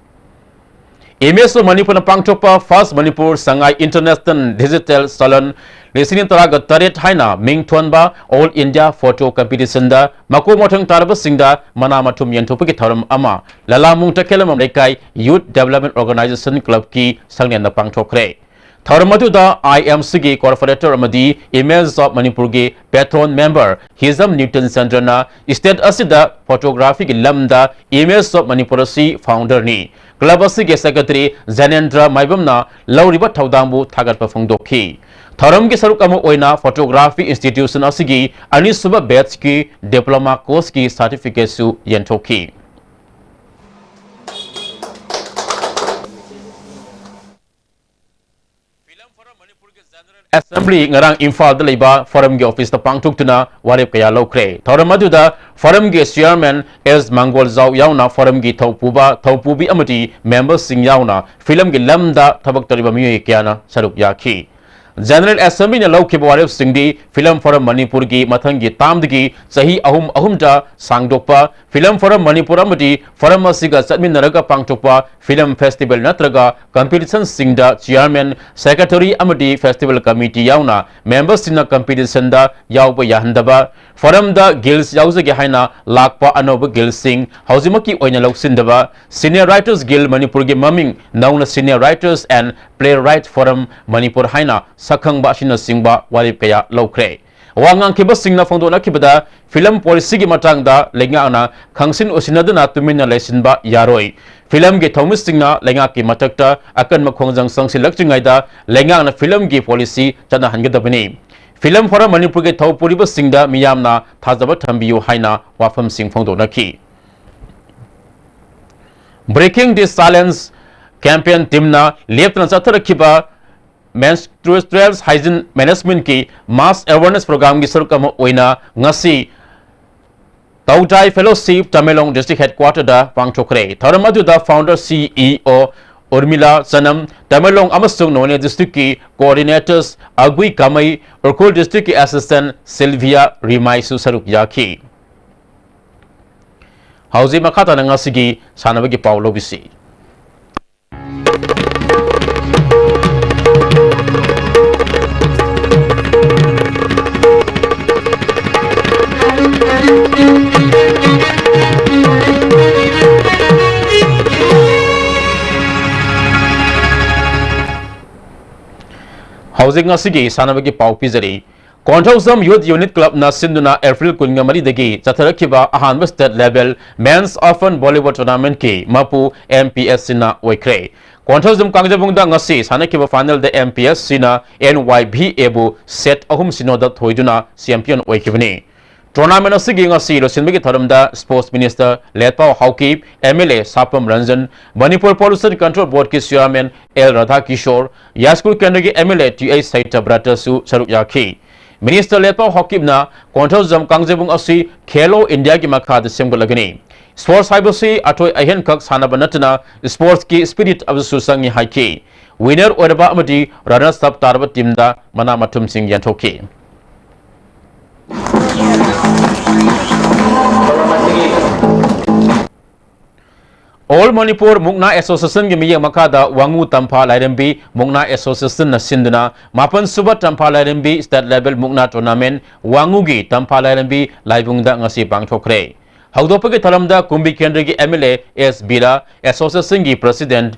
Image of ꯃꯅꯤꯄꯨꯔꯅ ꯄꯥꯡꯊꯣꯛꯄ First Manipur Sangai International Digital Salon ꯂꯤꯁꯤꯡ ꯇꯔꯥꯒ ꯇꯔꯦꯠ ꯍꯥꯏꯅ ꯃꯤꯡ ꯊꯣꯟꯕ All India Photo Competition ꯗ ꯃꯀꯣꯛ ꯃꯊꯪ ꯇꯥꯔꯕꯁꯤꯡꯗ ꯃꯅꯥ ꯃꯊꯨꯝ ꯌꯦꯟꯊꯣꯛꯄꯒꯤ ꯊꯧꯔꯝ ꯑꯃ ꯂꯂꯥꯃꯨꯡ ꯇꯈꯦꯂꯝꯕꯝ ꯂꯩꯀꯥꯏ Youth Development Organization Club ꯀꯤ ꯁꯪꯂꯦꯟꯗ ꯄꯥꯡꯊꯣꯛꯈ꯭ꯔꯦ꯫ ꯊꯧꯔꯝ ꯑꯗꯨꯗ I M C ꯒꯤ corporator ꯑꯃꯗꯤ Image of ꯃꯅꯤꯄꯨꯔ ꯒꯤ patron member ꯍꯤꯖꯝ ꯅ꯭ꯌꯨꯇꯟ ꯆꯟꯗ꯭ꯔꯅ state ꯑꯁꯤꯗ photography ꯒꯤ ꯂꯝꯗ Image of ꯃꯅꯤꯄꯨꯔ ꯑꯁꯤ founder ꯅꯤ꯫ Club ꯑꯁꯤꯒꯤ secretary ꯖꯅꯦꯟꯗ꯭ꯔ ꯃꯥꯏꯕꯝꯅ ꯂꯧꯔꯤꯕ ꯊꯧꯗꯥꯡꯕꯨ ꯊꯥꯒꯠꯄ ꯐꯣꯡꯗꯣꯛꯈꯤ꯫ ꯊꯧꯔꯝꯒꯤ ꯁꯔꯨꯛ ꯑꯃ ꯑꯣꯏꯅ photography institution ꯑꯁꯤꯒꯤ ꯑꯅꯤꯁꯨꯕ batch ꯀꯤ diploma course ꯀꯤ certificate ꯁꯨ ꯌꯦꯟꯊꯣꯛꯈꯤ꯫ Film Forum ꯃꯅꯤꯄꯨꯔꯒꯤ general Assembly ꯉꯔꯥꯡ ꯏꯝꯐꯥꯜꯗ ꯂꯩꯕ ꯐꯣꯔꯝꯒꯤ ꯑꯣꯐꯤꯁꯇ ꯄꯥꯡꯊꯣꯛꯇꯨꯅ ꯋꯥꯔꯦꯞ ꯀꯌꯥ ꯂꯧꯈ꯭ꯔꯦ꯫ ꯊꯧꯔꯝ ꯑꯗꯨꯗ ꯐꯣꯔꯝꯒꯤ ꯆꯤꯌꯔꯃꯦꯟ ꯑꯦꯁ ꯃꯪꯒꯣꯜꯖꯥꯎ ꯌꯥꯎꯅ ꯐꯣꯔꯝꯒꯤ ꯊꯧꯄꯨꯕ, ꯊꯧꯄꯨꯕꯤ ꯑꯃꯗꯤ ꯃꯦꯝꯕꯔꯁꯤꯡ ꯌꯥꯎꯅ ꯐꯤꯂꯝꯒꯤ ꯂꯝꯗ ꯊꯕꯛ ꯇꯧꯔꯤꯕ ꯃꯤꯑꯣꯏ ꯀꯌꯥꯅ ꯁꯔꯨꯛ ꯌꯥꯈꯤ꯫ ꯖꯦꯅꯔꯦꯜ ꯑꯦꯁꯦꯝꯕ꯭ꯂꯤꯅ ꯂꯧꯈꯤꯕ ꯋꯥꯔꯦꯞꯁꯤꯡꯗꯤ ꯐꯤꯂꯝ ꯐꯣꯔꯝ ꯃꯅꯤꯄꯨꯔꯒꯤ ꯃꯊꯪꯒꯤ ꯇꯥꯝꯗꯒꯤ ꯆꯍꯤ ꯑꯍꯨꯝ ꯑꯍꯨꯝꯗ ꯁꯥꯡꯗꯣꯛꯄ, ꯐꯤꯂꯝ ꯐꯣꯔꯝ ꯃꯅꯤꯄꯨꯔ ꯑꯃꯗꯤ ꯐꯣꯔꯝ ꯑꯁꯤꯒ ꯆꯠꯃꯤꯟꯅꯔꯒ ꯄꯥꯡꯊꯣꯛꯄ ꯐꯤꯂꯝ ꯐꯦꯁꯇꯤꯚꯦꯜ ꯅꯠꯇ꯭ꯔꯒ ꯀꯝꯄꯤꯇꯤꯁꯟꯁꯤꯡꯗ ꯆꯤꯌꯔꯃꯦꯟ, ꯁꯦꯀ꯭ꯔꯦꯇꯔꯤ ꯑꯃꯗꯤ ꯐꯦꯁꯇꯤꯚꯦꯜ ꯀꯃꯤꯇꯤ ꯌꯥꯎꯅ ꯃꯦꯝꯕꯔꯁꯤꯡꯅ ꯀꯝꯄꯤꯇꯤꯁꯟꯗ ꯌꯥꯎꯕ ꯌꯥꯍꯟꯗꯕ, ꯐꯣꯔꯝꯗ ꯒꯤꯜꯁ ꯌꯥꯎꯖꯒꯦ ꯍꯥꯏꯅ ꯂꯥꯛꯄ ꯑꯅꯧꯕ ꯒꯤꯜꯁꯤꯡ ꯍꯧꯖꯤꯛꯃꯛꯀꯤ ꯑꯣꯏꯅ ꯂꯧꯁꯤꯟꯗꯕ, ꯁꯤꯅꯤꯌꯔ ꯔꯥꯏꯇꯔꯁ ꯒꯤꯜ ꯃꯅꯤꯄꯨꯔꯒꯤ ꯃꯃꯤꯡ ꯅꯧꯅ senior writers and playwright forum Manipur ꯍꯥꯏꯅ ꯁꯛꯈꯪꯕ ꯑꯁꯤꯅꯆꯤꯡꯕ ꯋꯥꯔꯦꯞ ꯀꯌꯥ ꯂꯧꯈ꯭ꯔꯦ꯫ ꯋꯥ ꯉꯥꯡꯈꯤꯕꯁꯤꯡꯅ ꯐꯣꯡꯗꯣꯛꯅꯈꯤꯕꯗ, ꯐꯤꯂꯝ ꯄꯣꯂꯤꯁꯤꯒꯤ ꯃꯇꯥꯡꯗ ꯂꯩꯉꯥꯛꯅ ꯈꯪꯁꯤꯟ ꯎꯁꯤꯟꯅꯗꯨꯅ ꯇꯨꯃꯤꯟꯅ ꯂꯩꯁꯤꯟꯕ ꯌꯥꯔꯣꯏ꯫ ꯐꯤꯂꯝꯒꯤ ꯊꯧꯃꯤꯁꯤꯡꯅ ꯂꯩꯉꯥꯛꯀꯤ ꯃꯊꯛꯇ ꯑꯀꯟꯕ ꯈꯣꯡꯖꯪ ꯆꯪꯁꯤꯜꯂꯛꯇ꯭ꯔꯤꯉꯩꯗ ꯂꯩꯉꯥꯛꯅ ꯐꯤꯂꯝꯒꯤ ꯄꯣꯂꯤꯁꯤ ꯆꯠꯅꯍꯟꯒꯗꯕꯅꯤ꯫ ꯐꯤꯂꯝ ꯐꯣꯔꯝ ꯃꯅꯤꯄꯨꯔꯒꯤ ꯊꯧ ꯄꯨꯔꯤꯕꯁꯤꯡꯗ ꯃꯤꯌꯥꯝꯅ ꯊꯥꯖꯕ ꯊꯝꯕꯤꯌꯨ ꯍꯥꯏꯅ ꯋꯥꯐꯝꯁꯤꯡ ꯐꯣꯡꯗꯣꯛꯅꯈꯤ꯫ Breaking the Silence campaign teamꯅ ꯂꯦꯞꯇꯅ ꯆꯠꯊꯔꯛꯈꯤꯕ menstrual hygiene managementꯀꯤ mass awareness programꯒꯤ ꯁꯔꯨꯛ ꯑꯃ ꯑꯣꯏꯅ ꯉꯁꯤ ꯇꯧꯗꯥꯏ Fellowship ꯇꯃꯦꯡꯂꯣꯡ District Headquarterꯗ ꯄꯥꯡꯊꯣꯛꯈ꯭ꯔꯦ꯫ ꯊꯧꯔꯝ ꯑꯗꯨꯗ founder CEO ꯎꯔꯃꯤꯂꯥ ꯆꯅꯝ, ꯇꯃꯦꯡꯂꯣꯡ ꯑꯃꯁꯨꯡ ꯅꯣꯅꯦ districtꯀꯤ coordinators ꯑꯒꯨꯏ ꯀꯥꯃꯩ, ꯎꯈ꯭ꯔꯨꯜ districtꯀꯤ assistant ꯁꯤꯜꯚꯤꯌꯥ ꯔꯤꯃꯥꯏꯁꯨ ꯁꯔꯨꯛ ꯌꯥꯈꯤ꯫ ꯍꯧꯖꯤꯛ ꯃꯈꯥ ꯇꯥꯅ ꯉꯁꯤꯒꯤ ꯁꯥꯟꯅꯕꯒꯤ ꯄꯥꯎ ꯂꯧꯕꯤꯁꯤ꯫ ꯍꯧꯖꯤꯛ ꯉꯁꯤꯒꯤ ꯁꯥꯟꯅꯕꯒꯤ ꯄꯥꯎ ꯄꯤꯖꯔꯤ꯫ ꯀꯣꯟꯊꯧꯖꯝ Youth Unit Clubꯅ ꯁꯤꯟꯗꯨꯅ April ꯀꯨꯟꯒ ꯃꯔꯤꯗꯒꯤ ꯆꯠꯊꯔꯛꯈꯤꯕ ꯑꯍꯥꯟꯕ state level Men's Open Volleyball Tournamentꯀꯤ ꯃꯄꯨ MPSCꯅ ꯑꯣꯏꯈ꯭ꯔꯦ꯫ ꯀꯣꯟꯊꯧꯖꯝ ꯀꯥꯡꯖꯩꯕꯨꯡꯗ ꯉꯁꯤ ꯁꯥꯟꯅꯈꯤꯕ finalꯗ MPSCꯅ NYVAꯕꯨ set ꯑꯍꯨꯝ ꯁꯤꯅꯣꯗ ꯊꯣꯏꯗꯨꯅ champion ꯑꯣꯏꯈꯤꯕꯅꯤ꯫ Tournament ꯑꯁꯤꯒꯤ ꯉꯁꯤ ꯂꯣꯏꯁꯤꯟꯕꯒꯤ ꯊꯧꯔꯝꯗ Sports Minister ꯂꯦꯠꯄꯥꯎ ꯍꯥꯎꯀꯤꯞ, M L A Sapam Ranjan, Manipur Pollution Control Board ꯀꯤ Chairman ꯑꯦꯜ ꯔꯥꯙꯥꯀꯤꯁꯣꯔ, ꯌꯥꯏꯁ꯭ꯀꯨꯜ ꯀꯦꯟꯗ꯭ꯔꯒꯤ M L A T H ꯁꯩꯇꯕ꯭ꯔꯇꯁꯨ ꯁꯔꯨꯛ ꯌꯥꯈꯤ꯫ Minister ꯂꯦꯠꯄꯥꯎ ꯍꯥꯎꯀꯤꯞꯅ ꯀꯣꯟꯊꯧꯖꯝ ꯀꯥꯡꯖꯩꯕꯨꯡ ꯑꯁꯤ ꯈꯦꯂꯣ ꯏꯟꯗꯤꯌꯥꯒꯤ ꯃꯈꯥꯗ ꯁꯦꯝꯒꯠꯂꯒꯅꯤ꯫ Sports ꯍꯥꯏꯕꯁꯤ ꯑꯊꯣꯏ ꯑꯍꯦꯟꯈꯛ ꯁꯥꯟꯅꯕ ꯅꯠꯇꯅ sports ꯀꯤ spirit ꯑꯗꯨꯁꯨ ꯆꯪꯏ ꯍꯥꯏꯈꯤ꯫ Winner ꯑꯣꯏꯔꯕ ꯑꯃꯗꯤ runners up ꯇꯥꯔꯕ team ꯗ ꯃꯅꯥ ꯃꯊꯨꯝꯁꯤꯡ ꯌꯦꯟꯊꯣꯛꯈꯤ꯫ All Manipur ꯃꯨꯛꯅꯥ Association ꯒꯤ ꯃꯤꯠꯌꯦꯡ ꯃꯈꯥꯗ ꯋꯥꯉꯨ ꯇꯝꯐꯥ ꯂꯥꯏꯔꯦꯝꯕꯤ ꯃꯨꯛꯅꯥ Association ꯅ ꯁꯤꯟꯗꯨꯅ ꯃꯥꯄꯟ ꯁꯨꯕ ꯇꯝꯐꯥ ꯂꯥꯏꯔꯦꯝꯕꯤ State Level ꯃꯨꯛꯅꯥ Tournament ꯋꯥꯉꯨꯒꯤ ꯇꯝꯐꯥ ꯂꯥꯏꯔꯦꯝꯕꯤ ꯂꯥꯏꯕꯨꯡꯗ ꯉꯁꯤ ꯄꯥꯡꯊꯣꯛꯈ꯭ꯔꯦ꯫ ꯍꯧꯗꯣꯛꯄꯒꯤ ꯊꯧꯔꯝꯗ ꯀꯨꯝꯕꯤ ꯀꯦꯟꯗ꯭ꯔꯒꯤ M L A S Vira, Association ꯒꯤ President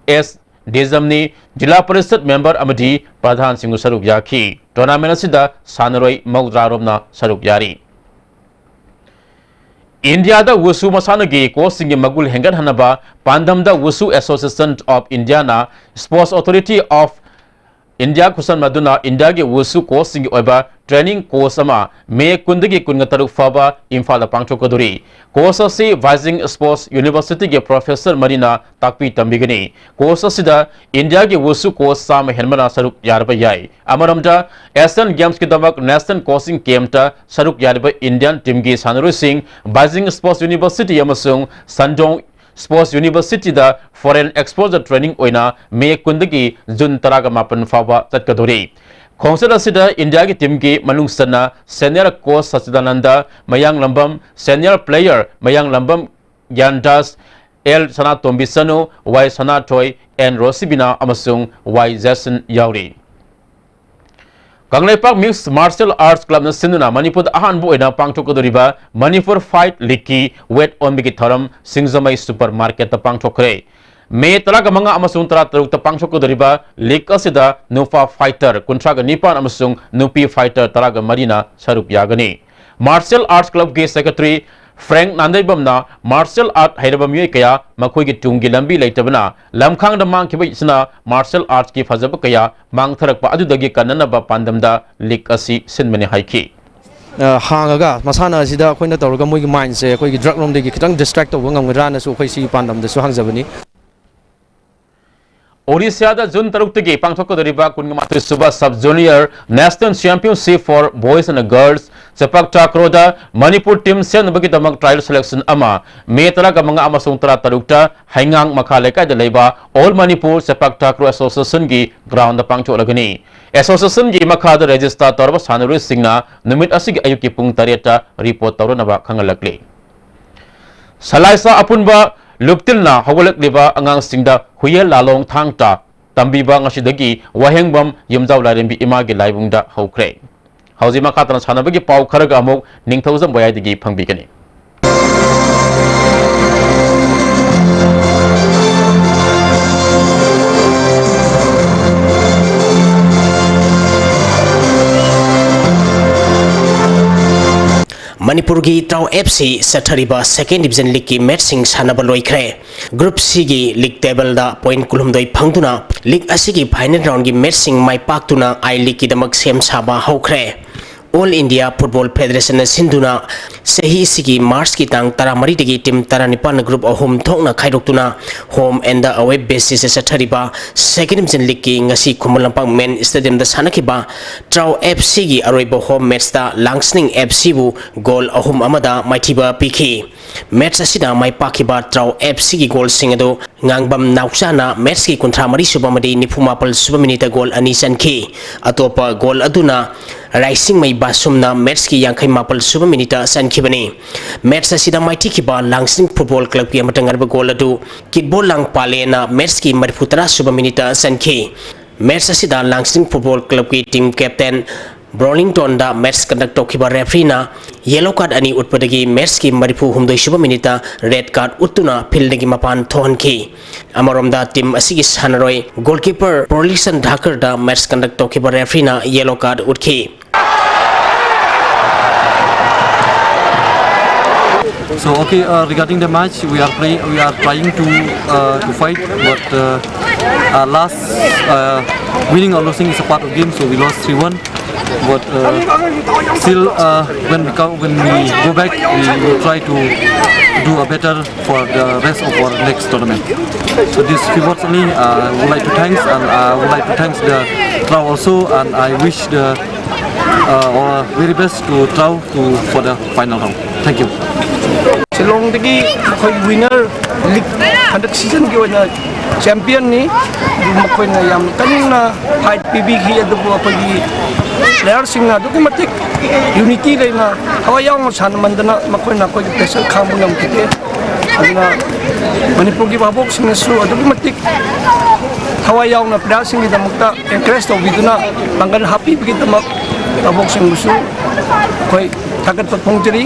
ꯑꯦꯁ ꯗꯦꯖꯝꯅꯤ, ꯖꯤꯂꯥ ꯄꯔꯤꯁꯠ member ꯑꯃꯗꯤ ꯄ꯭ꯔꯙꯥꯟꯁꯤꯡꯁꯨ ꯁꯔꯨꯛ ꯌꯥꯈꯤ꯫ Tournament ꯑꯁꯤꯗ ꯁꯥꯟꯅꯔꯣꯏ ꯃꯧꯗ꯭ꯔꯥ ꯔꯣꯝꯅ ꯁꯔꯨꯛ ꯌꯥꯔꯤ꯫ ꯏꯟꯗꯤꯌꯥꯗ ꯋꯨꯁꯨ ꯃꯁꯥꯟꯅꯒꯤ coach ꯁꯤꯡꯒꯤ ꯃꯒꯨꯟ ꯍꯦꯟꯒꯠꯍꯟꯅꯕ ꯄꯥꯟꯗꯝꯗ Wushu Association of India ꯅ Sports Authority of India ꯈꯨꯠꯁꯝꯅꯗꯨꯅ ꯏꯟꯗꯤꯌꯥꯒꯤ ꯋꯨꯁꯨ coach ꯁꯤꯡꯒꯤ ꯑꯣꯏꯕ training course ꯑꯃ ꯃꯦ ꯀꯨꯟꯗꯒꯤ ꯀꯨꯟꯇꯔꯨꯛ ꯐꯥꯎꯕ ꯏꯝꯐꯥꯜꯗ ꯄꯥꯡꯊꯣꯛꯀꯗꯧꯔꯤ꯫ Course ꯑꯁꯤ Beijing Sports University ꯒꯤ professor ꯃꯔꯤꯅ ꯇꯥꯛꯄꯤ ꯇꯝꯕꯤꯒꯅꯤ꯫ Course ꯑꯁꯤꯗ ꯏꯟꯗꯤꯌꯥꯒꯤ ꯋꯨꯁꯨ coach ꯆꯥꯝꯃ ꯍꯦꯟꯕꯅ ꯁꯔꯨꯛ ꯌꯥꯔꯕ ꯌꯥꯏ꯫ ꯑꯃꯔꯣꯝꯗ, Asian Games ꯀꯤꯗꯃꯛ National Coaching Camp ꯇ ꯁꯔꯨꯛ ꯌꯥꯔꯤꯕ ꯏꯟꯗꯤꯌꯥꯟ team ꯒꯤ ꯁꯥꯟꯅꯔꯣꯏꯁꯤꯡ Beijing Sports University ꯑꯃꯁꯨꯡ Shandong Sports University ꯗ foreign exposure training ꯑꯣꯏꯅ ꯃꯦ ꯀꯨꯟꯗꯒꯤ ꯖꯨꯟ ꯇꯔꯥꯒ ꯃꯥꯄꯟ ꯐꯥꯎꯕ ꯆꯠꯀꯗꯧꯔꯤ꯫ ꯈꯣꯡꯆꯠ ꯑꯁꯤꯗ ꯏꯟꯗꯤꯌꯥꯒꯤ team ꯒꯤ ꯃꯅꯨꯡ ꯆꯟꯅ senior coach ꯁꯆꯤꯗꯥꯅꯟꯗ ꯃꯌꯥꯡꯂꯝꯕꯝ, senior player ꯃꯌꯥꯡꯂꯝꯕꯝ Gyandas, L Sanatombi Chanu, Y Sanathoi, N Roshibina ꯑꯃꯁꯨꯡ ꯋꯥꯏ ꯖꯦꯁꯟ ꯌꯥꯎꯔꯤ꯫ Kangleipak Mixed Martial Arts Club ꯅ ꯁꯤꯟꯗꯨꯅ ꯃꯅꯤꯄꯨꯔꯗ ꯑꯍꯥꯟꯕ ꯑꯣꯏꯅ ꯄꯥꯡꯊꯣꯛꯀꯗꯧꯔꯤꯕ ꯃꯅꯤꯄꯨꯔ Fight League ꯀꯤ weight ꯑꯣꯟꯕꯒꯤ ꯊꯧꯔꯝ ꯁꯤꯡꯖꯃꯩ Super Market ꯇ ꯄꯥꯡꯊꯣꯛꯈ꯭ꯔꯦ꯫ ꯃꯦ ꯇꯔꯥꯃꯉꯥ ꯑꯃꯁꯨꯡ ꯇꯔꯥꯇꯔꯨꯛꯇ ꯄꯥꯡꯊꯣꯛꯀꯗꯧꯔꯤꯕ league ꯑꯁꯤꯗ ꯅꯨꯄꯥ fighter ꯀꯨꯟꯊ꯭ꯔꯥꯒ ꯅꯤꯄꯥꯟ ꯑꯃꯁꯨꯡ ꯅꯨꯄꯤ fighter ꯇꯔꯥꯒ ꯃꯔꯤꯅ ꯁꯔꯨꯛ ꯌꯥꯒꯅꯤ꯫ Martial Arts Club ꯀꯤ secretary ꯐ꯭ꯔꯦꯡꯛ ꯅꯥꯟꯗꯩꯕꯝꯅ martial art ꯍꯩꯔꯕ ꯃꯤꯑꯣꯏ ꯀꯌꯥ ꯃꯈꯣꯏꯒꯤ ꯇꯨꯡꯒꯤ ꯂꯝꯕꯤ ꯂꯩꯇꯕꯅ ꯂꯝꯈꯥꯡꯗ ꯃꯥꯡꯈꯤꯕ ꯑꯁꯤꯅ martial arts ꯀꯤ ꯐꯖꯕ ꯀꯌꯥ ꯃꯥꯡꯊꯔꯛꯄ ꯑꯗꯨꯗꯒꯤ ꯀꯟꯅꯅꯕ ꯄꯥꯟꯗꯝꯗ league ꯑꯁꯤ ꯁꯤꯟꯕꯅꯤ ꯍꯥꯏꯈꯤ꯫ ꯑ, ꯍꯥꯡꯉꯒ ꯃꯁꯥꯟꯅ ꯑꯁꯤꯗ ꯑꯩꯈꯣꯏꯅ ꯇꯧꯔꯒ ꯃꯣꯏꯒꯤ ꯃꯥꯏꯟꯁꯦ ꯑꯩꯈꯣꯏꯒꯤ ꯗ꯭ꯔꯒ ꯔꯣꯝꯗꯒꯤ ꯈꯤꯇꯪ ꯗꯤꯁꯇ꯭ꯔꯦꯛ ꯇꯧꯕ ꯉꯝꯒꯗ꯭ꯔꯥꯅꯁꯨ ꯑꯩꯈꯣꯏ ꯁꯤꯒꯤ ꯄꯥꯟꯗꯝꯗꯁꯨ ꯍꯥꯡꯖꯕꯅꯤ꯫ ꯑꯣꯔꯤꯁꯥꯗ ꯖꯨꯟ ꯇꯔꯨꯛꯇꯒꯤ ꯄꯥꯡꯊꯣꯛꯀꯗꯧꯔꯤꯕ ꯀꯨꯟꯃꯥꯊꯣꯏ ꯁꯨꯕ Sub Junior National Championship for Boys and Girls ꯆꯦꯄꯥꯛ ꯇꯥꯀ꯭ꯔꯣꯗ ꯃꯅꯤꯄꯨꯔ ꯇꯤꯝ ꯁꯦꯝꯅꯕꯒꯤꯗꯃꯛ ꯇ꯭ꯔꯥꯏꯌꯦꯜ ꯁꯦꯂꯦꯛꯁꯟ ꯑꯃ ꯃꯦ ꯇꯔꯥꯃꯉꯥ ꯑꯃꯁꯨꯡ ꯇꯔꯥꯇꯔꯨꯛꯇ ꯍꯩꯉꯥꯡ ꯃꯈꯥ ꯂꯩꯀꯥꯏꯗ ꯂꯩꯕ All Manipur ꯆꯦꯄꯥꯛ ꯇꯥꯀ꯭ꯔꯣ Association ꯒꯤ ꯒ꯭ꯔꯥꯎꯟꯗ ꯄꯥꯡꯊꯣꯛꯂꯒꯅꯤ꯫ Association ꯒꯤ ꯃꯈꯥꯗ ꯔꯦꯖꯤꯁꯇꯥꯔ ꯇꯧꯔꯕ ꯁꯥꯟꯅꯔꯣꯏꯁꯤꯡꯅ ꯅꯨꯃꯤꯠ ꯑꯁꯤꯒꯤ ꯑꯌꯨꯛꯀꯤ ꯄꯨꯡ ꯇꯔꯦꯠꯇ ꯔꯤꯄꯣꯔꯠ ꯇꯧꯔꯅꯕ ꯈꯪꯍꯜꯂꯛꯂꯤ꯫ ꯁꯂꯥꯏꯁꯥ ꯑꯄꯨꯟꯕ ꯂꯨꯞꯇꯤꯜꯅ ꯍꯧꯒꯠꯂꯛꯂꯤꯕ ꯑꯉꯥꯡꯁꯤꯡꯗ ꯍꯨꯌꯦꯜ ꯂꯥꯂꯣꯡ ꯊꯥꯡ ꯇꯥ ꯇꯝꯕꯤꯕ ꯉꯁꯤꯗꯒꯤ ꯋꯥꯍꯦꯡꯕꯝ ꯌꯨꯝꯖꯥꯎ ꯂꯥꯏꯔꯦꯝꯕꯤ ꯏꯃꯥꯒꯤ ꯂꯥꯏꯕꯨꯡꯗ ꯍꯧꯈ꯭ꯔꯦ꯫ ꯍꯧꯖꯤꯛ ꯃꯈꯥ ꯇꯥꯅ ꯁꯥꯟꯅꯕꯒꯤ ꯄꯥꯎ ꯈꯔꯒ ꯑꯃꯨꯛ ꯅꯤꯡꯊꯧꯖꯝ ꯕꯣꯌꯥꯏꯗꯒꯤ ꯐꯪꯕꯤꯒꯅꯤ꯫ ꯃꯅꯤꯄꯨꯔꯒꯤ ꯇ꯭ꯔꯥꯎ ꯑꯦꯐ ꯁꯤ ꯆꯠꯊꯔꯤꯕ Second Division League ꯀꯤ ꯃꯦꯠꯁꯁꯤꯡ ꯁꯥꯟꯅꯕ ꯂꯣꯏꯈ꯭ꯔꯦ꯫ Group C ꯒꯤ league table ꯗ point ꯀꯨꯟꯍꯨꯝꯗꯣꯏ ꯐꯪꯗꯨꯅ league ꯑꯁꯤꯒꯤ final round ꯒꯤ ꯃꯦꯠꯁꯁꯤꯡ ꯃꯥꯏ ꯄꯥꯛꯇꯨꯅ I League ꯀꯤꯗꯃꯛ ꯁꯦꯝ ꯁꯥꯕ ꯍꯧꯈ꯭ꯔꯦ꯫ All India Football Federation ꯅ ꯁꯤꯟꯗꯨꯅ ꯆꯍꯤ ꯑꯁꯤꯒꯤ March ꯀꯤ ꯇꯥꯡ ꯇꯔꯥꯃꯔꯤꯗꯒꯤ team ꯇꯔꯥꯅꯤꯄꯥꯟꯅ group ꯑꯍꯨꯝ ꯊꯣꯛꯅ ꯈꯥꯏꯗꯣꯛꯇꯨꯅ home and away basis ꯇ ꯆꯠꯊꯔꯤꯕ Second Division League ꯀꯤ ꯉꯁꯤ ꯈꯨꯃꯟ ꯂꯝꯄꯥꯛ main stadium ꯗ ꯁꯥꯟꯅꯈꯤꯕ ꯇ꯭ꯔꯥꯎ ꯑꯦꯐ ꯁꯤ ꯒꯤ ꯑꯔꯣꯏꯕ home match ꯇ ꯂꯥꯡꯁꯅꯤꯡ ꯑꯦꯐ ꯁꯤ ꯕꯨ goal ꯑꯍꯨꯝ ꯑꯃꯗ ꯃꯥꯏꯊꯤꯕ ꯄꯤꯈꯤ꯫ Match ꯑꯁꯤꯗ ꯃꯥꯏ ꯄꯥꯛꯈꯤꯕ ꯇ꯭ꯔꯥꯎ ꯑꯦꯐ ꯁꯤ ꯒꯤ goal ꯁꯤꯡ ꯑꯗꯨ ꯉꯥꯡꯕꯝ ꯅꯥꯎꯆꯥꯅ match ꯀꯤ ꯀꯨꯟꯊ꯭ꯔꯥ ꯃꯔꯤ ꯁꯨꯕ ꯑꯃꯗꯤ ꯅꯤꯐꯨ ꯃꯥꯄꯜ ꯁꯨꯕ minute ꯇ goal ꯑꯅꯤ ꯆꯟꯈꯤ꯫ ꯑꯇꯣꯞꯄ goal ꯑꯗꯨꯅ ꯔꯥꯏꯁꯤꯡꯃꯩ ꯕꯥꯁꯨꯝꯅ match ꯀꯤ ꯌꯥꯡꯈꯩ ꯃꯥꯄꯜ ꯁꯨꯕ minute ꯇ ꯆꯟꯈꯤꯕꯅꯤ꯫ Match ꯑꯁꯤꯗ ꯃꯥꯏꯊꯤꯈꯤꯕ ꯂꯥꯡꯁꯅꯤꯡ Football Club ꯀꯤ ꯑꯃꯇ ꯉꯥꯏꯔꯕ goal ꯑꯗꯨ ꯀꯤꯠꯕꯣꯜ ꯂꯥꯡ ꯄꯥꯂꯦꯅ match ꯀꯤ ꯃꯔꯤꯐꯨ ꯇꯔꯥ ꯁꯨꯕ minute ꯇ ꯆꯟꯈꯤ꯫ Match ꯑꯁꯤꯗ ꯂꯥꯡꯁꯅꯤꯡ Football Club ꯀꯤ team captain ꯕ꯭ꯔꯣꯂꯤꯡꯇꯣꯟꯗ match conduct ꯇꯧꯈꯤꯕ referee ꯅ yellow card ꯑꯅꯤ ꯎꯠꯄꯗꯒꯤ match ꯀꯤ ꯃꯔꯤꯐꯨ ꯍꯨꯝꯗꯣꯏ ꯁꯨꯕ minute ꯇ red card ꯎꯠꯇꯨꯅ field ꯗꯒꯤ ꯃꯄꯥꯟ ꯊꯣꯛꯍꯟꯈꯤ꯫ ꯑꯃꯔꯣꯝꯗ team ꯑꯁꯤꯒꯤ ꯁꯥꯟꯅꯔꯣꯏ goalkeeper ꯄ꯭ꯔꯣꯂꯤꯁꯟ ꯙꯥꯀꯔꯗ match conduct ꯇꯧꯈꯤꯕ referee ꯅ yellow card ꯎꯠꯈꯤ꯫ So, okay, uh, regarding the match, we are playing, we are trying to, uh, to fight, but, uh, Uh, last uh, winning or losing is a part of game, so we lost three one. But uh, still, uh, when we come, when we go back, we will try to do a better for the rest of our next tournament. So this few words only. Uh, I would like to thanks and I would like to thanks the crowd also, and I wish the uh, our very best to Trao to for the final round. Thank you. ꯁꯤꯂꯣꯡꯗꯒꯤ ꯑꯩꯈꯣꯏ winner ꯂꯤꯛ ꯍꯟꯗꯛ ꯁꯤꯖꯟꯒꯤ ꯑꯣꯏꯅ ꯆꯦꯝꯄꯤꯌꯟꯅꯤ꯫ ꯑꯗꯨ ꯃꯈꯣꯏꯅ ꯌꯥꯝ ꯀꯟꯅ fight ꯄꯤꯕꯤꯈꯤ꯫ ꯑꯗꯨꯕꯨ ꯑꯩꯈꯣꯏꯒꯤ ꯄ꯭ꯂꯦꯌꯔꯁꯤꯡꯅ ꯑꯗꯨꯛꯀꯤ ꯃꯇꯤꯛ ꯌꯨꯅꯤꯇꯤ ꯂꯩꯅ ꯊꯋꯥꯏ ꯌꯥꯎꯅ ꯁꯥꯟꯅꯃꯟꯗꯅ ꯃꯈꯣꯏꯅ ꯑꯩꯈꯣꯏꯒꯤ ꯄ꯭ꯔꯦꯁꯔ ꯈꯥꯡꯕ ꯉꯝꯈꯤꯗꯦ꯫ ꯑꯗꯨꯅ ꯃꯅꯤꯄꯨꯔꯒꯤ ꯚꯥꯕꯣꯛꯁꯤꯡꯅꯁꯨ ꯑꯗꯨꯛꯀꯤ ꯃꯇꯤꯛ ꯊꯋꯥꯏ ꯌꯥꯎꯅ ꯄ꯭ꯂꯦꯌꯔꯁꯤꯡꯒꯤꯗꯃꯛꯇ ꯑꯦꯟꯀꯔꯦꯖ ꯇꯧꯕꯤꯗꯨꯅ ꯄꯥꯡꯒꯜ ꯍꯥꯞꯄꯤꯕꯒꯤꯗꯃꯛ ꯚꯥꯕꯣꯛꯁꯤꯡꯕꯨꯁꯨ ꯑꯩꯈꯣꯏ ꯊꯥꯒꯠꯄ ꯐꯣꯡꯖꯔꯤ꯫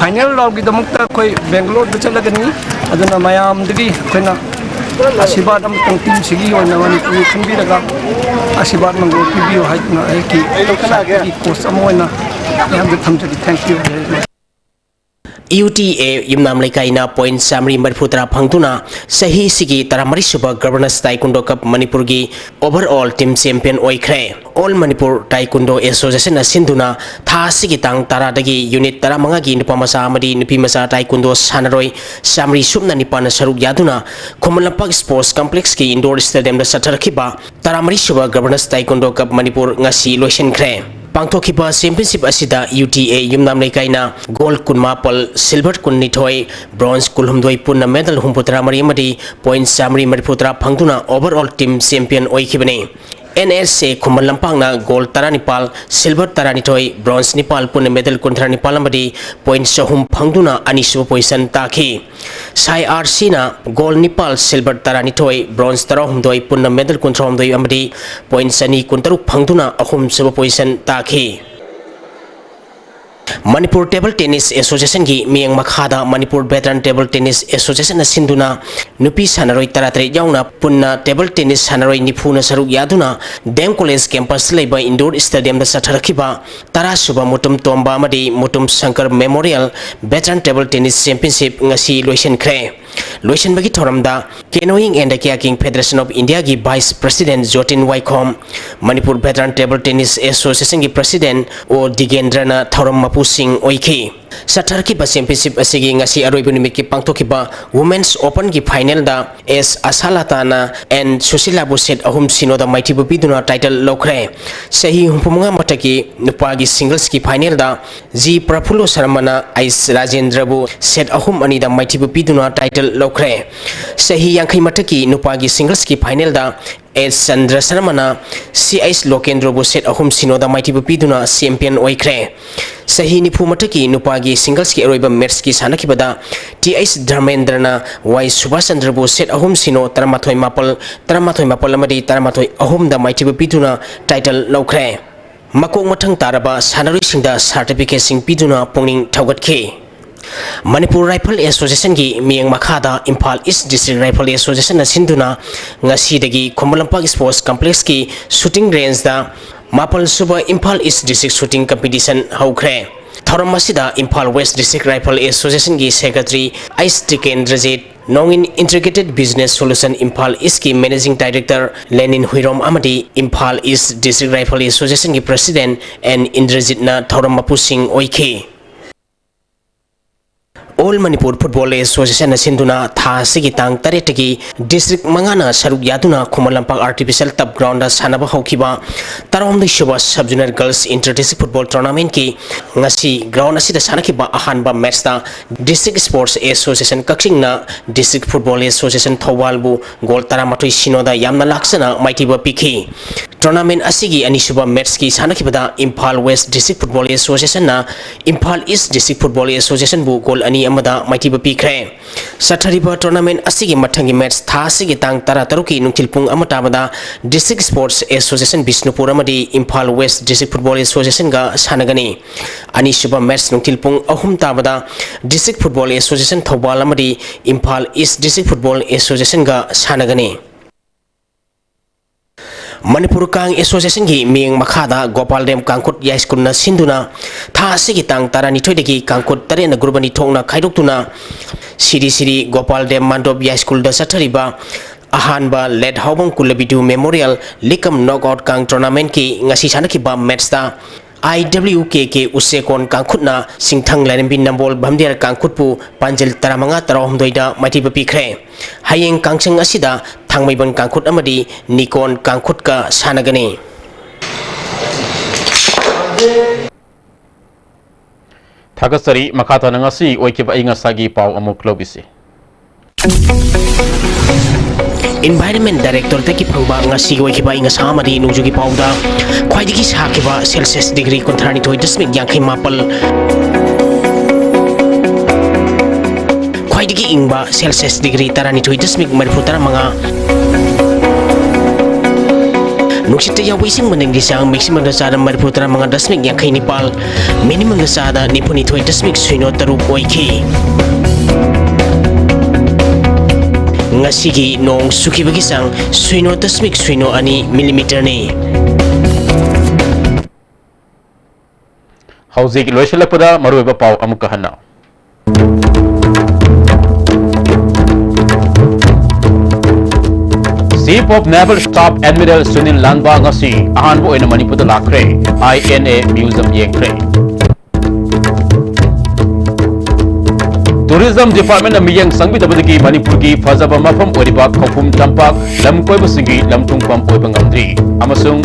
ꯐꯥꯏꯅꯦꯜ ꯔꯥꯎꯟꯒꯤꯗꯃꯛꯇ ꯑꯩꯈꯣꯏ ꯕꯦꯡꯒꯂꯣꯔꯗ ꯆꯠꯂꯒꯅꯤ꯫ ꯑꯗꯨꯅ ꯃꯌꯥꯝꯗꯒꯤ ꯑꯩꯈꯣꯏꯅ ꯑꯁꯤꯔꯕꯥꯗ ꯑꯃꯇꯪ ꯇꯤꯝꯁꯤꯒꯤ ꯑꯣꯏꯅ ꯃꯅꯤꯄꯨꯔꯒꯤ ꯈꯟꯕꯤꯔꯒ ꯑꯁꯤꯔꯕꯥꯗ ꯃꯪꯒꯣꯜ ꯄꯤꯕꯤꯌꯨ ꯍꯥꯏꯗꯨꯅ ꯑꯩꯒꯤ ꯁꯥꯏꯠꯇꯒꯤ ꯀꯣꯆ ꯑꯃ ꯑꯣꯏꯅ ꯃꯌꯥꯝꯗ ꯊꯝꯖꯔꯤ꯫ Thank you very much. U T A ꯌꯨꯝꯅꯥꯝ ꯂꯩꯀꯥꯏꯅ ꯄꯣꯏꯟ ꯆꯥꯃꯔꯤ ꯃꯔꯤꯐꯨ ꯇꯔꯥ ꯐꯪꯗꯨꯅ ꯆꯍꯤ ꯑꯁꯤꯒꯤ ꯇꯔꯥꯃꯔꯤ ꯁꯨꯕ ꯒꯕꯔꯅꯔꯁ ꯇꯥꯏꯀꯨꯟꯗꯣ ꯀꯞ ꯃꯅꯤꯄꯨꯔꯒꯤ ꯑꯣꯚꯔ ꯑꯣꯜ ꯇꯤꯝ ꯆꯦꯝꯄꯤꯌꯟ ꯑꯣꯏꯈ꯭ꯔꯦ꯫ ꯑꯣꯜ ꯃꯅꯤꯄꯨꯔ ꯇꯥꯏꯀꯨꯟꯗꯣ ꯑꯦꯁꯣꯁꯤꯌꯦꯁꯟꯅ ꯁꯤꯟꯗꯨꯅ ꯊꯥ ꯑꯁꯤꯒꯤ ꯇꯥꯡ ꯇꯔꯥꯗꯒꯤ ꯌꯨꯅꯤꯠ ꯇꯔꯥꯃꯉꯥꯒꯤ ꯅꯨꯄꯥ ꯃꯆꯥ ꯑꯃꯗꯤ ꯅꯨꯄꯤ ꯃꯆꯥ ꯇꯥꯏꯀꯨꯟꯗꯣ ꯁꯥꯟꯅꯔꯣꯏ ꯆꯥꯃꯔꯤ ꯁꯨꯞꯅ ꯅꯤꯄꯥꯟꯅ ꯁꯔꯨꯛ ꯌꯥꯗꯨꯅ ꯈꯨꯃꯟ ꯂꯝꯄꯥꯛ ꯁ꯭ꯄꯣꯔꯠꯁ ꯀꯝꯄ꯭ꯂꯦꯛꯁꯀꯤ ꯏꯟꯗꯣꯔ ꯁ꯭ꯇꯦꯗꯤꯌꯝꯗ ꯆꯠꯊꯔꯛꯈꯤꯕ ꯇꯔꯥꯃꯔꯤ ꯁꯨꯕ ꯒꯕꯔꯅꯔꯁ ꯇꯥꯏꯀꯨꯟꯗꯣ ꯀꯞ ꯃꯅꯤꯄꯨꯔ ꯉꯁꯤ ꯂꯣꯏꯁꯤꯟꯈ꯭ꯔꯦ꯫ ꯄꯥꯡꯊꯣꯛꯈꯤꯕ ꯆꯦꯝꯄꯤꯌꯟꯁꯤꯞ ꯑꯁꯤꯗ ꯌꯨ ꯇꯤ ꯑꯦ ꯌꯨꯝꯅꯥꯝ ꯂꯩꯀꯥꯏꯅ ꯒꯣꯜ ꯀꯨꯟꯃꯥꯄꯜ, ꯁꯤꯜꯚꯔ ꯀꯨꯟꯅꯤꯊꯣꯏ, ꯕ꯭ꯔꯣꯟꯖ ꯀꯨꯟꯍꯨꯝꯗꯣꯏ, ꯄꯨꯟꯅ ꯃꯦꯗꯜ ꯍꯨꯝꯐꯨꯇꯔꯥ ꯃꯔꯤ ꯑꯃꯗꯤ ꯄꯣꯏꯟ ꯆꯥꯃꯔꯤ ꯃꯔꯤꯐꯨꯇꯔꯥ ꯐꯪꯗꯨꯅ ꯑꯣꯚꯔ ꯑꯣꯜ ꯇꯤꯝ ꯆꯦꯝꯄꯤꯌꯟ ꯑꯣꯏꯈꯤꯕꯅꯤ꯫ ꯑꯦꯟ ꯑꯦꯁ ꯑꯦ ꯈꯨꯃꯟ ꯂꯝꯄꯥꯛꯅ ꯒꯣꯜ ꯇꯔꯥꯅꯤꯄꯥꯜ, ꯁꯤꯜꯚꯔ ꯇꯔꯥꯅꯤꯊꯣꯏ, ꯕ꯭ꯔꯣꯟꯖ ꯅꯤꯄꯥꯜ, ꯄꯨꯟꯅ ꯃꯦꯗꯜ ꯀꯨꯟꯊ꯭ꯔꯥ ꯅꯤꯄꯥꯜ ꯑꯃꯗꯤ ꯄꯣꯏꯟ ꯆꯍꯨꯝ ꯐꯪꯗꯨꯅ ꯑꯅꯤꯁꯨꯕ ꯄꯣꯖꯤꯁꯟ ꯇꯥꯈꯤ꯫ ꯁꯥꯏ ꯑꯥꯔ ꯁꯤꯅ ꯒꯣꯜ ꯅꯤꯄꯥꯜ, ꯁꯤꯜꯚꯔ ꯇꯔꯥꯅꯤꯊꯣꯏ, ꯕ꯭ꯔꯣꯟꯖ ꯇꯔꯥꯍꯨꯝꯗꯣꯏ, ꯄꯨꯟꯅ ꯃꯦꯗꯜ ꯀꯨꯟꯊ꯭ꯔꯥꯍꯨꯝꯗꯣꯏ ꯑꯃꯗꯤ ꯄꯣꯏꯟ ꯆꯅꯤ ꯀꯨꯟꯇꯔꯨꯛ ꯐꯪꯗꯨꯅ ꯑꯍꯨꯝꯁꯨꯕ ꯄꯣꯖꯤꯁꯟ ꯇꯥꯈꯤ꯫ ꯃꯅꯤꯄꯨꯔ ꯇꯦꯕꯜ ꯇꯦꯅꯤꯁ ꯑꯦꯁꯣꯁꯤꯌꯦꯁꯟꯒꯤ ꯃꯤꯠꯌꯦꯡ ꯃꯈꯥꯗ ꯃꯅꯤꯄꯨꯔ ꯚꯦꯇꯔꯟ ꯇꯦꯕꯜ ꯇꯦꯅꯤꯁ ꯑꯦꯁꯣꯁꯤꯌꯦꯁꯟꯅ ꯁꯤꯟꯗꯨꯅ ꯅꯨꯄꯤ ꯁꯥꯟꯅꯔꯣꯏ ꯇꯔꯥꯇꯔꯦꯠ ꯌꯥꯎꯅ ꯄꯨꯟꯅ ꯇꯦꯕꯜ ꯇꯦꯅꯤꯁ ꯁꯥꯟꯅꯔꯣꯏ ꯅꯤꯐꯨꯅ ꯁꯔꯨꯛ ꯌꯥꯗꯨꯅ ꯗꯤ ꯑꯦꯝ ꯀꯣꯂꯦꯖ ꯀꯦꯝꯄꯁꯇ ꯂꯩꯕ ꯏꯟꯗꯣꯔ ꯁ꯭ꯇꯦꯗꯤꯌꯝꯗ ꯆꯠꯊꯔꯛꯈꯤꯕ ꯇꯔꯥꯁꯨꯕ ꯃꯨꯇꯨꯝ ꯇꯣꯝꯕ ꯑꯃꯗꯤ Mutum Sankar memorial veteran table tennis championship ꯉꯁꯤ ꯂꯣꯏꯁꯤꯟꯈ꯭ꯔꯦ꯫ ꯂꯣꯏꯁꯤꯟꯕꯒꯤ ꯊꯧꯔꯝꯗ Canoeing and Kayaking Federation of Indiaꯒꯤ Vice President ꯖꯣꯇꯤꯟ ꯋꯥꯏꯈꯣꯝ, Manipur Veteran Table Tennis Associationꯒꯤ President ꯑꯣ ꯗꯤꯒꯦꯟꯗ꯭ꯔꯅ ꯊꯧꯔꯝ ꯃꯄꯨꯁꯤꯡ ꯑꯣꯏꯈꯤ꯫ ꯆꯠꯊꯔꯛꯈꯤꯕ championship ꯑꯁꯤꯒꯤ ꯉꯁꯤ ꯑꯔꯣꯏꯕ ꯅꯨꯃꯤꯠꯀꯤ ꯄꯥꯡꯊꯣꯛꯈꯤꯕ Women's Openꯒꯤ finalꯗ ꯑꯦꯁ ꯑꯁꯥꯂꯥꯇꯥꯅ ꯑꯦꯟ ꯁꯨꯁꯤꯂꯥꯕꯨ set ꯑꯍꯨꯝ ꯁꯤꯅꯣꯗ ꯃꯥꯏꯊꯤꯕ ꯄꯤꯗꯨꯅ title ꯂꯧꯈ꯭ꯔꯦ꯫ ꯆꯍꯤ ꯍꯨꯝꯐꯨ ꯃꯉꯥ ꯃꯊꯛꯀꯤ ꯅꯨꯄꯥꯒꯤ singlesꯀꯤ finalꯗ ꯖꯤ ꯄ꯭ꯔꯐꯨꯜꯂꯣ ꯁꯔꯃꯅ ꯑꯩꯁ ꯔꯥꯖꯦꯟꯗ꯭ꯔꯕꯨ set ꯑꯍꯨꯝ ꯑꯅꯤꯗ ꯃꯥꯏꯊꯤꯕ ꯄꯤꯗꯨꯅ title ꯂꯧꯈ꯭ꯔꯦ꯫ ꯆꯍꯤ ꯌꯥꯡꯈꯩ ꯃꯊꯛꯀꯤ ꯅꯨꯄꯥꯒꯤ singlesꯀꯤ finalꯗ ꯑꯦꯁ ꯆꯟꯗ꯭ꯔ ꯁꯔꯃꯅ ꯁꯤ ꯑꯩꯁ ꯂꯣꯀꯦꯟꯗ꯭ꯔꯕꯨ set ꯑꯍꯨꯝ ꯁꯤꯅꯣꯗ ꯃꯥꯏꯊꯤꯕ ꯄꯤꯗꯨꯅ champion ꯑꯣꯏꯈ꯭ꯔꯦ꯫ ꯆꯍꯤ ꯅꯤꯐꯨ ꯃꯊꯛꯀꯤ ꯅꯨꯄꯥꯒꯤ singlesꯀꯤ ꯑꯔꯣꯏꯕ matchꯀꯤ ꯁꯥꯟꯅꯈꯤꯕꯗ ꯇꯤ ꯑꯩꯁ ꯙꯔꯃꯦꯟꯗ꯭ꯔꯅ ꯋꯥꯏ ꯁꯨꯕꯥꯁ ꯆꯟꯗ꯭ꯔꯕꯨ set ꯑꯍꯨꯝ ꯁꯤꯅꯣ, ꯇꯔꯥꯃꯥꯊꯣꯏ ꯃꯥꯄꯜ, ꯇꯔꯥꯃꯥꯊꯣꯏ ꯃꯥꯄꯜ ꯑꯃꯗꯤ ꯇꯔꯥꯃꯥꯊꯣꯏ ꯑꯍꯨꯝꯗ ꯃꯥꯏꯊꯤꯕ ꯄꯤꯗꯨꯅ title ꯂꯧꯈ꯭ꯔꯦ꯫ ꯃꯀꯣꯛ ꯃꯊꯪ ꯇꯥꯔꯕ ꯁꯥꯟꯅꯔꯣꯏꯁꯤꯡꯗ certificateꯁꯤꯡ ꯄꯤꯗꯨꯅ ꯄꯨꯛꯅꯤꯡ ꯊꯧꯒꯠꯈꯤ꯫ ꯃꯅꯤꯄꯨꯔ Rifle Associationꯒꯤ ꯃꯤꯠꯌꯦꯡ ꯃꯈꯥꯗ ꯏꯝꯐꯥꯜ East District Rifle Associationꯅ ꯁꯤꯟꯗꯨꯅ ꯉꯁꯤꯗꯒꯤ ꯈꯨꯃꯟ ꯂꯝꯄꯥꯛ Sports Complexꯀꯤ shooting rangeꯗ ꯃꯥꯄꯜ ꯁꯨꯕ Imphal East District Shooting Competition ꯍꯧꯈ꯭ꯔꯦ꯫ ꯊꯧꯔꯝ ꯑꯁꯤꯗ Imphal West District Rifle Associationꯒꯤ Secretary ꯑꯩꯁ Tikendrajit, Nongin Integrated Business Solution Imphal Eastꯀꯤ Managing Director Lenin Huirom ꯑꯃꯗꯤ ꯏꯝꯐꯥꯜ East District Rifle Associationꯒꯤ President ꯑꯦꯟ ꯏꯟꯗ꯭ꯔꯖꯤꯠꯅ ꯊꯧꯔꯝ ꯃꯄꯨꯁꯤꯡ ꯑꯣꯏꯈꯤ꯫ All Manipur Football Associationꯅ ꯁꯤꯟꯗꯨꯅ ꯊꯥ ꯑꯁꯤꯒꯤ ꯇꯥꯡ ꯇꯔꯦꯠꯇꯒꯤ district ꯃꯉꯥꯅ ꯁꯔꯨꯛ ꯌꯥꯗꯨꯅ ꯈꯨꯃꯟ ꯂꯝꯄꯥꯛ Artificial Turf Groundꯗ ꯁꯥꯟꯅꯕ ꯍꯧꯈꯤꯕ ꯇꯔꯥꯍꯨꯝꯗꯣꯏ ꯁꯨꯕ Sub Zonal Girls Inter District Football Tournamentꯀꯤ ꯉꯁꯤ ground ꯑꯁꯤꯗ ꯁꯥꯟꯅꯈꯤꯕ ꯑꯍꯥꯟꯕ matchꯇ District Sports Association ꯀꯛꯆꯤꯡꯅ District Football Association ꯊꯧꯕꯥꯜꯕꯨ goal ꯇꯔꯥꯃꯥꯊꯣꯏ ꯁꯤꯅꯣꯗ ꯌꯥꯝꯅ ꯂꯥꯛꯆꯅ ꯃꯥꯏꯊꯤꯕ ꯄꯤꯈꯤ꯫ Tournament ꯑꯁꯤꯒꯤ ꯑꯅꯤꯁꯨꯕ matchꯀꯤ ꯁꯥꯟꯅꯈꯤꯕꯗ Imphal West District Football Associationꯅ Imphal East District Football Associationꯕꯨ goal ꯑꯅꯤ ꯑꯃꯗ ꯃꯥꯏꯊꯤꯕ ꯄꯤꯈ꯭ꯔꯦ꯫ ꯆꯠꯊꯔꯤꯕ tournament ꯑꯁꯤꯒꯤ ꯃꯊꯪꯒꯤ match ꯊꯥ ꯑꯁꯤꯒꯤ ꯇꯥꯡ ꯇꯔꯥꯇꯔꯨꯛꯀꯤ ꯅꯨꯡꯊꯤꯜ ꯄꯨꯡ ꯑꯃ ꯇꯥꯕꯗ District Sports Association ꯕꯤꯁꯅꯨꯄꯨꯔ ꯑꯃꯗꯤ ꯏꯝꯐꯥꯜ West District Football Associationꯒ ꯁꯥꯟꯅꯒꯅꯤ꯫ ꯑꯅꯤꯁꯨꯕ match ꯅꯨꯡꯊꯤꯜ ꯄꯨꯡ ꯑꯍꯨꯝ ꯇꯥꯕꯗ District Football Association ꯊꯧꯕꯥꯜ ꯑꯃꯗꯤ ꯏꯝꯐꯥꯜ East District Football Associationꯒ ꯁꯥꯟꯅꯒꯅꯤ꯫ ꯃꯅꯤꯄꯨꯔ ꯀꯥꯡ Associationꯒꯤ ꯃꯤꯠꯌꯦꯡ ꯃꯈꯥꯗ ꯒꯣꯄꯥꯜ ꯗꯦꯝ ꯀꯥꯡꯈꯨꯠ ꯌꯥꯏꯁ꯭ꯀꯨꯜꯅ ꯁꯤꯟꯗꯨꯅ ꯊꯥ ꯑꯁꯤꯒꯤ ꯇꯥꯡ ꯇꯔꯥꯅꯤꯊꯣꯏꯗꯒꯤ ꯀꯥꯡꯈꯨꯠ ꯇꯔꯦꯠꯅ group ꯑꯅꯤ ꯊꯣꯛꯅ ꯈꯥꯏꯗꯣꯛꯇꯨꯅ ꯁꯤꯔꯤ ꯁꯤꯔꯤ ꯒꯣꯄꯥꯜ ꯗꯦꯕ ꯃꯥꯟꯗꯣꯞ ꯌꯥꯏꯁ꯭ꯀꯨꯜꯗ ꯆꯠꯊꯔꯤꯕ ꯑꯍꯥꯟꯕ ꯂꯦꯠ ꯍꯥꯎꯕꯝ ꯀꯨꯂꯕꯤꯗꯨ ꯃꯦꯃꯣꯔꯤꯌꯦꯜ ꯂꯤꯛꯀꯝ ꯅꯣꯛꯑꯥꯎꯠ ꯀꯥꯡ ꯇꯣꯔꯅꯥꯃꯦꯟꯠꯀꯤ ꯉꯁꯤ ꯁꯥꯟꯅꯈꯤꯕ ꯃꯦꯠꯁꯇ ꯑꯥꯏ ꯗꯕ꯭ꯂꯤꯎ ꯀꯦ ꯀꯦ ꯎꯆꯦꯀꯣꯟ ꯀꯥꯡꯈꯨꯠꯅ ꯁꯤꯡꯊꯪ ꯂꯥꯏꯔꯦꯝꯕꯤ ꯅꯝꯕꯣꯜ ꯚꯝꯗꯤꯌꯥꯔ ꯀꯥꯡꯈꯨꯠꯄꯨ ꯄꯥꯟꯖꯤꯜ ꯇꯔꯥꯃꯉꯥ ꯇꯔꯥꯍꯨꯝꯗꯣꯏꯗ ꯃꯥꯏꯊꯤꯕ ꯄꯤꯈ꯭ꯔꯦ꯫ ꯍꯌꯦꯡ ꯀꯥꯡꯆꯪ ꯑꯁꯤꯗ ꯊꯥꯡꯃꯩꯕꯟ ꯀꯥꯡꯈꯨꯠ ꯑꯃꯗꯤ ꯅꯤꯀꯣꯟ ꯀꯥꯡꯈꯨꯠꯀ ꯁꯥꯟꯅꯒꯅꯤ꯫ ꯊꯥꯒꯠꯆꯔꯤ꯫ ꯃꯈꯥ ꯇꯥꯅ ꯉꯁꯤ ꯑꯣꯏꯈꯤꯕ ꯑꯏꯪ ꯑꯁꯥꯒꯤ ꯄꯥꯎ ꯑꯃꯨꯛ ꯂꯧꯕꯤꯁꯤ꯫ ꯏꯟꯚꯥꯏꯔꯟꯃꯦꯟ ꯗꯥꯏꯔꯦꯛꯇꯣꯔꯦꯠꯇꯒꯤ ꯐꯪꯕ ꯉꯁꯤꯒꯤ ꯑꯣꯏꯈꯤꯕ ꯑꯏꯪ ꯑꯁꯥ ꯑꯃꯗꯤ ꯅꯣꯡꯖꯨꯒꯤ ꯄꯥꯎꯗ ꯈ꯭ꯋꯥꯏꯗꯒꯤ ꯁꯥꯈꯤꯕ ꯁꯦꯜꯁꯤꯌꯁ ꯗꯤꯒ꯭ꯔꯤ ꯀꯨꯟꯊ꯭ꯔꯥꯅꯤꯊꯣꯏ ꯗꯁꯃꯤꯛ ꯌꯥꯡꯈꯩ ꯃꯥꯄꯜ, ꯈ꯭ꯋꯥꯏꯗꯒꯤ ꯏꯪꯕ ꯁꯦꯜꯁꯤꯌꯁ ꯗꯤꯒ꯭ꯔꯤ ꯇꯔꯥꯅꯤꯊꯣꯏ ꯗꯁꯃꯤꯛ ꯃꯔꯤꯐꯨ ꯇꯔꯥꯃꯉꯥ, ꯅꯨꯡꯁꯤꯠꯇ ꯌꯥꯎꯕ ꯏꯁꯤꯡ ꯃꯅꯤꯟꯒꯤ ꯆꯥꯡ ꯃꯦꯛꯁꯤꯃꯝꯗ ꯆꯥꯗ ꯃꯔꯤꯐꯨ ꯇꯔꯥꯃꯉꯥ ꯗꯁꯃꯤꯛ ꯌꯥꯡꯈꯩ ꯅꯤꯄꯥꯜ, ꯃꯤꯅꯤꯃꯝꯗ ꯆꯥꯗ ꯅꯤꯐꯨꯅꯤꯊꯣꯏ ꯗꯁꯃꯤꯛ ꯁꯤꯅꯣ ꯇꯔꯨꯛ ꯑꯣꯏꯈꯤ꯫ ꯉꯁꯤꯒꯤ ꯅꯣꯡ ꯆꯨꯈꯤꯕꯒꯤ ꯆꯥꯡ ꯁꯤꯅꯣ ꯗꯁꯃꯤꯛ ꯁꯤꯅꯣ ꯑꯅꯤ ꯃꯤꯂꯤꯃꯤꯇꯔꯅꯤ꯫ ꯍꯧꯖꯤꯛ ꯂꯣꯏꯁꯤꯜꯂꯛꯄꯗ ꯃꯔꯨꯑꯣꯏꯕ ꯄꯥꯎ ꯑꯃꯨꯛꯀ ꯍꯟꯅ꯫ Chief of Naval Staff Admiral Sunil ꯂꯥꯡꯕ ꯉꯁꯤ ꯑꯍꯥꯟꯕ ꯑꯣꯏꯅ ꯃꯅꯤꯄꯨꯔꯗ ꯂꯥꯛꯈ꯭ꯔꯦ꯫ ꯑꯥꯏ ꯑꯦꯟ ꯑꯦ museum ꯌꯦꯡꯈ꯭ꯔꯦ꯫ Tourism Department ꯅ ꯃꯤꯠꯌꯦꯡ ꯆꯪꯕꯤꯗꯕꯗꯒꯤ ꯃꯅꯤꯄꯨꯔꯒꯤ ꯐꯖꯕ ꯃꯐꯝ ꯑꯣꯏꯔꯤꯕ ꯈꯧꯄꯨꯝ ꯇꯝꯄꯥꯛ ꯂꯝ ꯀꯣꯏꯕꯁꯤꯡꯒꯤ ꯂꯝ ꯊꯨꯡꯐꯝ ꯑꯣꯏꯕ ꯉꯝꯗ꯭ꯔꯤ ꯑꯃꯁꯨꯡ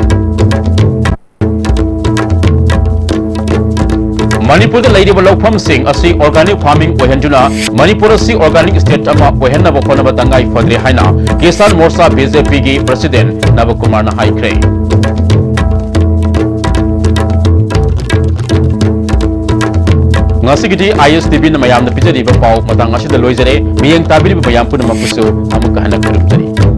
ꯃꯅꯤꯄꯨꯔꯗ ꯂꯩꯔꯤꯕ ꯂꯧꯐꯝꯁꯤꯡ ꯑꯁꯤ organic farming ꯑꯣꯏꯍꯟꯗꯨꯅ ꯃꯅꯤꯄꯨꯔ ꯑꯁꯤ organic state ꯑꯃ ꯑꯣꯏꯍꯟꯅꯕ ꯍꯣꯠꯅꯕ ꯇꯉꯥꯏ ꯐꯗ꯭ꯔꯦ ꯍꯥꯏꯅ ꯀꯤꯁꯥꯟ ꯃꯣꯔꯆꯥ ꯕꯤ ꯖꯦ ꯄꯤꯒꯤ president ꯅꯕꯀꯨꯃꯥꯔꯅ ꯍꯥꯏꯈ꯭ꯔꯦ꯫ ꯉꯁꯤꯒꯤꯗꯤ ꯑꯥꯏ ꯑꯦꯁ ꯇꯤ ꯚꯤꯅ ꯃꯌꯥꯝꯗ ꯄꯤꯖꯔꯤꯕ ꯄꯥꯎ ꯃꯇꯥꯡ ꯑꯁꯤꯗ ꯂꯣꯏꯖꯔꯦ꯫ ꯃꯤꯠꯌꯦꯡ ꯇꯥꯕꯤꯔꯤꯕ ꯃꯌꯥꯝ ꯄꯨꯝꯅꯃꯛꯄꯨꯁꯨ ꯑꯃꯨꯛꯀ ꯍꯟꯅ ꯈꯨꯔꯨꯝꯖꯔꯤ꯫